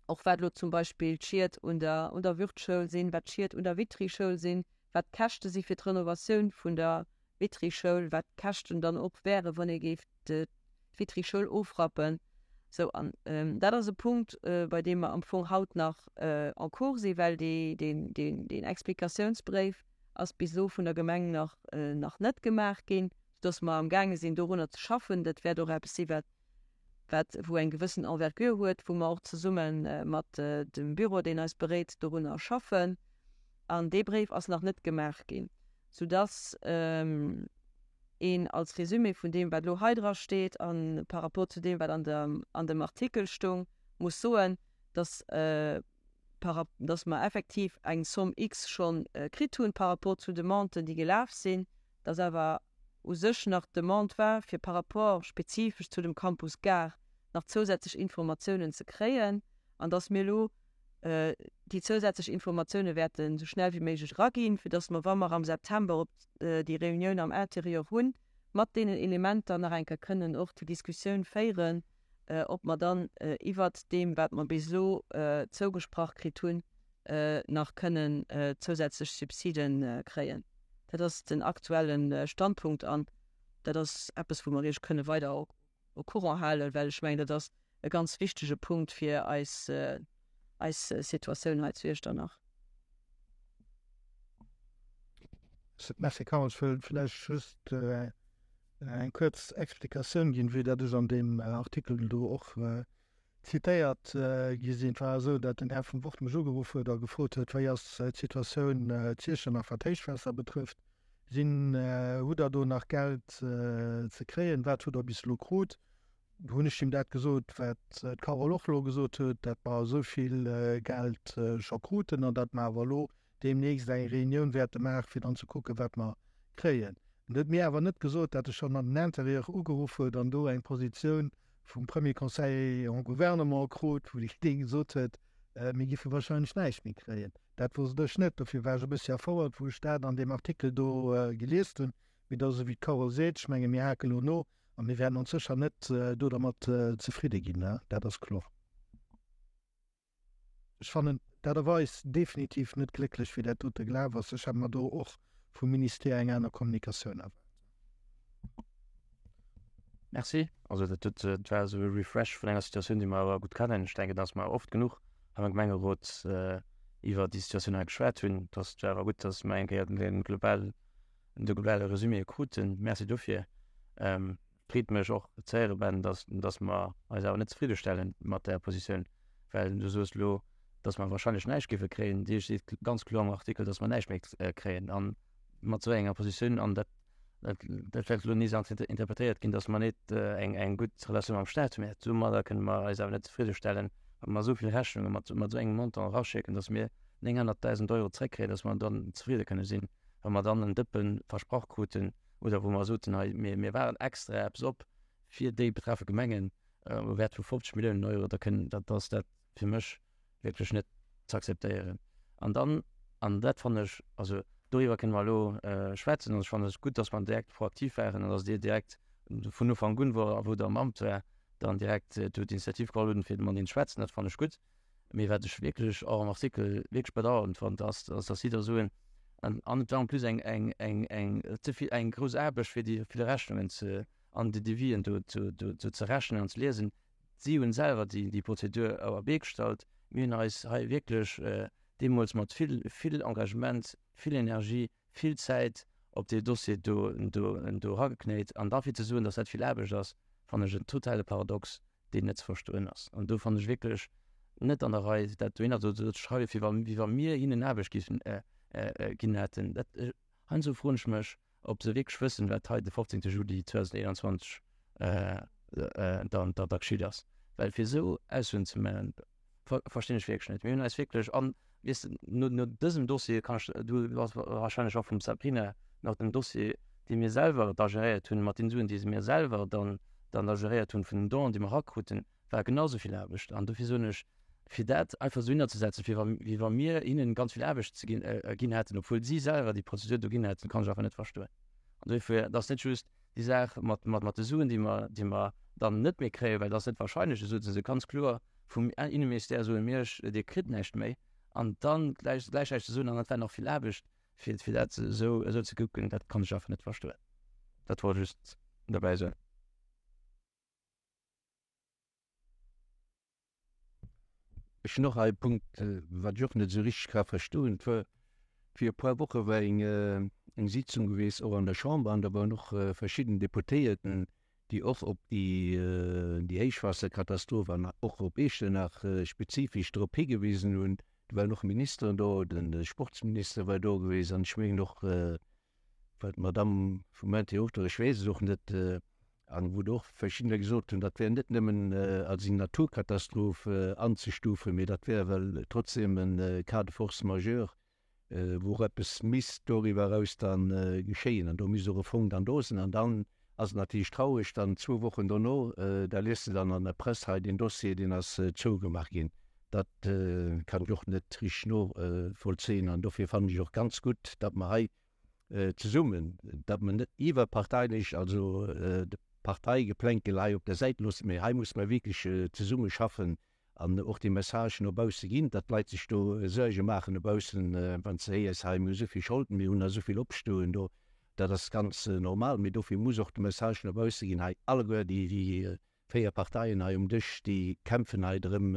och wat elo zum Beispill d'Schied un der un der Würth-Schoul sinn, wat d'Schied un der Vitry-Schoul sinn, wat d'Käschte si fir d'Renovatioun vun der Vitry-Schoul, wat d'Käschten dann och wären, wann ee géif d'Vitry-Schoul ofrappen. Sou, an dat ass e Punkt, bei deem mer am Fong haut nach en cours sinn, well deen Explikatiounsbréif ass bis elo vun der Gemeng nach nach net gemaach ginn, soudass mer amgaange sinn, dorunner ze schaffen. Dat wäert och eppes sinn, wat wat wou eng gewëssen Envergure huet, wou mer och zesumme mat dem Büro, deen eis beréit, dorunner schaffen. An dee Bréif ass nach net gemaach ginn, soudass een als Résumé vun deem, wat elo hei dra steet a par rapport zu deem, wat an der, an dem Artikel stoung, muss soen, dass par, dass mer effektiv eng Somme X scho kritt hunn par rapport zu Demanden, déi gelaf sinn, dass awer u sech nach d'Demande war, fir par rapport spezifesch zu dem Campus Gare nach zousätzlech Informatiounen ze kréien an dass mir elo déi zousätzlech Informatioune wäerten esou schnell wéi méiglech eraginn, fir dass mer, wa mer am September op déi Reunioun am Intérieur hunn, mat deenen Elementer nach eng Kéier kënnen och déi Diskussioun féieren, ob mer dann iwwert deem, wat mer bis elo zougesprach kritt hunn, nach kënnen zousätzlech Subside kréien. Dat ass den aktuelle Standpunkt an dat ass eppes, wou mer Iech kënne weider au courant halen, well ech mengen, dat ass e ganz wichtege Punkt fir eis, eis Situatioun hei zu Iechternach. Merci Carole. Ech wëll vläicht just eng kuerz Explikatioun ginn, vue dat ech an deem Artikel do och zitéiert gi sinn. Et war esou, dat den Här vum Wort mech ugeruff huet a gefrot huet, wéi ass d'Situatioun zu Iechternach wat d'Héichwaasser betrëfft. Sinn, hutt Der do nach Geld ze kréien? Wat hutt Der bis elo krut? Do hunn ech him dat gesot, wat d'Carole och elo gesot huet, dat mer esou vill Geld scho kruten an dat mer awer elo deemnächst eng Reunioun wäerte maachen, fir dann ze kucken, wat mer kréien. En huet mir awer net gesot, dat e schonn an den Intérieur ugeruff huet an do eng Positioun vum Premier Conseiller en Gouvernement krut, wou dee gesot huet, mir géife wahrscheinlech näischt méi kréien. Dat wosst ech net, dofir war ech e bëssi erfouert, wou ech dat an deem Artikel do geliest hunn. Mee et ass esou wéi d'Carole seet, ech menge mir hake lo no. A mir wäerten ons sécher net do dermat zefridde ginn, dat ass kloer. Ech fannen d'Aart a Weis definitiv net glécklech, wéi dat dote gelaf ass. Ech hätt mer do och vum Ministère eng aner Kommunikatioun erwaart. Merci. Also dat dat war esou e Refresh vun enger Situatioun, déi mer awer gutt kennen. Ech denken, dass mer oft genuch hei am Gemengerot iwwer déi Situatioun hei geschwat hunn. Dass et war awer gutt, dass mer eng Kéier de global, de globale Resumé kruten. Merci dofir. Freet mech och ze héieren, Ben, dass, dass mer eis awer net zefridde stelle mat där Positioun, well du soos elo, dass mer wahrscheinlech näischt géife kréien. Dir seet ganz kloer am Artikel, dass mer näischt méi kréien. A mat esou enger Positioun, an dat, dat, dat wäert elo nees interpretéiert ginn, dass mer net eng, eng gutt Relatioun mam Staat hunn, mä domadder kënne mer eis awer net zefridde stellen, wa mer esou vill Rechnunge mat, mat esou engem Montant eraschécken, dass mir 900.000 Euro zréckkréien, dass mer dann zefridde kënne sinn, wa mer dann en Dëppe versprach kruten, oder wou mer soten, hei, mir, mir waren extra eppes op fir déi betraffe Gemengen um Wäert vu 50 Milliounen Euro, da kënnen, dat ass dat fir mech wierklech net ze akzeptéieren. An dann, an dat fannen ech, also doriwwer kënne mer elo schwätzen, an ech fannen et gutt, dass mer direkt proaktiv waren an dass Dir direkt vun Ufank un, wou, wou Der am Amt war, dann direkt do d'Initiativ geholl hutt, fir mat hinnen ze schwätzen. Dat fannen ech gutt. Mee wat ech wierklech och am Artikel wierklech bedauernd fonnt, ass, ass dass si da soen, an an et war en plus eng, eng, eng, eng ze vill, eng grouss Aarbecht fir déi vill Rechnungen ze, an déi Devisen do, do, do, do ze rechnen an ze liesen. Si hunn selwer déi, déi Prozedur op d'Bee gestallt. Mir hunn eis hei wierklech deemools mat vill, vill Engagement, vill Energie, vill Zäit op dee Dossier do, do, do erageknéit. An da fir ze soen, dass dat vill Aarbecht ass, fannen ech en totale Paradox. deen net ze verstoen ass. An do fannen ech wierklech net an der Rei, dat dohinner do ze schreiwen, wéi wa, wéi wa mir hinnen Aarbecht giffen ginn hätten. Dat, heiansdo froen ech mech, ob se wierklech wëssen, wat hei de 15. Juli 2021 da, da, da geschitt ass. Well fir esou Aussoen ze maachen, verstinn ech wierklech net. Mir hunn eis wierklech, an weess de, no, no dësem Dossier kann ech, du bass wahrscheinlech och vum Sabrina nach den Dossier, dee mir selwer da geréiert hunn, mat den Suen, déi mir selwer dann, dann da geréiert hunn vun den Donen, déi mer erakruten, war genau esou vill Aarbecht. An dofir soen ech, fir dat einfach esou hinnerzesetzen, fir wa, wéi wa mir hinnen ganz vill Aarbecht ze ginn, ginn hätten, obwuel si selwer déi Prozedur do ginn hätten, kann ech einfach net verstoen. An dofir, et ass net just déi Saach mat, mat, mat de Suen, déi mer, déi mer dann net méi kréien, well et ass net wahrscheinlech, esou se ganz kloer vum Inneministère soen, mir, Dir kritt näischt méi, an dann gläich, gläichzäiteg ze soen, an dat war nach vill Aarbecht, fir, fir dat esou, esou ze kucken, dat kann ech einfach net verstoen. Dat wollt ech just derbäi soen. Ech hunn och hei e Punkt, wat ech och net esou richteg ka verstoen. Et war vir e puer Woche war eng eng Sitzung gewiescht, och an der Chamber, an da waren och verschidden Deputéierten, déi och op déi déi Héichwaasserkatastroph an och op Iechternach spezifesch drop higewisen hunn. Do waren och Ministeren do, de Sportsminister war do gewiescht an ech mengen och war d'Madamm vum Interieur och do, ech weess et och net, an wou do och verschiddener gesot hunn, dat wär net nëmmen als eng Naturkatastroph anzestufen, mee dat wär ewell trotzdem e Cas de force majeure, wou och eppes misst doriwwer eraus da geschéien an do misst och e Fong dann do sinn. An dann ass et natierlech traureg, dann zwou Wochen dono, da liest de dann an der Press, hei deen Dossier, deen ass zougemaach ginn. Dat kann ech och net richteg novollzéien an dofir fannen ech och ganz gutt, datt mer hei zesummen, datt mer net iwwerparteilech, also de Parteigeplänkel hei op der Säit loossen, mee hei musse mer wierklech zesumme schaffen an och dee Message no bausse ginn, datt d'Leit sech do Suerge maachen no baussen, wann s de héiers, hei mir hu sou vill Scholden, mir hunn nach sou vill opstoen do. Dat ass ganz normal, mee dofir muss och de Message no bausse ginn, hei alleguer déi 4 Parteien hei um Dësch, déi kämpfen hei drëm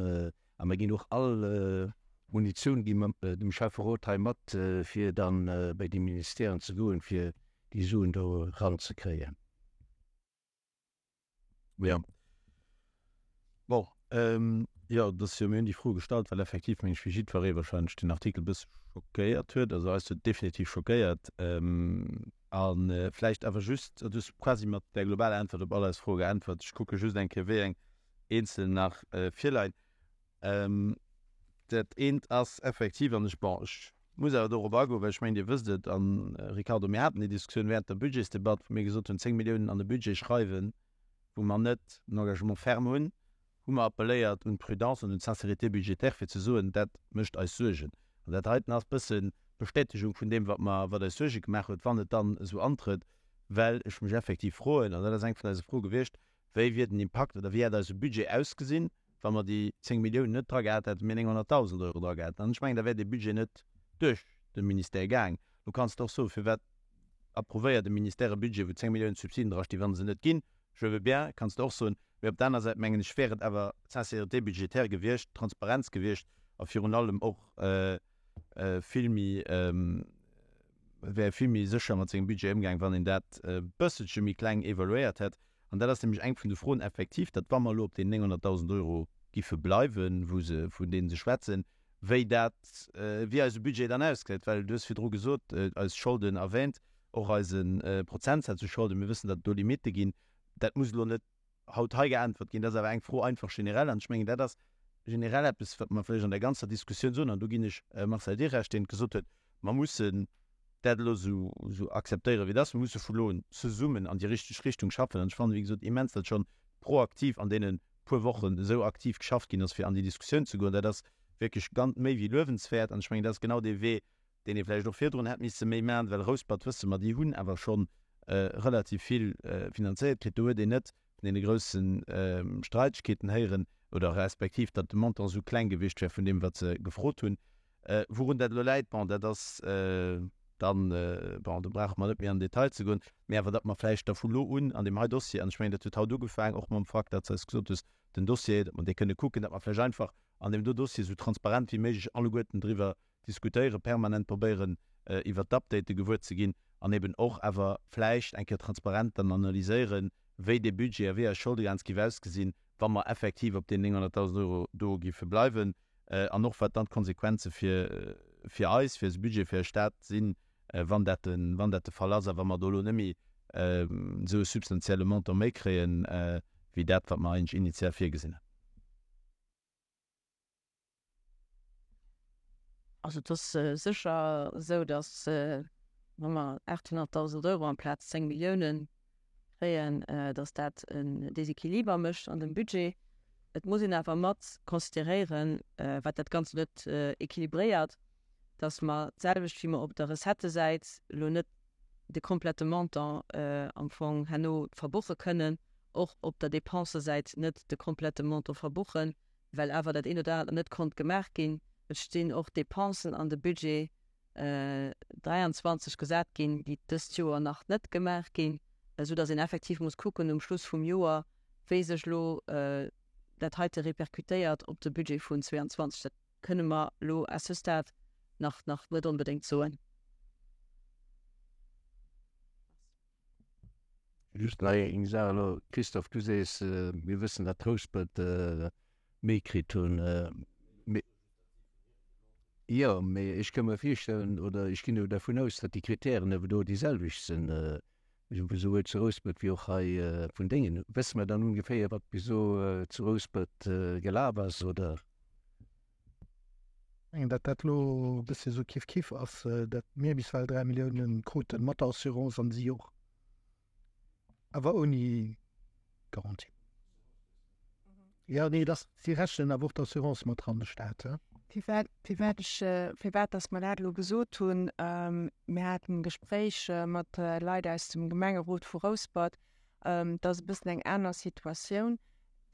a mer ginn och all Munitioun gi mer dem Schäfferot hei mat, fir da bei déi Ministèren ze goen, fir déi Suen do eranzekréien. Jo. Bon, jo, et ass jo, mir hunn déi Fro gestallt, well effektiv, meng ech, wéi jiddweree wahrscheinlech den Artikel e bësse schockéiert huet. Also eis huet definitiv schockéiert. A vläicht awer just, du hues quasi mat där globaler Äntwert op all eis Froe geäntwert. Ech kucke just eng Kéier, wéi eng eenzel nach virleien. Dat eent ass effektiv, an ech, bon, ech muss awer dorop agoen, well ech mengen, Dir wësst et, an Ricardo, mir haten déi Diskussioun während der Budgetsdebatt, wou mir gesot hunn, 10 Milliounen an de Budget schreiwen, wou mer net en Engagement ferme hunn, hu mer appelléiert un d'Prudence an un d'Sincérité budgétaire, fir ze soen, dat mécht eis Suergen. An dat heiten ass e bëssen d'Bestätegung vun deem, wat mer, wat eis Suerge gemaach huet, wann et dann esou antrëtt. Well ech mech effektiv froen, an dat ass eng vun eise Froe gewiescht, Wéi wier den Impakt oder wéi hätt eise Budget ausgesinn, wa mer déi 10 Milliounen net dra gehat hätten, mee 900.000 Euro dra gehat hätten? An ech mengen, da wär dee Budget net duerch de Ministère gaang. Lo kanns de och soen, Firwat approuvéiert e Ministère e Budget, wou 10 Milliounen Subsiden drastinn, wa se net ginn? Je veux bien, kanns de och soen. Mee op der aner Säit, mengen ech, wär et awer d'Sincérité budgétaire gewiescht, d'Transparenz gewiescht a virun allem och vill méi, wär ee vill méi sécher mat sengem Budget ëmgaang, wann een dat e bësselche méi kleng evaluéiert hätt. An dat ass nämlech eng vun de Froen effektiv, datt wa mer elo op deenen 900.000 Euro giffe bleiwen, wou se, vun deene se schwätzen, wéi dat, wéi eise Budget dann ausgesäit. Well du hues virdru gesot, eis Scholden erwähnt, och eise Prozentsaz u Scholden, mir wëssen, datt et do Limitte ginn. Dat muss elo net haut hei geäntwert ginn. Dat ass awer eng Fro einfach generell. An ech mengen, dat ass generell eppes, wat mer vläicht an der ganzer Diskussioun soen, an do ginn ech Marcel dir Recht, deen gesot huet, mer mussen dat elo esou akzeptéieren, wéi et ass. Mer musse vu elo un zesummen an déi richteg Richtung schaffen. An ech fannen, wéi gesot, immens, datt schonn proaktiv an deene puer Wochen esou aktiv geschafft ginn ass, fir an déi Diskussioun ze goen. Dat ass wierklech ganz méi wéi luewenswäert. An ech mengen, dat ass genau dee Wee, deen ee vläicht och virdrun hätt misse méi maachen, well Rouspert, wësse mer, déi hunn awer scho relativ vill finanzéiert kritt. Do huet een net vun deene grousse Streitegkeeten héieren oder respektiv, datt de Montant esou kleng gewiescht wär vun deem, wat se gefrot hunn. Wourun dat elo läit, bon, dat ass dann, bon, do brauche mer net méi an den Detail ze goen, mä awer datt mer vläicht da vu lo un an deem hei Dossier, an ech mengen, dat huet haut ugefaang och mam Fakt, datt s de eis gesot hues, den Dossier, datt mer dee kënne kucken, datt mer vläicht einfach an deem do Dossier esou transparent wéi méiglech alleguerten driwwer diskutéieren, permanent probéieren iwwert d'Update gewuer ze ginn an eben och awer vläicht eng Kéier transparent dann analyséieren, wéi dee Budget a wéi eis Scholdegrenz géif ausgesinn, wa mer effektiv op deenen 900.000 Euro do géife bleiwen an och wat dann d'Konsequenze fir fir eis, fir eise Budget, fir eis Stad sinn, wann dat de wann dat de Fall ass a wa mer do elo net méi esou e substantielle Montant méi kréien, wéi dat, wat mer eigentlech initial virgesinn haten. Also et ass sécher esou, datt wa mer 800.000 Euro amplaz 10 Milliounen kréien, datt dat en Déséquiliber mécht an dem Budget. Et muss een awer mat consideréieren, wat dat Ganzt net équilibréiert, datt mer d'selwecht wéi mer op der Recettesäit elo net de komplette Montant am Fong herno verbuche kënnen, och op der Dépensesäit net de komplette Montant verbuchen, well awer dat eent oder anert net konnt gemaach ginn. Et stinn och Dépensen an de Budget 23 gesat ginn, déi dëst Joer nach net gemaach ginn, esou datt een effektiv muss kucken um Schluss vum Joer, wéi sech elo dat heite répercutéiert op de Budget vun 22. Dat kënne mer elo à ce stade nach nach net onbedéngt soen. Just nach eng Saach elo, Christophe, du sees, mir wëssen, datt Rouspert méi kritt hunn. Mee, jo, mee ech ka mer virstellen, oder ech ginn elo dervun aus, datt déi Kritären awer do déi selwecht sinn, esouwuel zu Rouspert wéi och hei vun Déngen. Wësse mer dann ongeféier, wat bis elo zu Rouspert gelaf ass, oder? Mengen, datt dat elo e bëssche sou kif-kif ass, datt mir bis ewell 3 Milliounen kruten mat der Assurance an si och, awer ouni Garantie. Jo, nee, dass si rechnen awer och d'Assurance mat dran, de Staat. Firwat, firwat ech, firwat datt mer dat elo gesot hunn, Mir haten Gespréich mat Leit aus dem Gemengerot vu Rouspert, Et ass e bëssen eng aner Situatioun,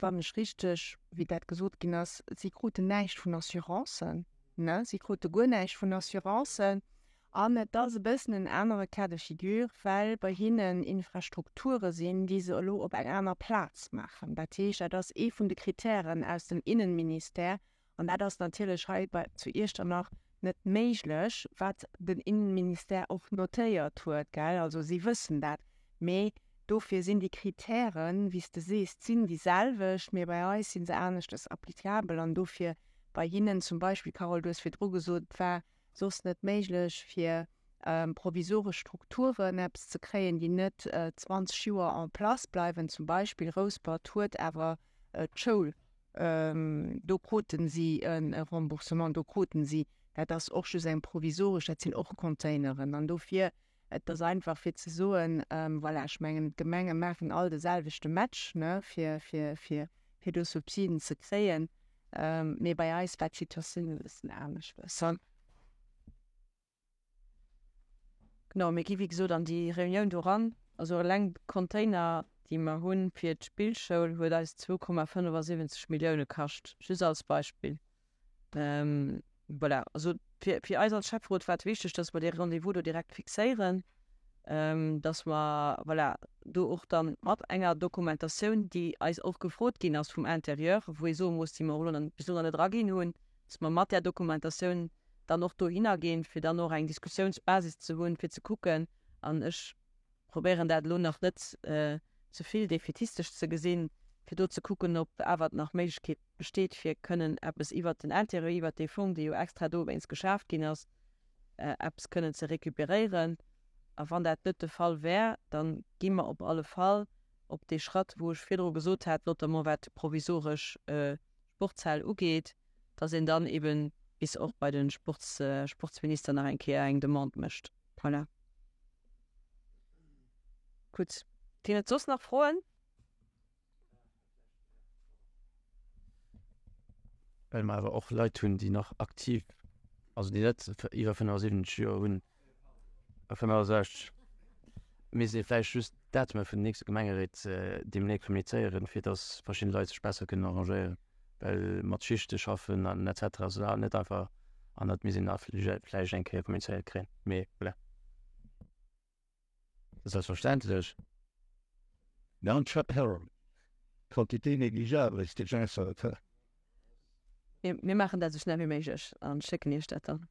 wann ech richteg, wéi dat gesot ginn ass, si kruten näischt vun Assurancen, ne, si krute guer näischt vun Assurancen. An et ass e bëssen en anere Cas de figure, well bei hinnen Infrastrukture sinn, déi se elo op eng aner Plaz maachen. Dat heescht, dat ass ee vun de Kritären aus dem Innenministère, An dat ass natierlech hei bei zu Iechternach net méiglech, wat den Innenministère och notéiert huet, gell. Also si wëssen dat. Mee dofir sinn déi Kritären, wéi s de sees, sinn déi selwecht, mee bei eis si se aneschtes applicabel. An dofir bei hinnen zum Beispill, Carole, du hues virdru gesot, et war soss net méiglech fir provisoresch Strukturen eppes ze kréien, déi net 20 Joer en place bleiwen. Zum Beispill Rouspert huet awer d'Schoul Do kruten si e Remboursement, do kruten si, dat ass och just eng provisoresch, dat sinn och Containeren. An dofir, et ass einfach fir ze soen, voilà, ech mengen d'Gemenge maachen all de selwechte Match, ne, fir, fir, fir, fir do Subsiden ze kréien. Mee bei eis war d'Situatioun e bëssen anescht. Genau, mir gi wéi gesot an déi Reunioun do eran. Also eleng d'Container, déi mer hunn fir d'Spillschoul, huet eis 2,75 Millioune kascht, just als Beispill. Voilà, also fir, fir eis als Schäfferot war et wichteg, dass mer dee Rendez-vous do direkt fixéieren, dass mer, voilà, do och dann mat enger Dokumentatioun, déi eis och gefrot ginn ass vum Intérieur, wou ee soe muss, déi mer och elo nach, bis elo nach net eraginn hunn, dass mer mat där Dokumentatioun dann och dohinner ginn, fir dann och eng Diskussiounsbasis ze hunn, fir ze kucken, an ech probéieren dat elo nach net ze vill defätistesch ze gesinn, fir do ze kucken, ob awer nach Méiglechkeet besteet, fir kënnen eppes iwwert den Intérieur, iwwert dee Fong, dee jo extra dowéinst geschaaft ginn ass, eppes kënnen ze récupéréieren. A wann dat net de Fall wär, da gi mer op alle Fall op dee Schratt, wou ech virdru gesot hat, notamment wat d'provisoresch Sportshal ugeet, dass een dann eben bis och bei de Sports, Sportsminister nach eng Kéier eng Demande mécht. Voilà. Gutt. Ginn et soss nach Froen? Well mer awer och Leit hunn, déi nach aktiv, also déi net iwwer 75 Joer hunn, 65, misst ee vläicht just d'Datumer vun den nächste Gemengeréit deemnächst kommunizéieren, fir datt verschidde Leit sech besser kënnen arrangéieren, well mat Schichte schaffen an et cetera ass net einfach an dat misst een da vläicht eng Kéier kommunizéiert kréien. Mee voilà. Selbstverständlech. Quantité négligeable, ist déi Äntwert. Mir maachen dat esou schnell wéi méiglech a schécken Iech dat dann.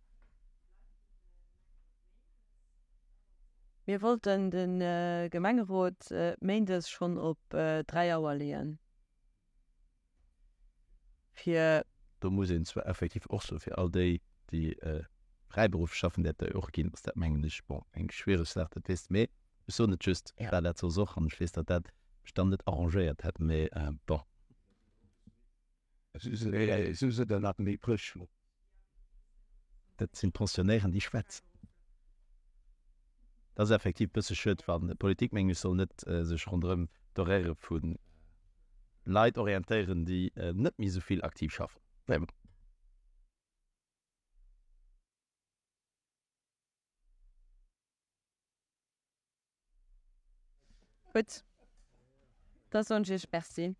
Mir wollten de Gemengerot méindes schonn op 3 Auer leeën, fir. Do muss een zwar effektiv och soen, fir all déi, déi fräiberufflech schaffen, där et der jo och ginn, ass dat, mengen ech, bon, eng schwiereg Saach, dat weess de, mee ech soen et just, ech war dat soss och an ech weess, datt dat mech dann net arrangéiert hätt, mee bon. Esou se der nach méi frësch. Dat sinn d'Pensionnairen, déi schwätzen. Dat ass effektiv e bësse schued, wann d'Politik, mengen ech, soll net sech ronderëm d'Horairë vu Leit orientéieren, déi net méi esou vill aktiv schaffen. Vraiment. Gutt, da soen ech Iech Merci.